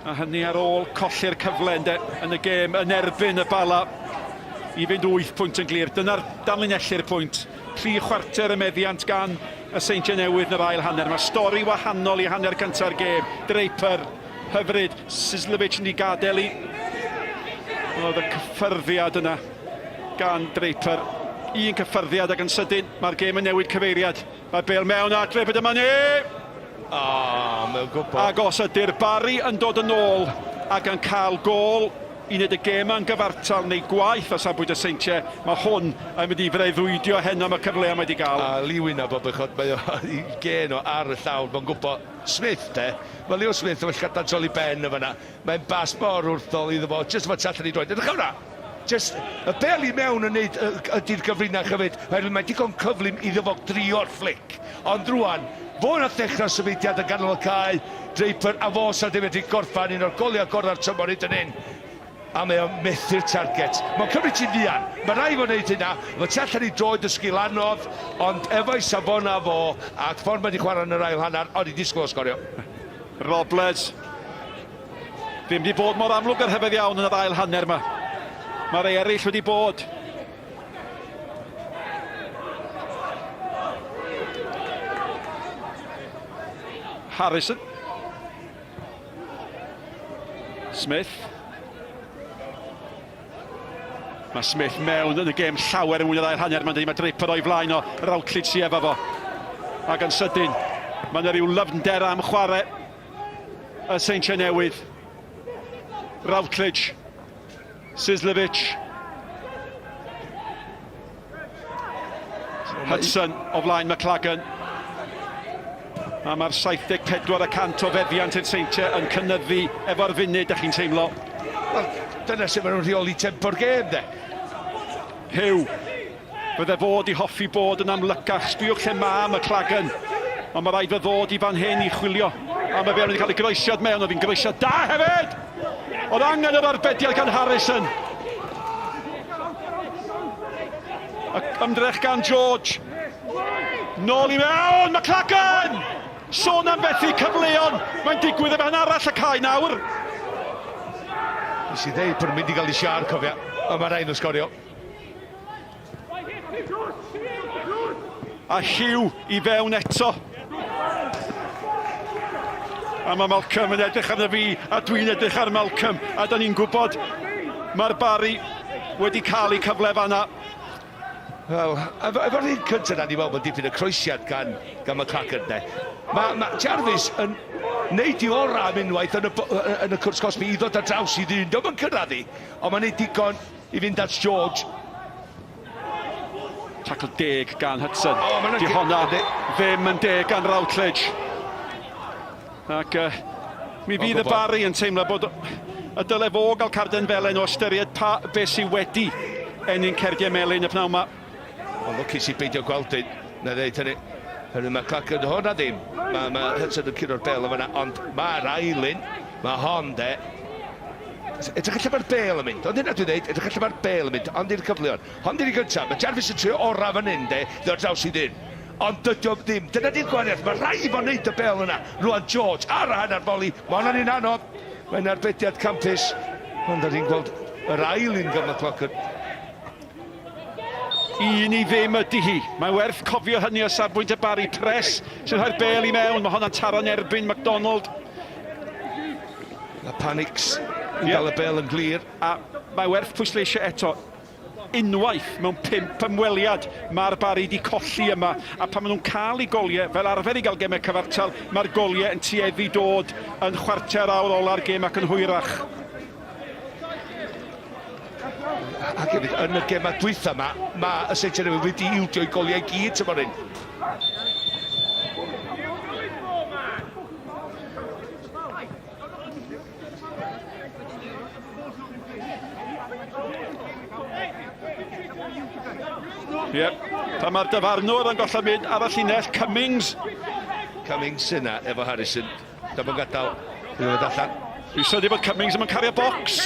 A hynny ar ôl colli'r cyfle ynde, yn y gêm yn erbyn y Bala i fynd 8 pwynt yn glir. Dyna'r danlinellu'r pwynt. Tri chwarter y meddiant gan y Seintiau Newydd yn yr ail hanner. Mae stori wahanol i hanner cynta'r gêm. Draper, hyfryd, Sislovic yn ei gadael i. Oedd y cyffyrddiad yna gan Draper. Un cyffyrddiad ac yn sydyn mae'r gêm yn newid cyfeiriad. Mae Bale mewn a Draper dyma ni! O, mae'n gwybod. Ac os ydy'r Barry yn dod yn ôl ac yn cael gôl i wneud y gêm yn gyfartal neu gwaeth o safbwynt y Seintiau, mae hwn yn mynd i freuddwydio heno am y cyfleoedd mae wedi gael. A Lee wyneb o bechod, mae o i gên o ar y llawr, mae'n gwybod. Smith de, mae Leo Smith efo llygad dan i ben yn fanna. Mae'n bas mor wrthol iddo fo, jyst efo tu allan i droed. Edrych am hwnna! Jyst y bêl i mewn yn neud ydy'r gyfrinach hefyd, oherwydd mae digon cyflym iddo fo drio'r fflic. Ond rwan, fo nath ddechrau symudiad yn ganol y cae, Draper, a fo sydd wedi medru gorffan un o'r goliau gorau'r tymor hyd yn hyn. A mae o'n methu'r target. Mae'n cymryd ti'n fuan. Mae rhaid fo wneud hynna. Mae tu allan i droed y sgil anodd, ond efo'i safona fo, a'r ffordd mae wedi chwarae yn yr ail hanner, o'n i'n disgwyl o sgorio. Robles. Ddim wedi bod mor amlwg a rhyfedd iawn yn yr ail hanner yma. Mae rei eraill wedi bod. Harrison. Smith. Mae Smith mewn yn y gêm llawer yn mwy o'r ail hanner. Mae'n dweud mae Draper o'i flaen o, Routledge sy efo fo. Ac yn sydyn, mae yna rhyw lyfnder am chwarae y Seintiau Newydd. Routledge, Sislovic, Hudson o flaen McLagan. A mae'r 74 y cant o feddiant i'r Seintiau yn cynyddu efo'r funud, da chi'n teimlo? Wel, dyna sut maen nhw'n rheoli tempo'r gêm, de. Huw, Fydde fod i hoffi bod yn amlycach. Sbïwch lle ma McLagan. Ond mae rhaid fy ddod i fan hyn i chwilio. A mae fe wedi cael ei groesiad mewn. Oedd hi'n groesiad da hefyd! Oedd angen yr arbediad gan Harrison. Ac ymdrech gan George. Nôl i mewn, McLagan! Sôn am fethu cyfleon, mae'n digwydd efo hyn arall y cae nawr. Nes i ddeud bod nhw'n mynd i gael ei siar, cofia. Ond mae rhaid nhw sgorio. A Hugh i fewn eto. A mae Malcolm yn edrych arno fi, a dwi'n edrych ar Malcolm, a da ni'n gwybod mae'r Barry wedi cael eu cyfle fanna. Wel, efo'r un cyntaf na ni weld bod dipyn o croesiad gan, gan McCracken, de. Mae ma Jarvis yn neud i orau am unwaith yn y, yn y cwrs cosbi i ddod ar draws i ddyn. Dio'm yn cyrraedd i, ond mae'n neud digon i fynd at George. Tackle deg gan Hudson. Oh, Di honna ddim yn deg gan Routledge. Ac uh, mi fydd y Barry yn teimlo bod y dyle fo gael carden felen o ystyried pa beth sydd wedi ennyn cerdiau melyn y pnawn yma. Ond lwcus i beidio gweld un, na ddeud hynny. Hynny mae Clark yn hwnna ddim. Mae, mae Hudson yn curo'r bel yma, ond mae'r ail un, mae hon de. Edrych allan mae'r bel yn mynd, ond hynna dwi'n dweud, edrych allan mae'r bel yn mynd, ond i'r cyfleon. Hon di'r un gyntaf, mae Jarvis yn trio orau fan hyn de, ddod draws i ddyn. Ond dydy o ddim, dyna di'r gwahaniaeth, mae rhaid i fo wneud y bel yna. Rwan George ar y hanner foli, mae hwnna'n un anodd. Mae'n arbediad campus, ond da ni'n gweld yr ail un gan McLaughlin. 1-0 ydy hi. Mae'n werth cofio hynny o safbwynt y Barry Press sy'n rhoi'r bêl i mewn. Mae honna'n taro'n erbyn McDonald. Mae Panics yn gael y bêl yn glir. A mae werth pwysleisio eto, unwaith mewn pump ymweliad mae'r Barry wedi colli yma, a pan maen nhw'n cael eu goliau, fel arfer i gael gemau cyfartal, mae'r goliau yn tueddu dod yn chwarter awr ola'r gêm ac yn hwyrach. Ac hefyd, yn y gemau dwytha yma, mae y Seintiau Newydd wedi ildio i goliau i gyd tymor hyn. Ie, yep. Pan mae'r dyfarnwr yn golled mynd ar y llinell, Cummings. Cummings yna efo Harrison. Dyma'n gadael iddo fod allan. Dwi'n synnu bod Cummings ddim yn cario bocs.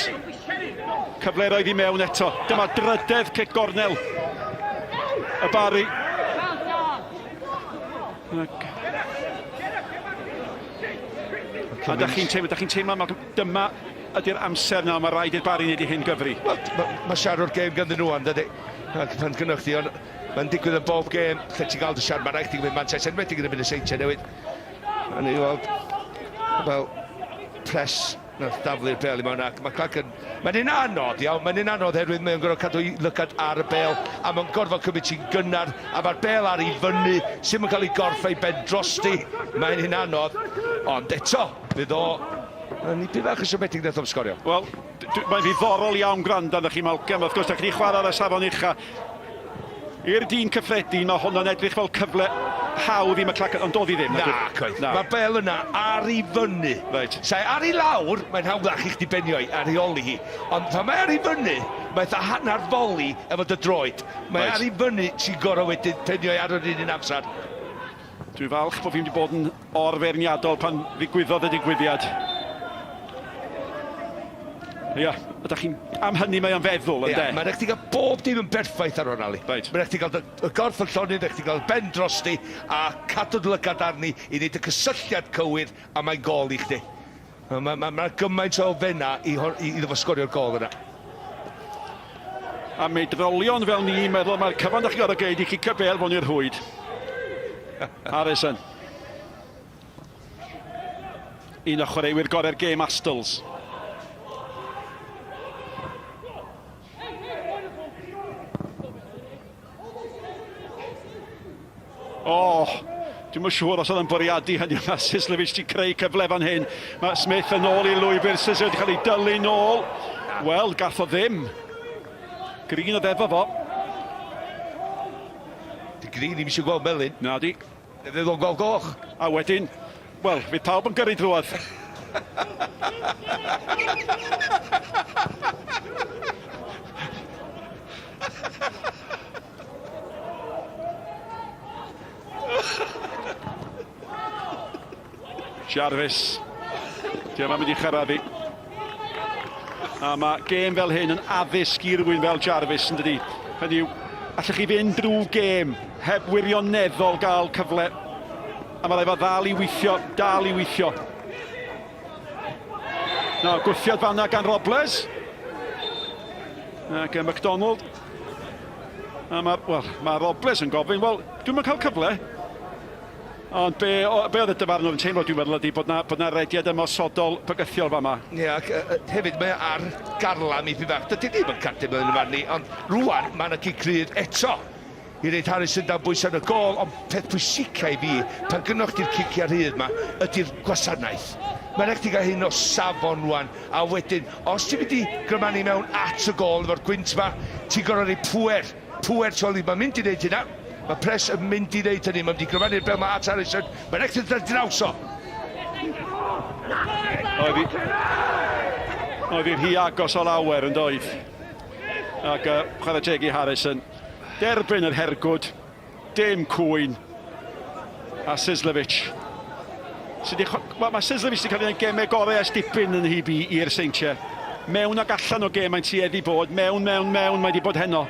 Cyfle roedd i mewn eto. Dyma drydedd cic gornel. Y Barry. Ac... A da chi'n teimlo, da chi'n teimlo, Malcolm, dyma ydy'r amser nawr, mae rhaid i'r Barry wneud i hyn gyfri. Wel, mae ma siarad o'r gêm ganddyn nhw wan, dydy. Ac pan gynnwch chi, ond mae'n digwydd yn bob gêm, lle ti'n gael dy siarad, mae rhaid chdi gymryd mantais, enwedig yn erbyn y Seintiau Newydd. A ni weld, wel, pres nath daflu'r bel i mewn ac mae Clark yn... Mae'n un anodd, iawn, mae'n un anodd herwydd mae'n gorfod cadw i lygad ar y bel a mae'n gorfod cymryd ti'n gynnar a mae'r bel ar ei fyny, sy'n yn cael ei gorff ei ben drosti, mae'n un anodd, ond eto, fydd o yn nipyn bach yn siomedig nath o'm sgorio. Wel, mae'n ddiddorol iawn gwrando arnoch chi, Malcolm. Wrth gwrs, da chi wedi chwarae ar y safon ucha. I'r dyn cyffredin, mae honno'n edrych fel cyfle hawdd i McLachlan, ond doedd hi ddim. Na, coeth. Mae'r bel yna ar ei fyny. Reit. Sa'i ar ei lawr, mae'n hawddach i chdi benio hi a rheoli hi. Ond pan mae ar ei fyny, mae fatha hanner foli efo dy droed. Mae Reit. ar ei fyny, ti'n gorfod wedyn penio hi ar yr un un amser. Dwi'n falch bod fi wedi bod yn or-feirniadol pan ddigwyddodd y digwyddiad. Ia, ydych chi'n... Am hynny mae o'n feddwl, ynde? Ia, mae'n rhaid chdi gael bob dim yn berffaith ar hwnna, Ali. Reit. Mae'n rhaid chdi gael dy, y gorff yn llonydd, rhaid chdi gael ben drosti a cadw dy lygad arni i wneud y cysylltiad cywir a mae'n gôl i chdi. Mae ma, ma, ma gymaint o elfennau i, i, iddo fo sgorio'r gôl yna. A meidrolion fel ni, meddwl mae'r cyfan da chi'n gorfod geud i cicio bêl fewn i'r rhwyd. Harrison. Un o chwaraewyr gorau'r gêm Astles. O, oh, dwi'm yn siŵr os oedd yn bwriadu hynny, mae Sislevic wedi creu cyfle fan hyn. Mae Smith yn ôl i lwybr, Sislevic wedi cael ei dylu nôl. Wel, gath o ddim. Green oedd efo fo. Di Green ddim eisiau gweld melyn. Na di. Fe fydd o'n gweld goch. A wedyn, wel, fydd pawb yn gyrru drwodd. Jarvis. Diolch am mynd i chyrraedd i. A mae gêm fel hyn yn addysg i rywun fel Jarvis, yn dydi? Hynny yw, allwch chi fynd drwy gêm heb wirioneddol gael cyfle. A mae rhaid fo ddal i weithio, dal i weithio. Nawr, gwthiad fanna gan Robles. Ac McDonald. A mae, wel, mae Robles yn gofyn, wel, dwi'm yn cael cyfle. Ond be, o, be oedd y dyfarnwr yn teimlo, dwi'n meddwl, ydy bod na, bod na rediad ymosodol bygythiol fama. Ie, ac uh, hefyd mae ar garlam i bach. Dydy ddim yn cardyn mewn yn farnu, ond rwan mae yna cic rhydd eto i reid Harrison dan bwysau yn y gôl, ond peth pwysica i fi, pan gynnoch chdi'r ciciau rhydd ma, ydy'r gwasanaeth. Mae'n rhaid chdi gael hyn o safon rwan, a wedyn, os ti'n mynd i grymanu mewn at y gôl efo'r gwynt ma, ti'n gorfod rhoi pŵer, pŵer tu ôl i, mae'n mynd i wneud hynna, mae Press yn mynd i wneud hynny, mae'n mynd i grymanu'r bêl ma at Harrison, mae'n rhaid chdi dod ar draws o. Oedd hi... Oedd hi rhy agos o lawer yn doedd. Ac uh, chwarae teg i Harrison. Derbyn yr hergwd. Dim cwyn. A Sislevic. Sy 'di Mae ma Sislevic wedi cael un o'i gemau gorau ers dipyn yn hyb i i'r Seintiau. Mewn ac allan o gêm mae'n tueddu bod. Mewn, mewn, mewn mae wedi bod heno.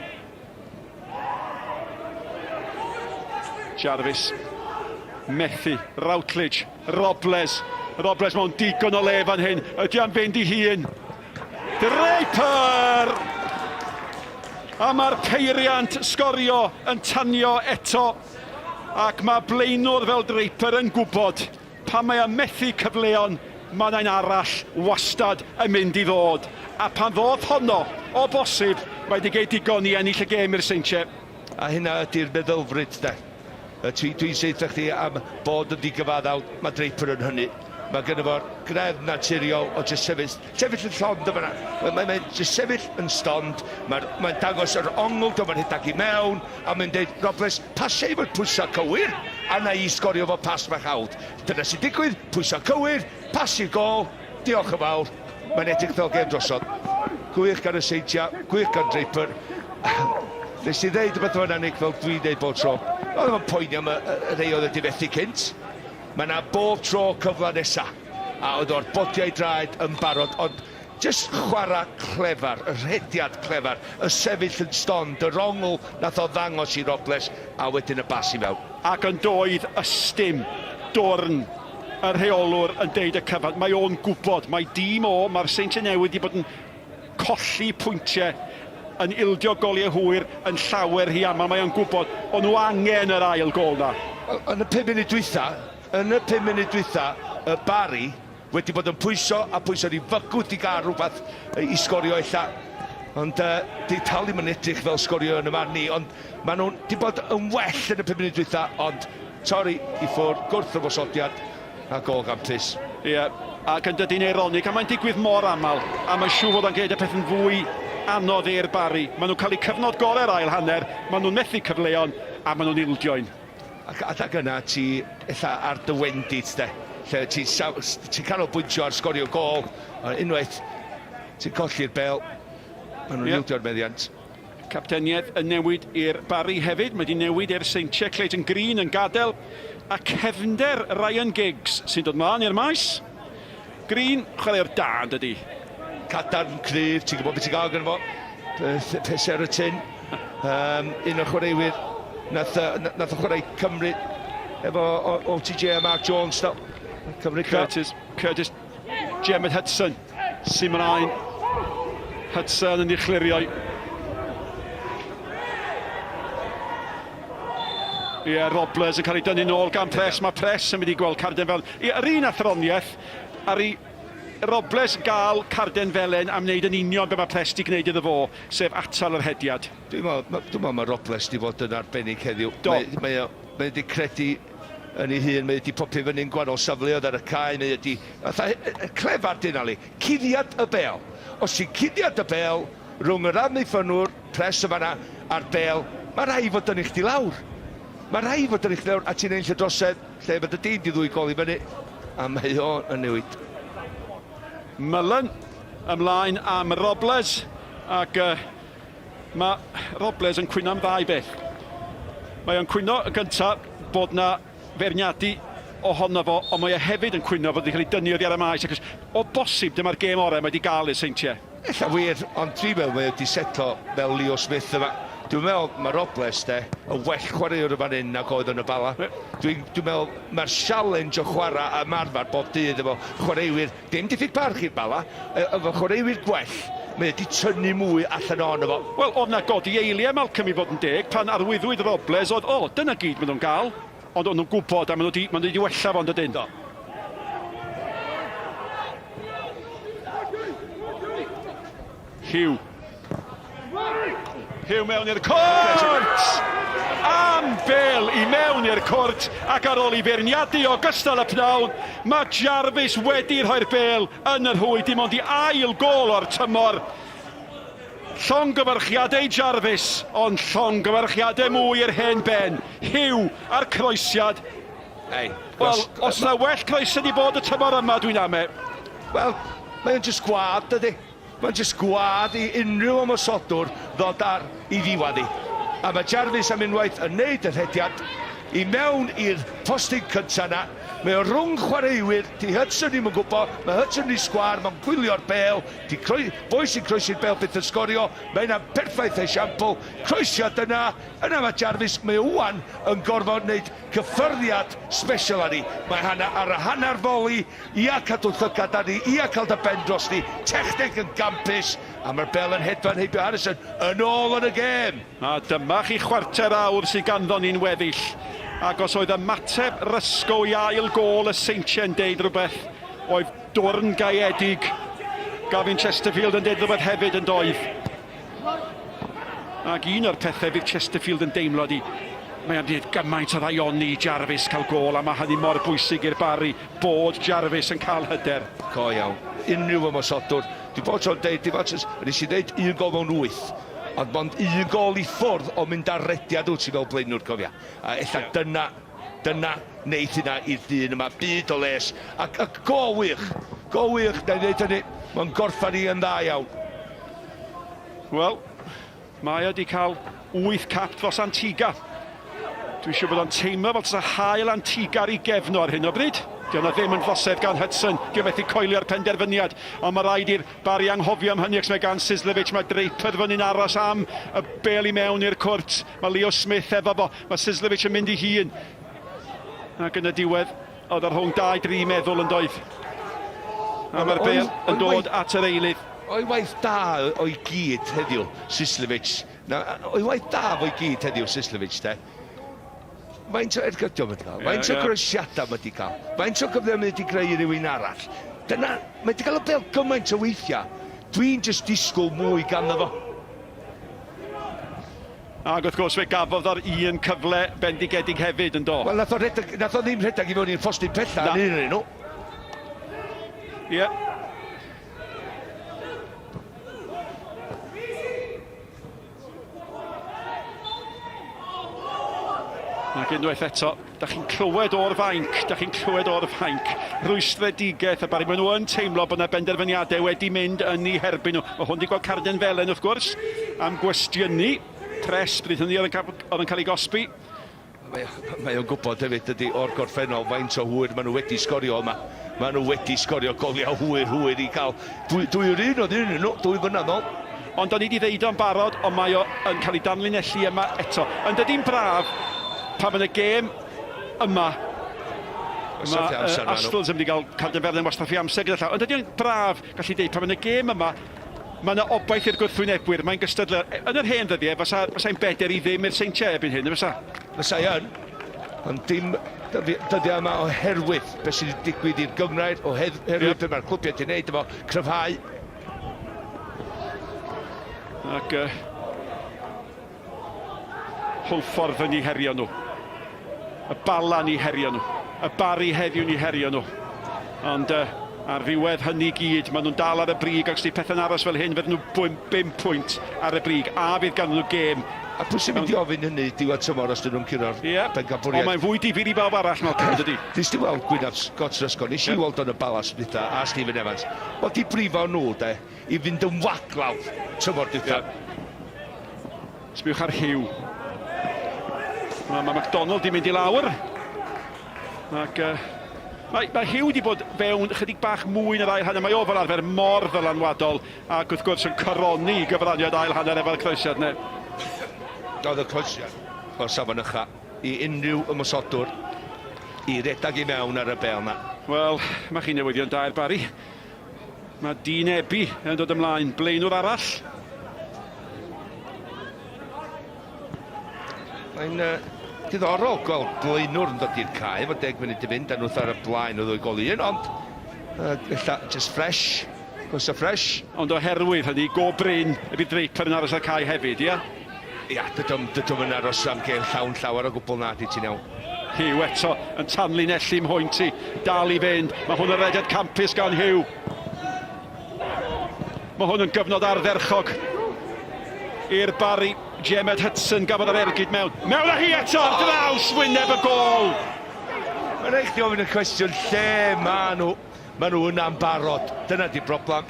Jarvis. Methu. Routledge. Robles. Robles mewn digon o le fan hyn. Ydy am fynd i hun. Draper! A mae'r peiriant sgorio yn tanio eto. Ac mae blaenwr fel Draper yn gwybod pan mae o'n methu cyfleon, mae yna un arall wastad yn mynd i ddod. A pan ddoth honno, o bosib, mae wedi gwneud digon i ennill y gêm i'r Seintiau. A hynna ydy'r meddylfryd de. Dwi, dwi'n seitha chdi am bod yn ddigyfaddawd, mae Draper yn hynny. Mae gynno fo'r greddf naturiol o jyst sefyll, sefyll yn llond yn fan'na. Mae, mae, mae jyst sefyll yn stond, mae'n mae dangos yr ongl, dio'm yn rhedeg i mewn, a mae'n deud, Robles, pasio i fod pwysa cywir, a na i sgorio fo pas bach hawdd. Dyna sy'n digwydd, pwysa cywir, pas i'r gôl, diolch yn fawr. Mae'n edrych fel gêm drosodd. Gwych gan y Seintiau, gwych gan Draper. Nes i ddeud rhywbeth fan'na Nick fel dwi'n deud bob tro. Oedd o'n poeni am y, y rhei oedd wedi fethu cynt. Mae yna bob tro cyfle nesa. A oedd o'r bodiau draed yn barod, ond jyst chwarae clefar, y rhediad clefar, y sefyll yn stond, yr ongl nath o ddangos i Robles, a wedyn y bas i mewn. Ac yn doedd ystum dwrn y rheolwr yn deud y cyfan. Mae o'n gwybod, mae dîm o, mae'r Seintiau Newydd wedi bod yn colli pwyntiau, yn ildio goliau hwyr yn llawer rhy aml. Mae o'n gwybod, o'n nhw angen yr ail gôl 'na. Wel, yn y pum munud dwytha, yn y pum munud dwytha, y Barri wedi bod yn pwyso a pwyso ni fygwth i gael rhywbeth i sgorio ella. Ond uh, di tal ddim yn edrych fel sgorio yn y marn ni, ond maen nhw wedi bod yn well yn y pum munud dwytha, ond torri i ffwrdd, gwrth ymosodiad, A gôl gampus. Ie, ac yn dydi'n eironig, a mae'n digwydd mor aml, a mae'n siŵr fod o'n gwneud y peth yn fwy anodd i'r Barri. Maen nhw'n cael eu cyfnod gorau'r ail hanner, maen nhw'n methu cyfleon, a maen nhw'n ildio un. Ac adag yna ti ella ar dy wendid de, lle ti'n ti canolbwyntio ar sgorio gôl, ond unwaith ti'n colli'r bêl, maen nhw'n ildio'r meddiant. Capteniaeth yn newid i'r Barri hefyd. Mae wedi newid i'r Seintiau. Clayton Green yn gadael a cefnder Ryan Giggs sy'n dod mlaen i'r maes. Green, chwaraewr da yn dydi? Cadarn, cryf, ti'n gwybod beth ti'n gael gynno fo. Peser y tyn. Um, un o'r chwaraewyr nath, nath o chwarae Cymru efo OTJ a Mark Jones. No. Cymru Curtis, Curtis Jemmet Hudson. Sy mlaen. Hudson yn ei chlirio. Ie, yeah, Robles yn cael ei dynnu nôl gan Press. Mae Press yn mynd i gweld carden fel... Ie, yr un athroniaeth ar i Robles gael carden felen am wneud yn union be mae Press wedi gwneud iddo fo, sef atal yr hediad. Dwi'n meddwl, dwi'n meddwl mae Robles wedi bod yn arbennig heddiw. Do. Mae, mae, o, mae wedi credu yn ei hun, mae wedi popio fyny'n gwahanol safleoedd ar y cae, mae wedi Fatha clefar dyn Ali. Cuddiad y bêl. Os ti'n cuddiad y bêl rhwng yr amddiffynnwr, pres yn fan'na, a'r bêl, mae rhaid fod dynnu chdi lawr. Mae rhaid fod dynnu chdi lawr a ti'n ennill y drosedd lle fod y dyn di ddwy gol i fyny a mae o yn newid. Mullen ymlaen am Robles ac uh, mae Robles yn cwyno am ddau beth. Mae o'n cwyno yn gyntaf bod na feirniadu ohono fo, ond mae e hefyd yn cwyno fod wedi cael ei dynnu oddi ar y maes, achos o bosib dyma'r gêm orau mae wedi gael i'r Seintiau. Ella wir, ond dwi'n meddwl mae o wedi setlo fel Leo Smith yma. Dwi'n meddwl mae Robles de, yn well chwaraewr yn fan hyn nag oedd yn y Bala. Dwi'n dwi meddwl mae'r challenge o chwarae a ymarfer bob dydd efo chwaraewyr, dim diffyg parch i'r Bala, e, efo chwaraewyr gwell, mae wedi tynnu mwy allan ohono fo. Wel, oedd na godi eiliau Malcolm i fod yn deg, pan arwyddwyd Robles oedd, o, dyna gyd maen nhw'n gael. Ond o'n nhw'n gwybod a maen nhw 'di, maen nhw 'di wella fo yn dydyn? Do. Hugh. Hugh mewn i'r cwrt! Am bel i mewn i'r cwrt ac ar ôl i feirniadu o gystal y pnawn, mae Jarvis wedi rhoi'r bel yn y rhwyd dim ond i ail gôl o'r tymor. Llongyfarchiadau Jarvis, ond llongyfarchiadau mwy i'r hen ben, Huw, a'r croesiad. Ei. Wel, os na well croesiad i bod y tymor yma, dwi'n ame. Wel, mae'n jyst gwad, dydy. Mae'n jyst gwad i unrhyw ymosodwr ddod ar i ddiwedd hi. A mae Jarvis am unwaith yn neud y rhediad i mewn i'r postyn cynta 'na. Mae o rhwng chwaraewyr, 'di Hudson ddim yn gwbo, mae Hudson yn ei sgwâr, mae'n gwylio'r bêl, 'di croi-, boi sy'n croesi'r bêl byth yn sgorio, mae hynna'n berffaith esiampl, croesiad yna, yna mae Jarvis, mae o ŵan yn gorfod neud cyffyrddiad sbesial arni, mae hanna ar y hanner foli, Ia, cadw llygad arni, ia, cael dy ben drosti, techneg yn gampus, a mae'r bêl yn hedfan heibio Harrison, yn ôl yn y gêm! A dyma chi chwarter awr sydd ganddon ni'n weddill, ac os oedd ymateb Rysgow i ail gôl y Seintiau'n deud rhywbeth, oedd dwrn gaeedig Gavin Chesterfield yn deud rhywbeth hefyd yn doedd? Ac un o'r pethau fydd Chesterfield yn deimlo ydi, mae am wneud gymaint o ddaioni i Jarvis cael gôl a mae hynny mor bwysig i'r Barri bod Jarvis yn cael hyder. Co iawn. Unrhyw ymosodwr. Dwi bob tro'n deud, dim ots, nes i ddeud un gol mewn wyth, ond mond un gol i ffwrdd o mynd ar rediad wyt ti fel blaenwr, cofia. A ella dyna, dyna wneith hynna i'r dyn yma. Byd o les. Ac, ac gol wych. Gol wych, na i ddeud hynny. Mae'n gorffen hi yn dda iawn. Wel, mae o wedi cael 8 cap dros Antigua. Dwi'n siŵr bod o'n teimlo fel tasa haul Antigua ar ei gefn o ar hyn o bryd. Di hwnna ddim yn drosedd gan Hudson. Di o methu coelio'r penderfyniad. Ond mae rhaid i'r Barry anghofio am hynny achos mae gan Sislevic, mae Draper fyny'n aros am y bêl i mewn i'r cwrt. Mae Leo Smith efo fo. Mae Sislevic yn mynd i hun. Ac yn y diwedd, oedd o rhwng 2-3 meddwl yn doedd. A mae'r bêl yn dod at yr eilydd. O'i waith da o'i gyd heddiw, Sislevic. Na, o'i waith da fo'i gyd heddiw, Sislevic, de. Faint o ergydion mae wedi cael? Faint o groesiadau mae wedi cael? Faint o gyfleoedd mae wedi greu i rywun arall? Dyna, mae wedi cael y bêl gymaint o weithiau. Dwi'n jyst disgwyl mwy ganddo fo. Ac wrth gwrs fe gafodd o'r un cyfle bendigedig hefyd, yn do? Wel, nath o rhedeg, nath o ddim rhedeg i mewn i'r postyn pella yn un o'n nhw. Ie. Yeah. Ac unwaith eto, da chi'n clywed o'r fainc, da chi'n clywed o'r fainc, rwystredigaeth y Barri. Maen nhw yn teimlo bod yna benderfyniadau wedi mynd yn eu herbyn nhw. Mae hwn wedi gweld carden felen wrth gwrs, am gwestiynu pres bryd hynny oedd yn cael, oedd yn cael ei gosbi. Mae, mae o'n gwybod hefyd dydy o'r gorffennol faint o hwyr maen nhw wedi sgorio yma. Maen nhw wedi sgorio goliau hwyr hwyr i gael dwy, dwy yr un oedd un nhw, dwy flynedd nôl. Ond o'n i wedi ddeud o'n barod, ond mae o yn cael ei danlinellu yma eto. Yn dydi'n braf pan yn y gêm yma mae uh, Astles yn mynd i gael carden ferlen wastraff i amser gyda llaw. Ond dydi'n braf gallu deud pan yn y gêm yma Mae yna obaith i'r gwrthwynebwyr, mae'n gystadleuol. Yn yr hen ddyddiau, fysa, fysai'n bedair i ddim i'r Seintiau erbyn hyn, fysa? Fysai yn, ond dim dyddiau yma oherwydd beth sydd wedi digwydd i'r gynghrair, oherwydd yep. beth mae'r clwbiau wedi gwneud efo cryfhau. Ac uh, Hwlffordd yn eu herio nhw. Y Bala yn eu herio nhw. Y Barri heddiw'n eu herio nhw. Ond uh, ar ddiwedd hynny gyd, maen nhw'n dal ar y brig, ac os di pethau'n aros fel hyn, fydden nhw 5 pwynt ar y brig, a fydd ganddyn nhw gêm. A pwy sy'n mynd i ofyn hynny diwedd tymor os dyn nhw'n curo'r yeah. bencampwriaeth? Ond mae'n fwy difyr i bawb arall, Malcolm, dydy? Nes ti weld Gwynaf Scott Rysgo, nes i weld o'n y balas dwytha, a Stephen Evans. Wel, di brifo nhw, de, i fynd yn waglaw tymor dwytha. Yeah. Sbiwch ar Hugh. Mae, mae McDonald di mynd i lawr. Ac uh, mae, mae Hugh wedi bod fewn chydig bach mwy yn yr ail hanner. Mae o fel arfer mor ddylanwadol ac wrth gwrs yn coroni gyfraniad ail hanner efo'r croesiad ne. Oedd y croesiad o'r safon ycha i unrhyw ymosodwr i redag i mewn ar y bêl 'na. Wel, mae chi newyddion da i'r Barri. Mae Dean Ebi yn dod ymlaen, blaenwr arall. Mae'n uh, diddorol gweld blaenwr yn dod i'r cae efo 10 munud i fynd a nhwth ar y blaen o ddwy gol i un, ond uh, ella just fresh, goes fresh. Ond oherwydd hynny, go brin y bydd Draper yn aros ar cae hefyd, ia? Ia, dydym, dydym yn aros am gêm llawn llawer o gwbl na, di ti'n iawn. Hugh eto yn tanlinellu mhwynt i, dal i fynd. Mae hwn yn rediad campus gan Hugh. Mae hwn yn gyfnod ardderchog i'r Barri. Jemed Hudson gafodd yr ergyd mewn. Mewn â hi eto ar draws wyneb y gôl! Mae'n rhaid chdi ofyn y cwestiwn lle ma nhw? Maen nhw yna'n barod. Dyna di broblem.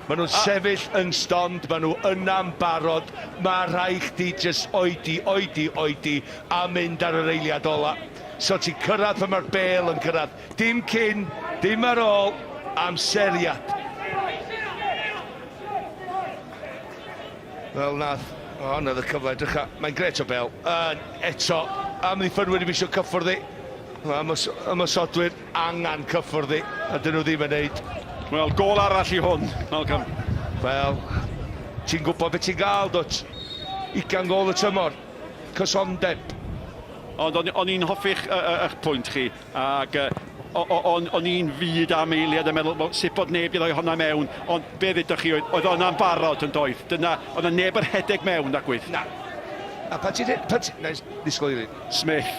Maen nhw'n sefyll yn stond, maen nhw yna'n barod. Mae rhaid chdi jyst oedi, oedi, oedi a mynd ar yr eiliad ola. So ti'n cyrraedd pan mae'r bêl yn cyrraedd. Dim cyn, dim ar ôl, amseriad. Wel, nath. O, honna oedd y cyfle, drycha. Mae'n gret o bel. Uh, eto, amddiffynwyr ddim eisiau cyffwrdd i. Mae ymos ymosodwyr angen cyffwrdd i, a dyn nhw ddim yn neud. Wel, gol arall i hwn, Malcolm. Wel, ti'n gwybod beth ti'n gael, dwt. Ugain gol y tymor. Cysondeb. Ond o'n, o'n i'n hoffi'ch eich pwynt chi, ac o'n, o'n i'n fud am eiliad yn meddwl, well, sut bod neb i roi honna mewn, ond be ddudoch chi oedd, oedd o'na'n barod yn doedd? Dyna, oedd 'na neb yn rhedeg mewn, nagwydd? Na. A pan ti'n... Pan ti, na, ddisgwyl i fi. Smith.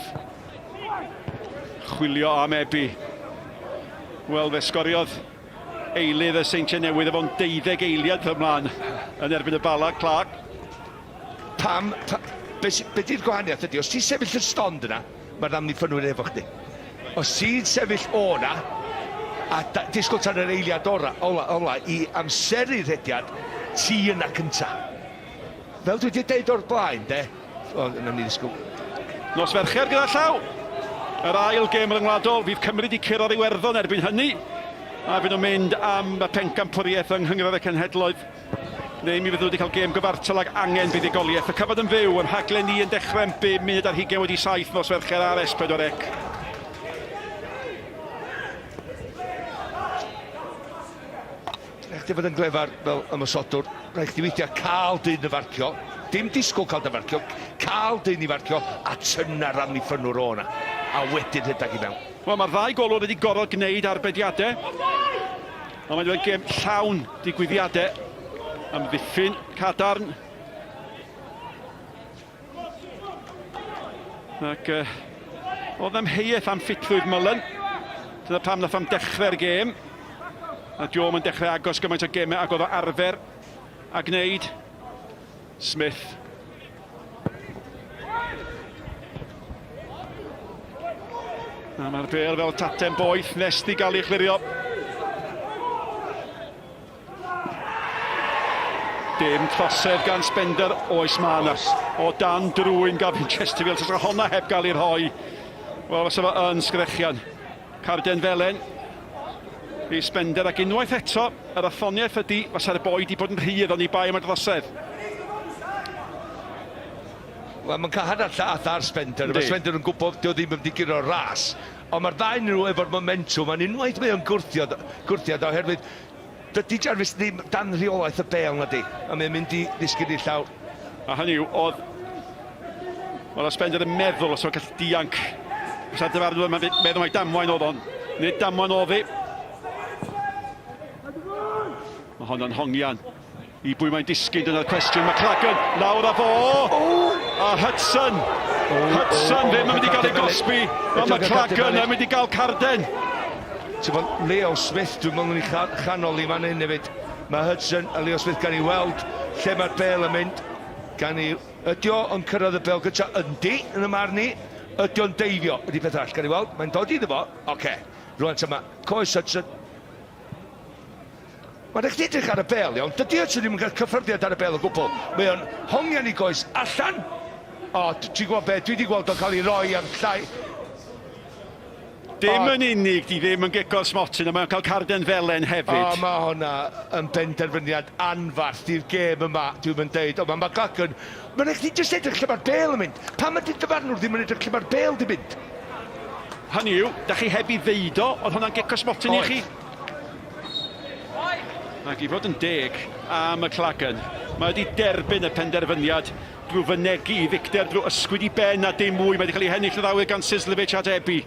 Chwilio am Ebi. Wel, fe sgoriodd eilydd y Seintiau Newydd efo'n deuddeg eiliad ymlaen yn erbyn y Bala, Clark. Pam, pa, be, be di'r gwahaniaeth ydy, os ti'n sefyll yn stond yna, mae'r amddiffynwyr efo chdi. Os ti'n sefyll o na, a da, disgwyl tan yr eiliad ora, ola, ola, i amseru'r rhediad, ti yna cynta. Fel dwi wedi deud o'r blaen, de, o, nawn ni ddisgwyl. Nos Fercher gyda llaw. Yr ail gêm ryngwladol, fydd Cymru wedi curo'r Iwerddon erbyn hynny, a fyd nhw'n mynd am y pencampwriaeth yng Nghynghrair y Cenhedloedd. Neu mi fyddwn nhw wedi cael gêm gyfartal ag angen buddugoliaeth. Y cyfan yn fyw, yn rhaglen ni yn dechrau am bum munud ar hugain wedi saith nos Fercher ar S4C. Rhaid chdi fod yn glefar fel ymosodwr. Rhaid chdi weithiau cael dyn y farcio. Dim disgwyl cael dy farcio. Cael dyn i farcio a tynna'r amddiffynnwr o 'na. A wedyn rhedeg i mewn. Wel, mae'r ddau golwr wedi gorfod gwneud arbediadau. Ond mae'n dweud gêm llawn digwyddiadau. Amddiffyn cadarn. Ac uh, oedd amheuaeth am ffitrwydd Mullen. Dyna pam nath am dechrau'r gêm. A Diom yn dechrau agos gymaint o gemau ag oedd o arfer a gwneud. Smith. A mae'r bêl fel taten boeth nes di gael ei chlirio. Dim trosedd gan Spender, oes mae yna. O dan drwy'n Gavin Chesterfield, os honna heb gael ei rhoi. Wel, fysa fo yn sgrechian. Carden felen i Spender ac unwaith eto, yr athoniaeth ydy, fasa'r boi di bod yn rhydd oni bai am y drosedd. Wel, mae'n cael hanner llath ar Spender. Mae Spender yn gwybod dio ddim yn mynd i guro'r ras. Ond mae'r ddau nhw efo'r momentwm, a'n unwaith mae o'n gwrthiad, gwrthiad oherwydd dydy Jarvis ddim dan rheolaeth y bêl na di, a mae'n mynd i ddisgyn i'r llawr. A hynny yw, oedd... Wel, oedd Spender yn meddwl os oedd gallu dianc. Fysa'r dyfarnwr yn meddwl mai damwain oedd on. Nid damwain oedd hi. Mae honno'n hongian. I bwy mae'n disgyn, dyna'r cwestiwn. McLagan, lawr â fo! A Hudson! Hudson ddim yn mynd i gael ei gosbi. Mae McLagan yn mynd i gael carden. Ti'n bod, Leo Smith, dwi'n meddwl yn ei chanol i fan hyn hefyd. Mae Hudson a Leo Smith gan i weld lle mae'r bel yn mynd. Gan i... Ydy o yn cyrraedd y bel gyntaf? Yndi, yn y marn i. Ydy o'n deifio? Ydy peth arall. Gan i weld, mae'n dod iddo fo. Oce. Okay. Rwan ta mae coes Hudson. Mae'n rhaid chdi edrych ar y bel, iawn. Dydy Hudson ddim yn cael cyffyrddiad ar y bel o gwbl. Mae o'n hongian i goes allan. O, ti'n gwybod be, dwi wedi gweld o'n cael ei roi am llai. Dim yn unig, di ddim yn gico'r smotyn, ond mae'n cael carden felen hefyd. O, mae hwnna yn benderfyniad anfarth i'r gêm yma, dwi'n mynd deud. Ond mae McLagan, mae'n rhaid chdi jyst edrych lle mae'r bel yn mynd. Pam ydy'r dyfarnwr ddim yn edrych lle mae'r bel di mynd? Hynny yw, da chi heb i ddeud o, oedd hwnna'n gico smotyn i chi? Ac i fod yn deg am y Clagan, mae wedi derbyn y penderfyniad drwy fynegi i ddicter, drwy ysgwyd i ben a dim mwy. Mae wedi cael ei hennill yr awyr gan Sislevic at Ebi.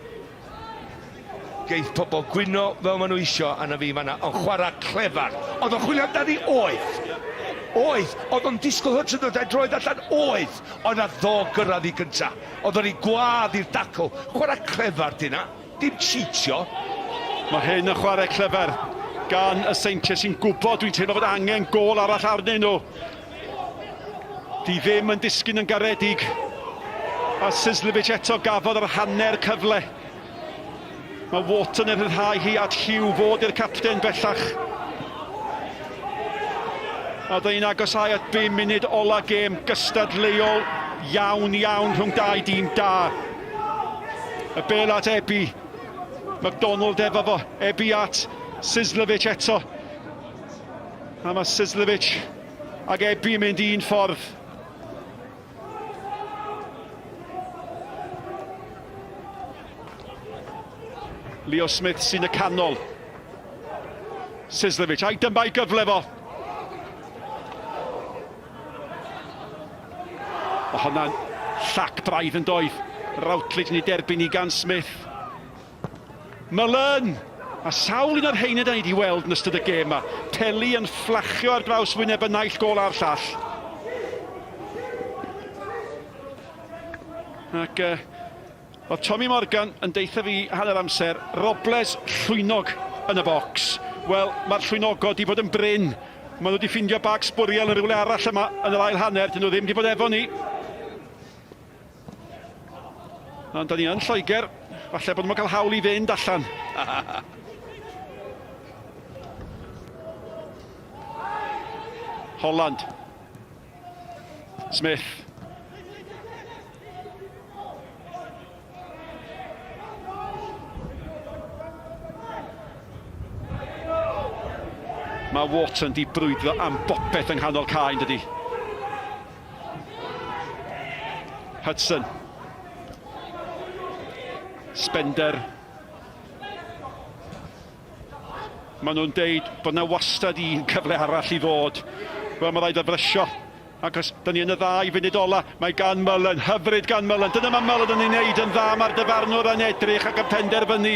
Geith pobl gwyno fel maen nhw isio arna fi fan'na, ond chwarae clefar. Oedd o'n chwilio amdani? Oedd. Oedd. Oedd o'n disgwyl Hudson ddod â'i droed allan? Oedd. Oedd 'na ddo gyrraedd i gynta. Oedd o'n ei gwadd i'r dacl. Chwarae clefar 'di hynna. Dim cheatio. Mae hyn yn chwarae clyfar gan y Seintiau sy'n gwybod, dwi'n teimlo fod angen gôl arall arnyn nhw. Di ddim yn disgyn yn garedig. A Sislevic eto gafodd yr hanner cyfle. Mae Wharton yn rhyddhau hi at Hugh, fod i'r capten bellach. A dyn ni'n agosáu at 5 munud ola gêm gystadleuol iawn iawn rhwng dau dîm da. Y bel at Ebi. McDonald efo fo. Ebi at Sislovic eto. A mae Sislovic ag Ebi yn mynd un ffordd. Leo Smith sy'n y canol. Sislovic, a'i dyma'i gyfle fo. O hwnna'n llac braidd yn doedd. Routledge yn ei derbyn i gan Smith. Mullen! A sawl un o'r rheiny da ni wedi weld yn ystod y gêm yma. Peli yn fflachio ar draws wyneb y naill gôl a'r llall. Ac uh, oedd Tommy Morgan yn deitha fi hanner amser, Robles llwynog yn y bocs. Wel, mae'r llwynogod wedi bod yn brin. Maen nhw wedi ffindio bag sbwriel yn rhywle arall yma yn yr ail hanner. Dyn nhw ddim wedi bod efo ni. Ond da ni yn Lloegr, falle bod nhw'n cael hawl i fynd allan. Holland. Smith. Mae Wharton di brwydro am bopeth yng nghanol cae, yn dydi? Hudson. Spender. Maen nhw'n deud bod yna wastad un cyfle arall i ddod. Wel, mae rhaid o frysio. Ac os da ni yn y ddau funud ola, mae gan Mullen, hyfryd gan Mullen. Dyna mae Mullen yn ei wneud yn dda. Mae'r dyfarnwr yn edrych ac yn penderfynu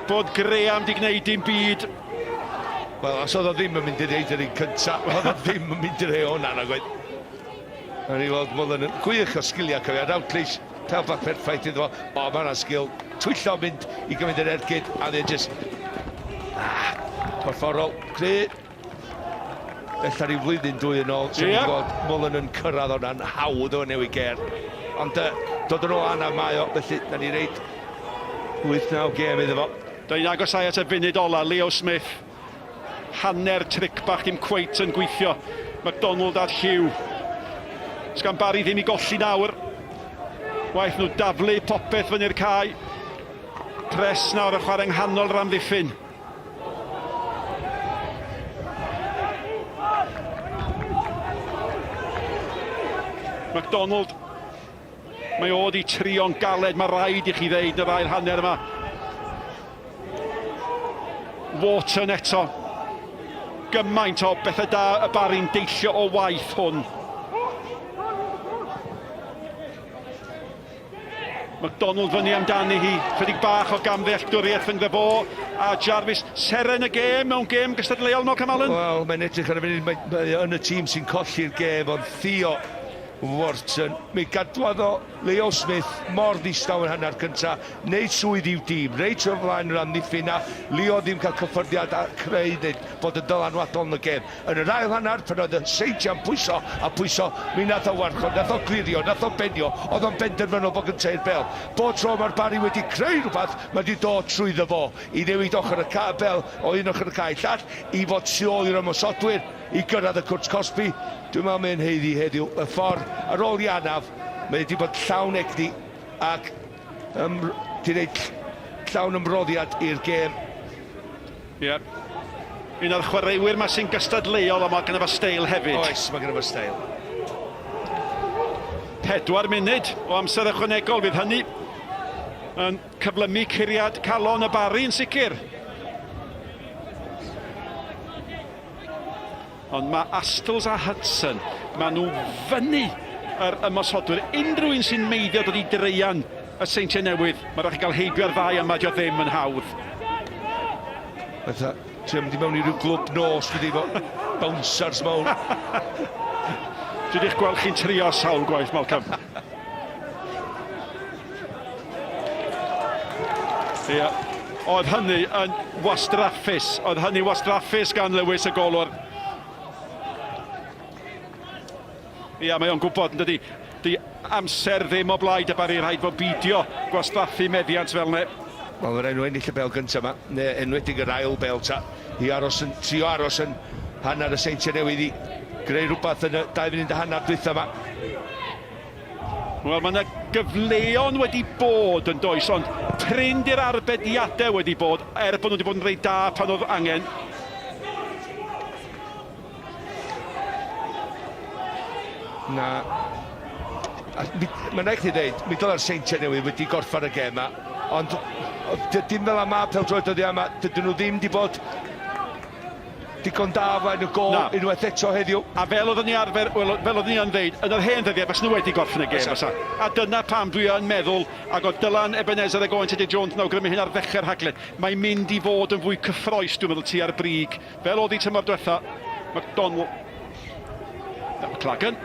bod Graham di gwneud dim byd. Wel, os oedd o ddim yn mynd i reid yr un cynta, oedd o ddim yn mynd i rei hwnna, nag oedd. Nawn ni weld Mullen yn gwych o sgiliau cofia. Routledge, pel bach perffaith iddo fo. O, mae hwnna'n sgil. Twyllo mynd i gymryd yr ergyd, a dde just... Ah, corfforol, cry. Ella rhyw flwyddyn dwy yn ôl, sy'n yeah. gweld Mullen yn cyrraedd hwnna'n hawdd o newid ger. Ond uh, dod yn ôl anaf mae o, felly na ni reid 8-9 gêm iddo fo. Da ni'n agosau at y funud ola, Leo Smith. Hanner tric bach dim cweit yn gweithio. McDonald at Hugh. Sgan Barry ddim i golli nawr. Waeth nhw daflu popeth fyny'r cae. Press nawr yn chwarae yng nghanol yr amddiffyn. McDonald. Mae o wedi trio'n galed, mae rhaid i chi ddeud yr ail hanner yma. Wharton eto. Gymaint o bethau da y Barri'n deillio o waith hwn. McDonald fyny amdani hi, chydig bach o gamddealltwriaeth rhyngddo fo a Jarvis. Seren y gêm mewn gêm gystadleuol, Malcolm Allen? Wel, mae'n edrych ar y funud, mae, mae yn y tîm sy'n colli'r gêm, ond Theo Wharton, mi gadwodd o Leo Smith mor ddistaw yn hanner cynta, neud swydd i'w dîm, reit o'r flaen yr amddiffyn a Leo ddim cael cyffyrddiad a creu neu bod yn dylanwadol yn y gêm. Yn yr ail hanner, pan oedd y Seintiau'n pwyso a pwyso, mi nath o warchod, nath o glirio, nath o benio, oedd o'n benderfynol bod gynta i'r bêl. Bob tro mae'r Barri wedi creu rhywbeth, mae wedi dod trwyddo fo i newid ochr y ca, bêl o un ochr y cae i'r llall, i fod tu ôl i'r ymosodwyr, i gyrraedd y cwrt cosbi. Dwi'n meddwl mae'n haeddu heddiw. Y ffordd ar ôl i anaf, mae wedi bod llawn egni ac um, di wneud llawn ymroddiad i'r gêm. Ie. Yeah. Un o'r chwaraewyr yma sy'n gystadleuol, ond mae gynno fo steil hefyd. Oes, mae gynno fo steil. 4 munud o amser ychwanegol fydd hynny yn cyflymu curiad calon y Barri yn sicr. Ond mae Astles a Hudson, maen nhw fyny yr ymosodwyr. Unrhyw un sy'n meiddio dod i dreian y Seintiau Newydd, mae rhaid chi gael heibio'r ddau yma, dio ddim yn hawdd. Fatha, ti'n mynd i mewn i ryw glwb nos, wedi efo bouncers mawr. Dwi wedi'ch gweld chi'n trio sawl gwaith, Malcolm. Ie, oedd hynny yn wastraffus. Oedd hynny wastraffus gan Lewis y golwr. Ie, mae o'n gwybod, yn dydi, di amser ddim o blaid y Barri, rhaid fod beidio gwastraffu meddiant fel yna. Wel, mae rhaid nhw ennill y bel gyntaf yma, neu enwedig yr ail bel ta, i aros yn, trio aros yn hanner y Seintiau Newydd i greu rhywbeth yn y 2 funud a hanner dwytha yma. Wel, mae yna gyfleon wedi bod yn does, ond prin di'r arbediadau wedi bod, er bod nhw wedi bod yn reit da pan oedd angen. Na. Mae'n rhaid chi ddeud, mi dyla'r Seintiau Newydd wedi gorffen y gêm yma, ond dim fel yma pêl-droed dyddiau yma, dydyn nhw ddim wedi bod digon da o flaen y gôl unwaith eto heddiw. A fel oeddwn ni arfer, wel, fel oeddwn ni yn ddeud, yn yr hen ddyddiau, bysen nhw wedi gorffen y gêm, fysa. A dyna pam dwi yn meddwl, ac oedd Dylan Ebenezer ag Owen Tudur Jones yn awgrymu hyn ar ddechrau'r rhaglen, mae'n mynd i fod yn fwy cyffroes, dwi'n meddwl, tua'r brig. Fel oedd hi tymor diwetha, McDonald, McLagan.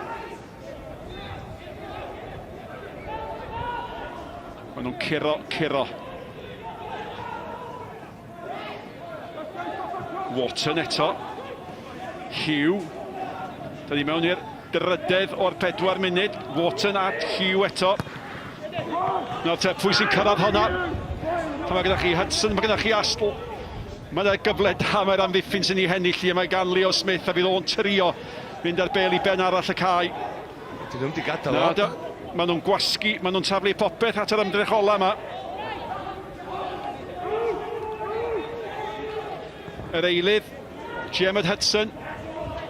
Maen nhw'n curo, curo. Watson eto. Hugh. Da ni mewn i'r drydedd o'r pedwar munud. Watson at Hugh eto. Nawr te, pwy sy'n cyrraedd honna? Pan mae gyda chi Hudson, mae gyda chi Astl. Mae yna gyfle da, mae'r amddiffyn sy'n ei hennill hi, a mae gan Leo Smith, a fydd o'n trio fynd â'r bêl i ben arall y cae. Dyn nhw'm 'di gadael o. Na, maen nhw'n gwasgu, maen nhw'n taflu popeth at yr ymdrech ola yma. Yr eilydd, Jemad Hudson.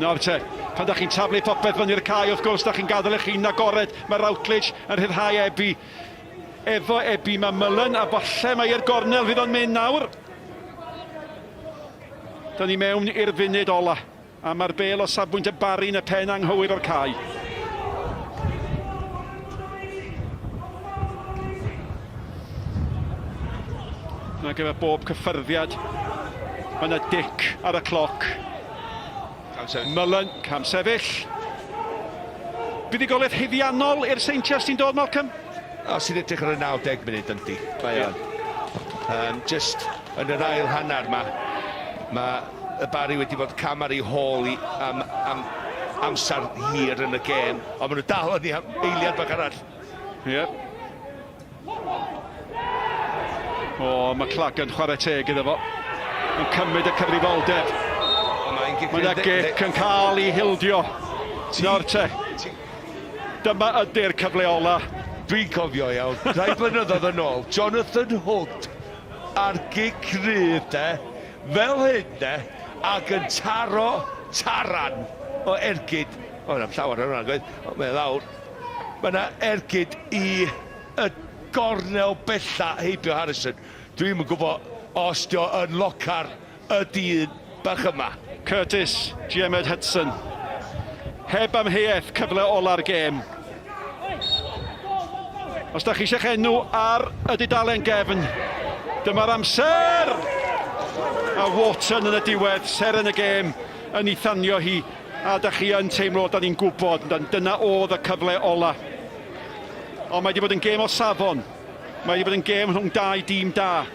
Nawr te, pan da chi'n taflu popeth fyny'r cae, wrth gwrs, da chi'n gadael eich hun agored. Mae Routledge yn rhyddhau Ebi. Efo Ebi mae Mullen, a falle mae i'r gornel fydd o'n mynd nawr. Da ni mewn i'r funud ola, a mae'r bel o safbwynt y Barri yn y pen anghywir o'r cae. Yna gyfer bob cyffyrddiad, mae yna dic ar y cloc. Mullen, cam sefyll. Buddugoliaeth haeddiannol i'r Seintiau sy'n dod, Malcolm? O, sy'n edrych ar y 90 munud yndi. Mae o'n. Um, just yn yr ail hanner ma, mae y Barry wedi bod cam ar ei hôl i am, am amser hir yn y gêm, ond maen nhw dal yn ei eiliad bach arall. Ie. Yep. O, McLagan chwarae teg iddo fo. Yn cymryd y cyfrifoldeb. Mae yna gic yn cael ei hildio. Nawr te. Dyma ydy'r cyfle ola. Dwi'n cofio iawn, rhai blynyddoedd yn ôl, Jonathan Hood ar gic rydd de, fel hyn de, ac yn taro taran o ergyd, o na'm llawer ar hwnna gwaith, ond mae lawr, mae yna ergyd i y gornel bella heibio Harrison. Dwi'm yn gwybod os dio yn locar y dyn bach yma. Curtis Jemmed Hudson. Heb amheuaeth, cyfle ola'r gêm. Os da chi eisiau'ch enw ar y dudalen gefn, dyma'r amser! A Wharton yn y diwedd, seren y gêm, yn ei thanio hi, a da chi yn teimlo, da ni'n gwybod, dyna oedd y cyfle ola. Ond mae wedi bod yn gêm o safon. Mae wedi bod yn gêm rhwng dau dîm da.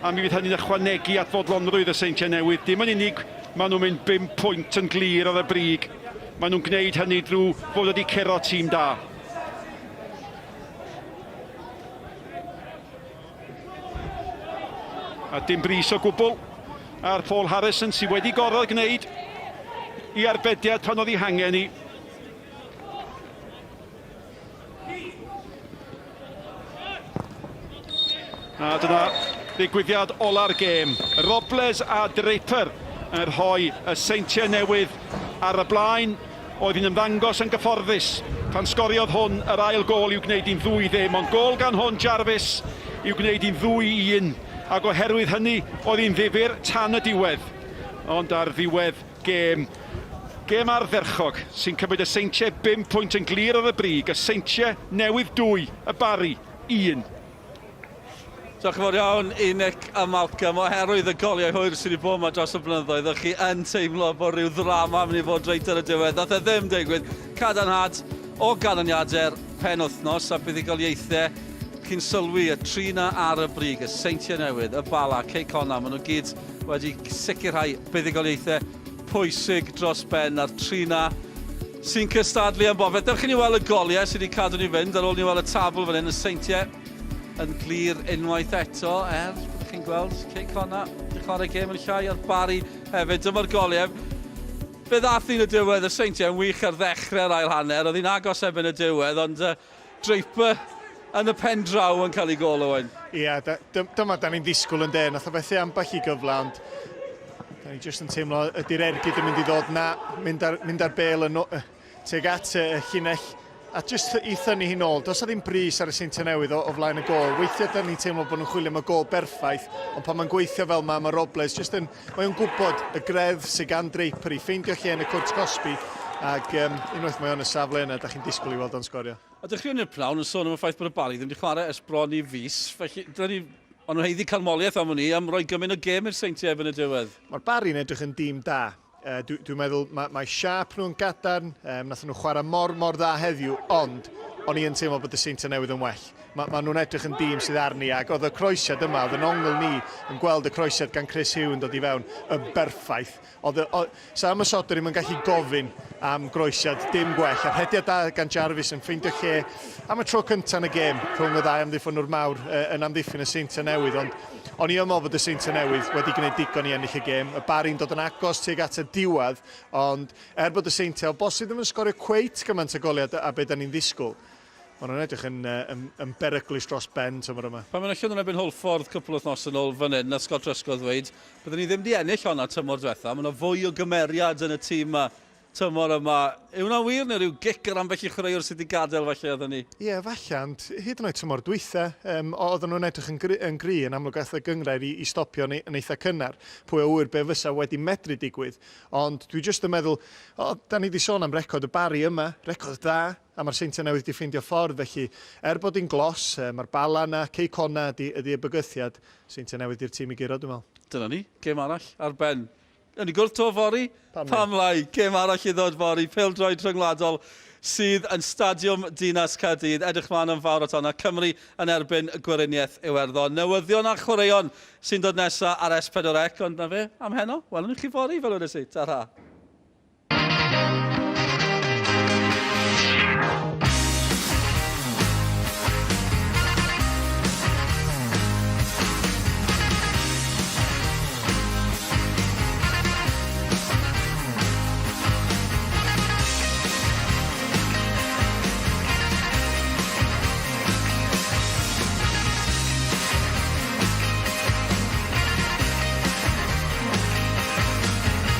A mi fydd hynny'n ychwanegu at fodlonrwydd y Seintiau Newydd. Dim yn unig maen nhw'n mynd bum pwynt yn glir ar y brig, maen nhw'n gwneud hynny drwy fod wedi curo tîm da. A dim brys o gwbl ar Paul Harrison sydd wedi gorfod gwneud i arbediad pan oedd ei hangen i. A dyna ddigwyddiad ola'r gêm. Robles a Draper yn rhoi y Seintiau Newydd ar y blaen. Oedd hi'n ymddangos yn gyfforddus pan sgoriodd hwn yr ail gôl i'w gwneud hi'n ddwy ddim, ond gôl gan hwn, Jarvis, i'w gwneud hi'n ddwy i un, ac oherwydd hynny oedd hi'n ddifyr tan y diwedd. Ond ar ddiwedd Gêm. Gêm ardderchog sy'n cymryd y Seintiau bum pwynt yn glir ar y brig, y Seintiau newydd dwy, y Barri un. Diolch yn fawr iawn i Nick a Malcolm. Oherwydd y goliau hwyr sydd wedi bod yma dros y blynyddoedd, ydych chi yn teimlo bod rhyw ddrama yn mynd i fod reit ar y diwedd. Nath e ddim digwydd. Cadarnhad o ganlyniadau'r penwythnos a buddugoliaethau chi'n sylwi y tri 'na ar y brig, y Seintiau Newydd, y Bala, Cei Connah, maen nhw gyd wedi sicrhau buddugoliaethau pwysig dros ben a'r tri 'na sy'n cystadlu am bopeth. Dewch i ni weld y goliau sydd wedi cadw ni fynd ar ôl ni weld y tabl fan hyn, y Seintiau yn glir unwaith eto, er bod chi'n gweld Cei Connah wedi chwarae gêm yn llai a'r Barri hefyd. Dyma'r goliau. Fe ddath hi'n y diwedd, y Seintiau yn wych ar ddechrau'r ail hanner, oedd hi'n agos erbyn y diwedd, ond uh, Draper yn y pen draw yn cael ei gôl, Owain. Ia, dyma da ni'n ddisgwyl yn de, nath o fethu ambell i gyfle, ond da ni jyst yn teimlo ydy'r ergyd yn mynd i ddod na, mynd ar, mynd ar bel yn, tuag at y llinell a jyst i thynnu hi nôl. Does 'na ddim brys ar y Seintiau Newydd o, o flaen y gôl. Weithiau da ni'n teimlo bod nhw'n chwilio am y gôl berffaith, ond pan mae'n gweithio fel ma, mae Robles jyst yn, mae o'n gwybod y greddf sydd gan Draper i ffeindio lle yn y cwrt cosbi, ac um, unwaith mae o'n y safle yna, da chi'n disgwyl i weld o'n sgorio. A dechreuon ni'r pnawn yn sôn am y ffaith bod y Barri ddim wedi chwarae ers bron i fis, felly dyna ni, ond nhw'n haeddu canmoliaeth am hwn i, am roi gymaint o gêm i'r Seintiau erbyn y diwedd. Mae'r Barri'n edrych yn dîm da. Uh, Dwi'n dwi meddwl mae, mae siâp nhw'n gadarn, um, nath nhw chwarae mor, mor dda heddiw, ond o'n i yn teimlo bod y Seintiau Newydd yn well. Mae ma nhw'n edrych yn dîm sydd arni, ac oedd y croesiad yma, oedd yn ongl ni yn gweld y croesiad gan Chris Huw yn dod i fewn, yn berffaith. Oedd y, o, sa ymosodwr ddim yn gallu gofyn am groesiad dim gwell, a rhediad da gan Jarvis yn ffeindio lle am y tro cyntaf yn y gêm rhwng y ddau amddiffynwr mawr yn amddiffyn y Seintiau Newydd, ond O'n i yn meddwl bod y Seintiau Newydd wedi gwneud digon i ennill y gêm. Y Barri'n dod yn agos tuag at y diwedd, ond er bod y Seintiau o bosib ddim yn sgorio cweit gymaint o goliau a be da ni'n ddisgwyl, maen nhw'n edrych yn, yn, yn beryglus dros ben tymor yma. Pan enillon nhw'n erbyn Hwlffordd cwpl o wythnosau yn ôl fan hyn, nath Scott Truscott ddweud, byddwn ni ddim wedi ennill honna tymor diwetha, mae yna fwy o gymeriad yn y tîm yma tymor yma. Yw hwnna'n wir neu rhyw gic ar ambell i chwaraewr sydd wedi gadael falle oedden ni? Ie, falle, ond hyd yn oed tymor dwytha, um, oedden nhw'n edrych yn, gry, yn gry, yn amlwg ath y gynghrair i, i stopio yn, yn eitha cynnar. Pwy a ŵyr be fysa wedi medru digwydd. Ond dwi jyst yn meddwl, o, da ni wedi sôn am record y Barri yma, record dda, a mae'r Seintiau Newydd wedi ffeindio ffordd, felly er bod hi'n glos, mae'r Bala yna, Cei Connah ydy, ydy y bygythiad, Seintiau Newydd di'r tîm i guro, dwi'n meddwl. Dyna ni, gêm arall ar ben. Yn y gwrth to fory? Pam, Pam lai? Gêm arall i ddod fory, pêl-droed rhyngwladol sydd yn Stadiwm Dinas Caerdydd. Edrych mlaen yn fawr at honna. Cymru yn erbyn Gweriniaeth Iwerddon. Newyddion a chwaraeon sy'n dod nesa ar S4C, ond na fe, am heno, welwn ni chi fory, fel wedes i. Ta-ra.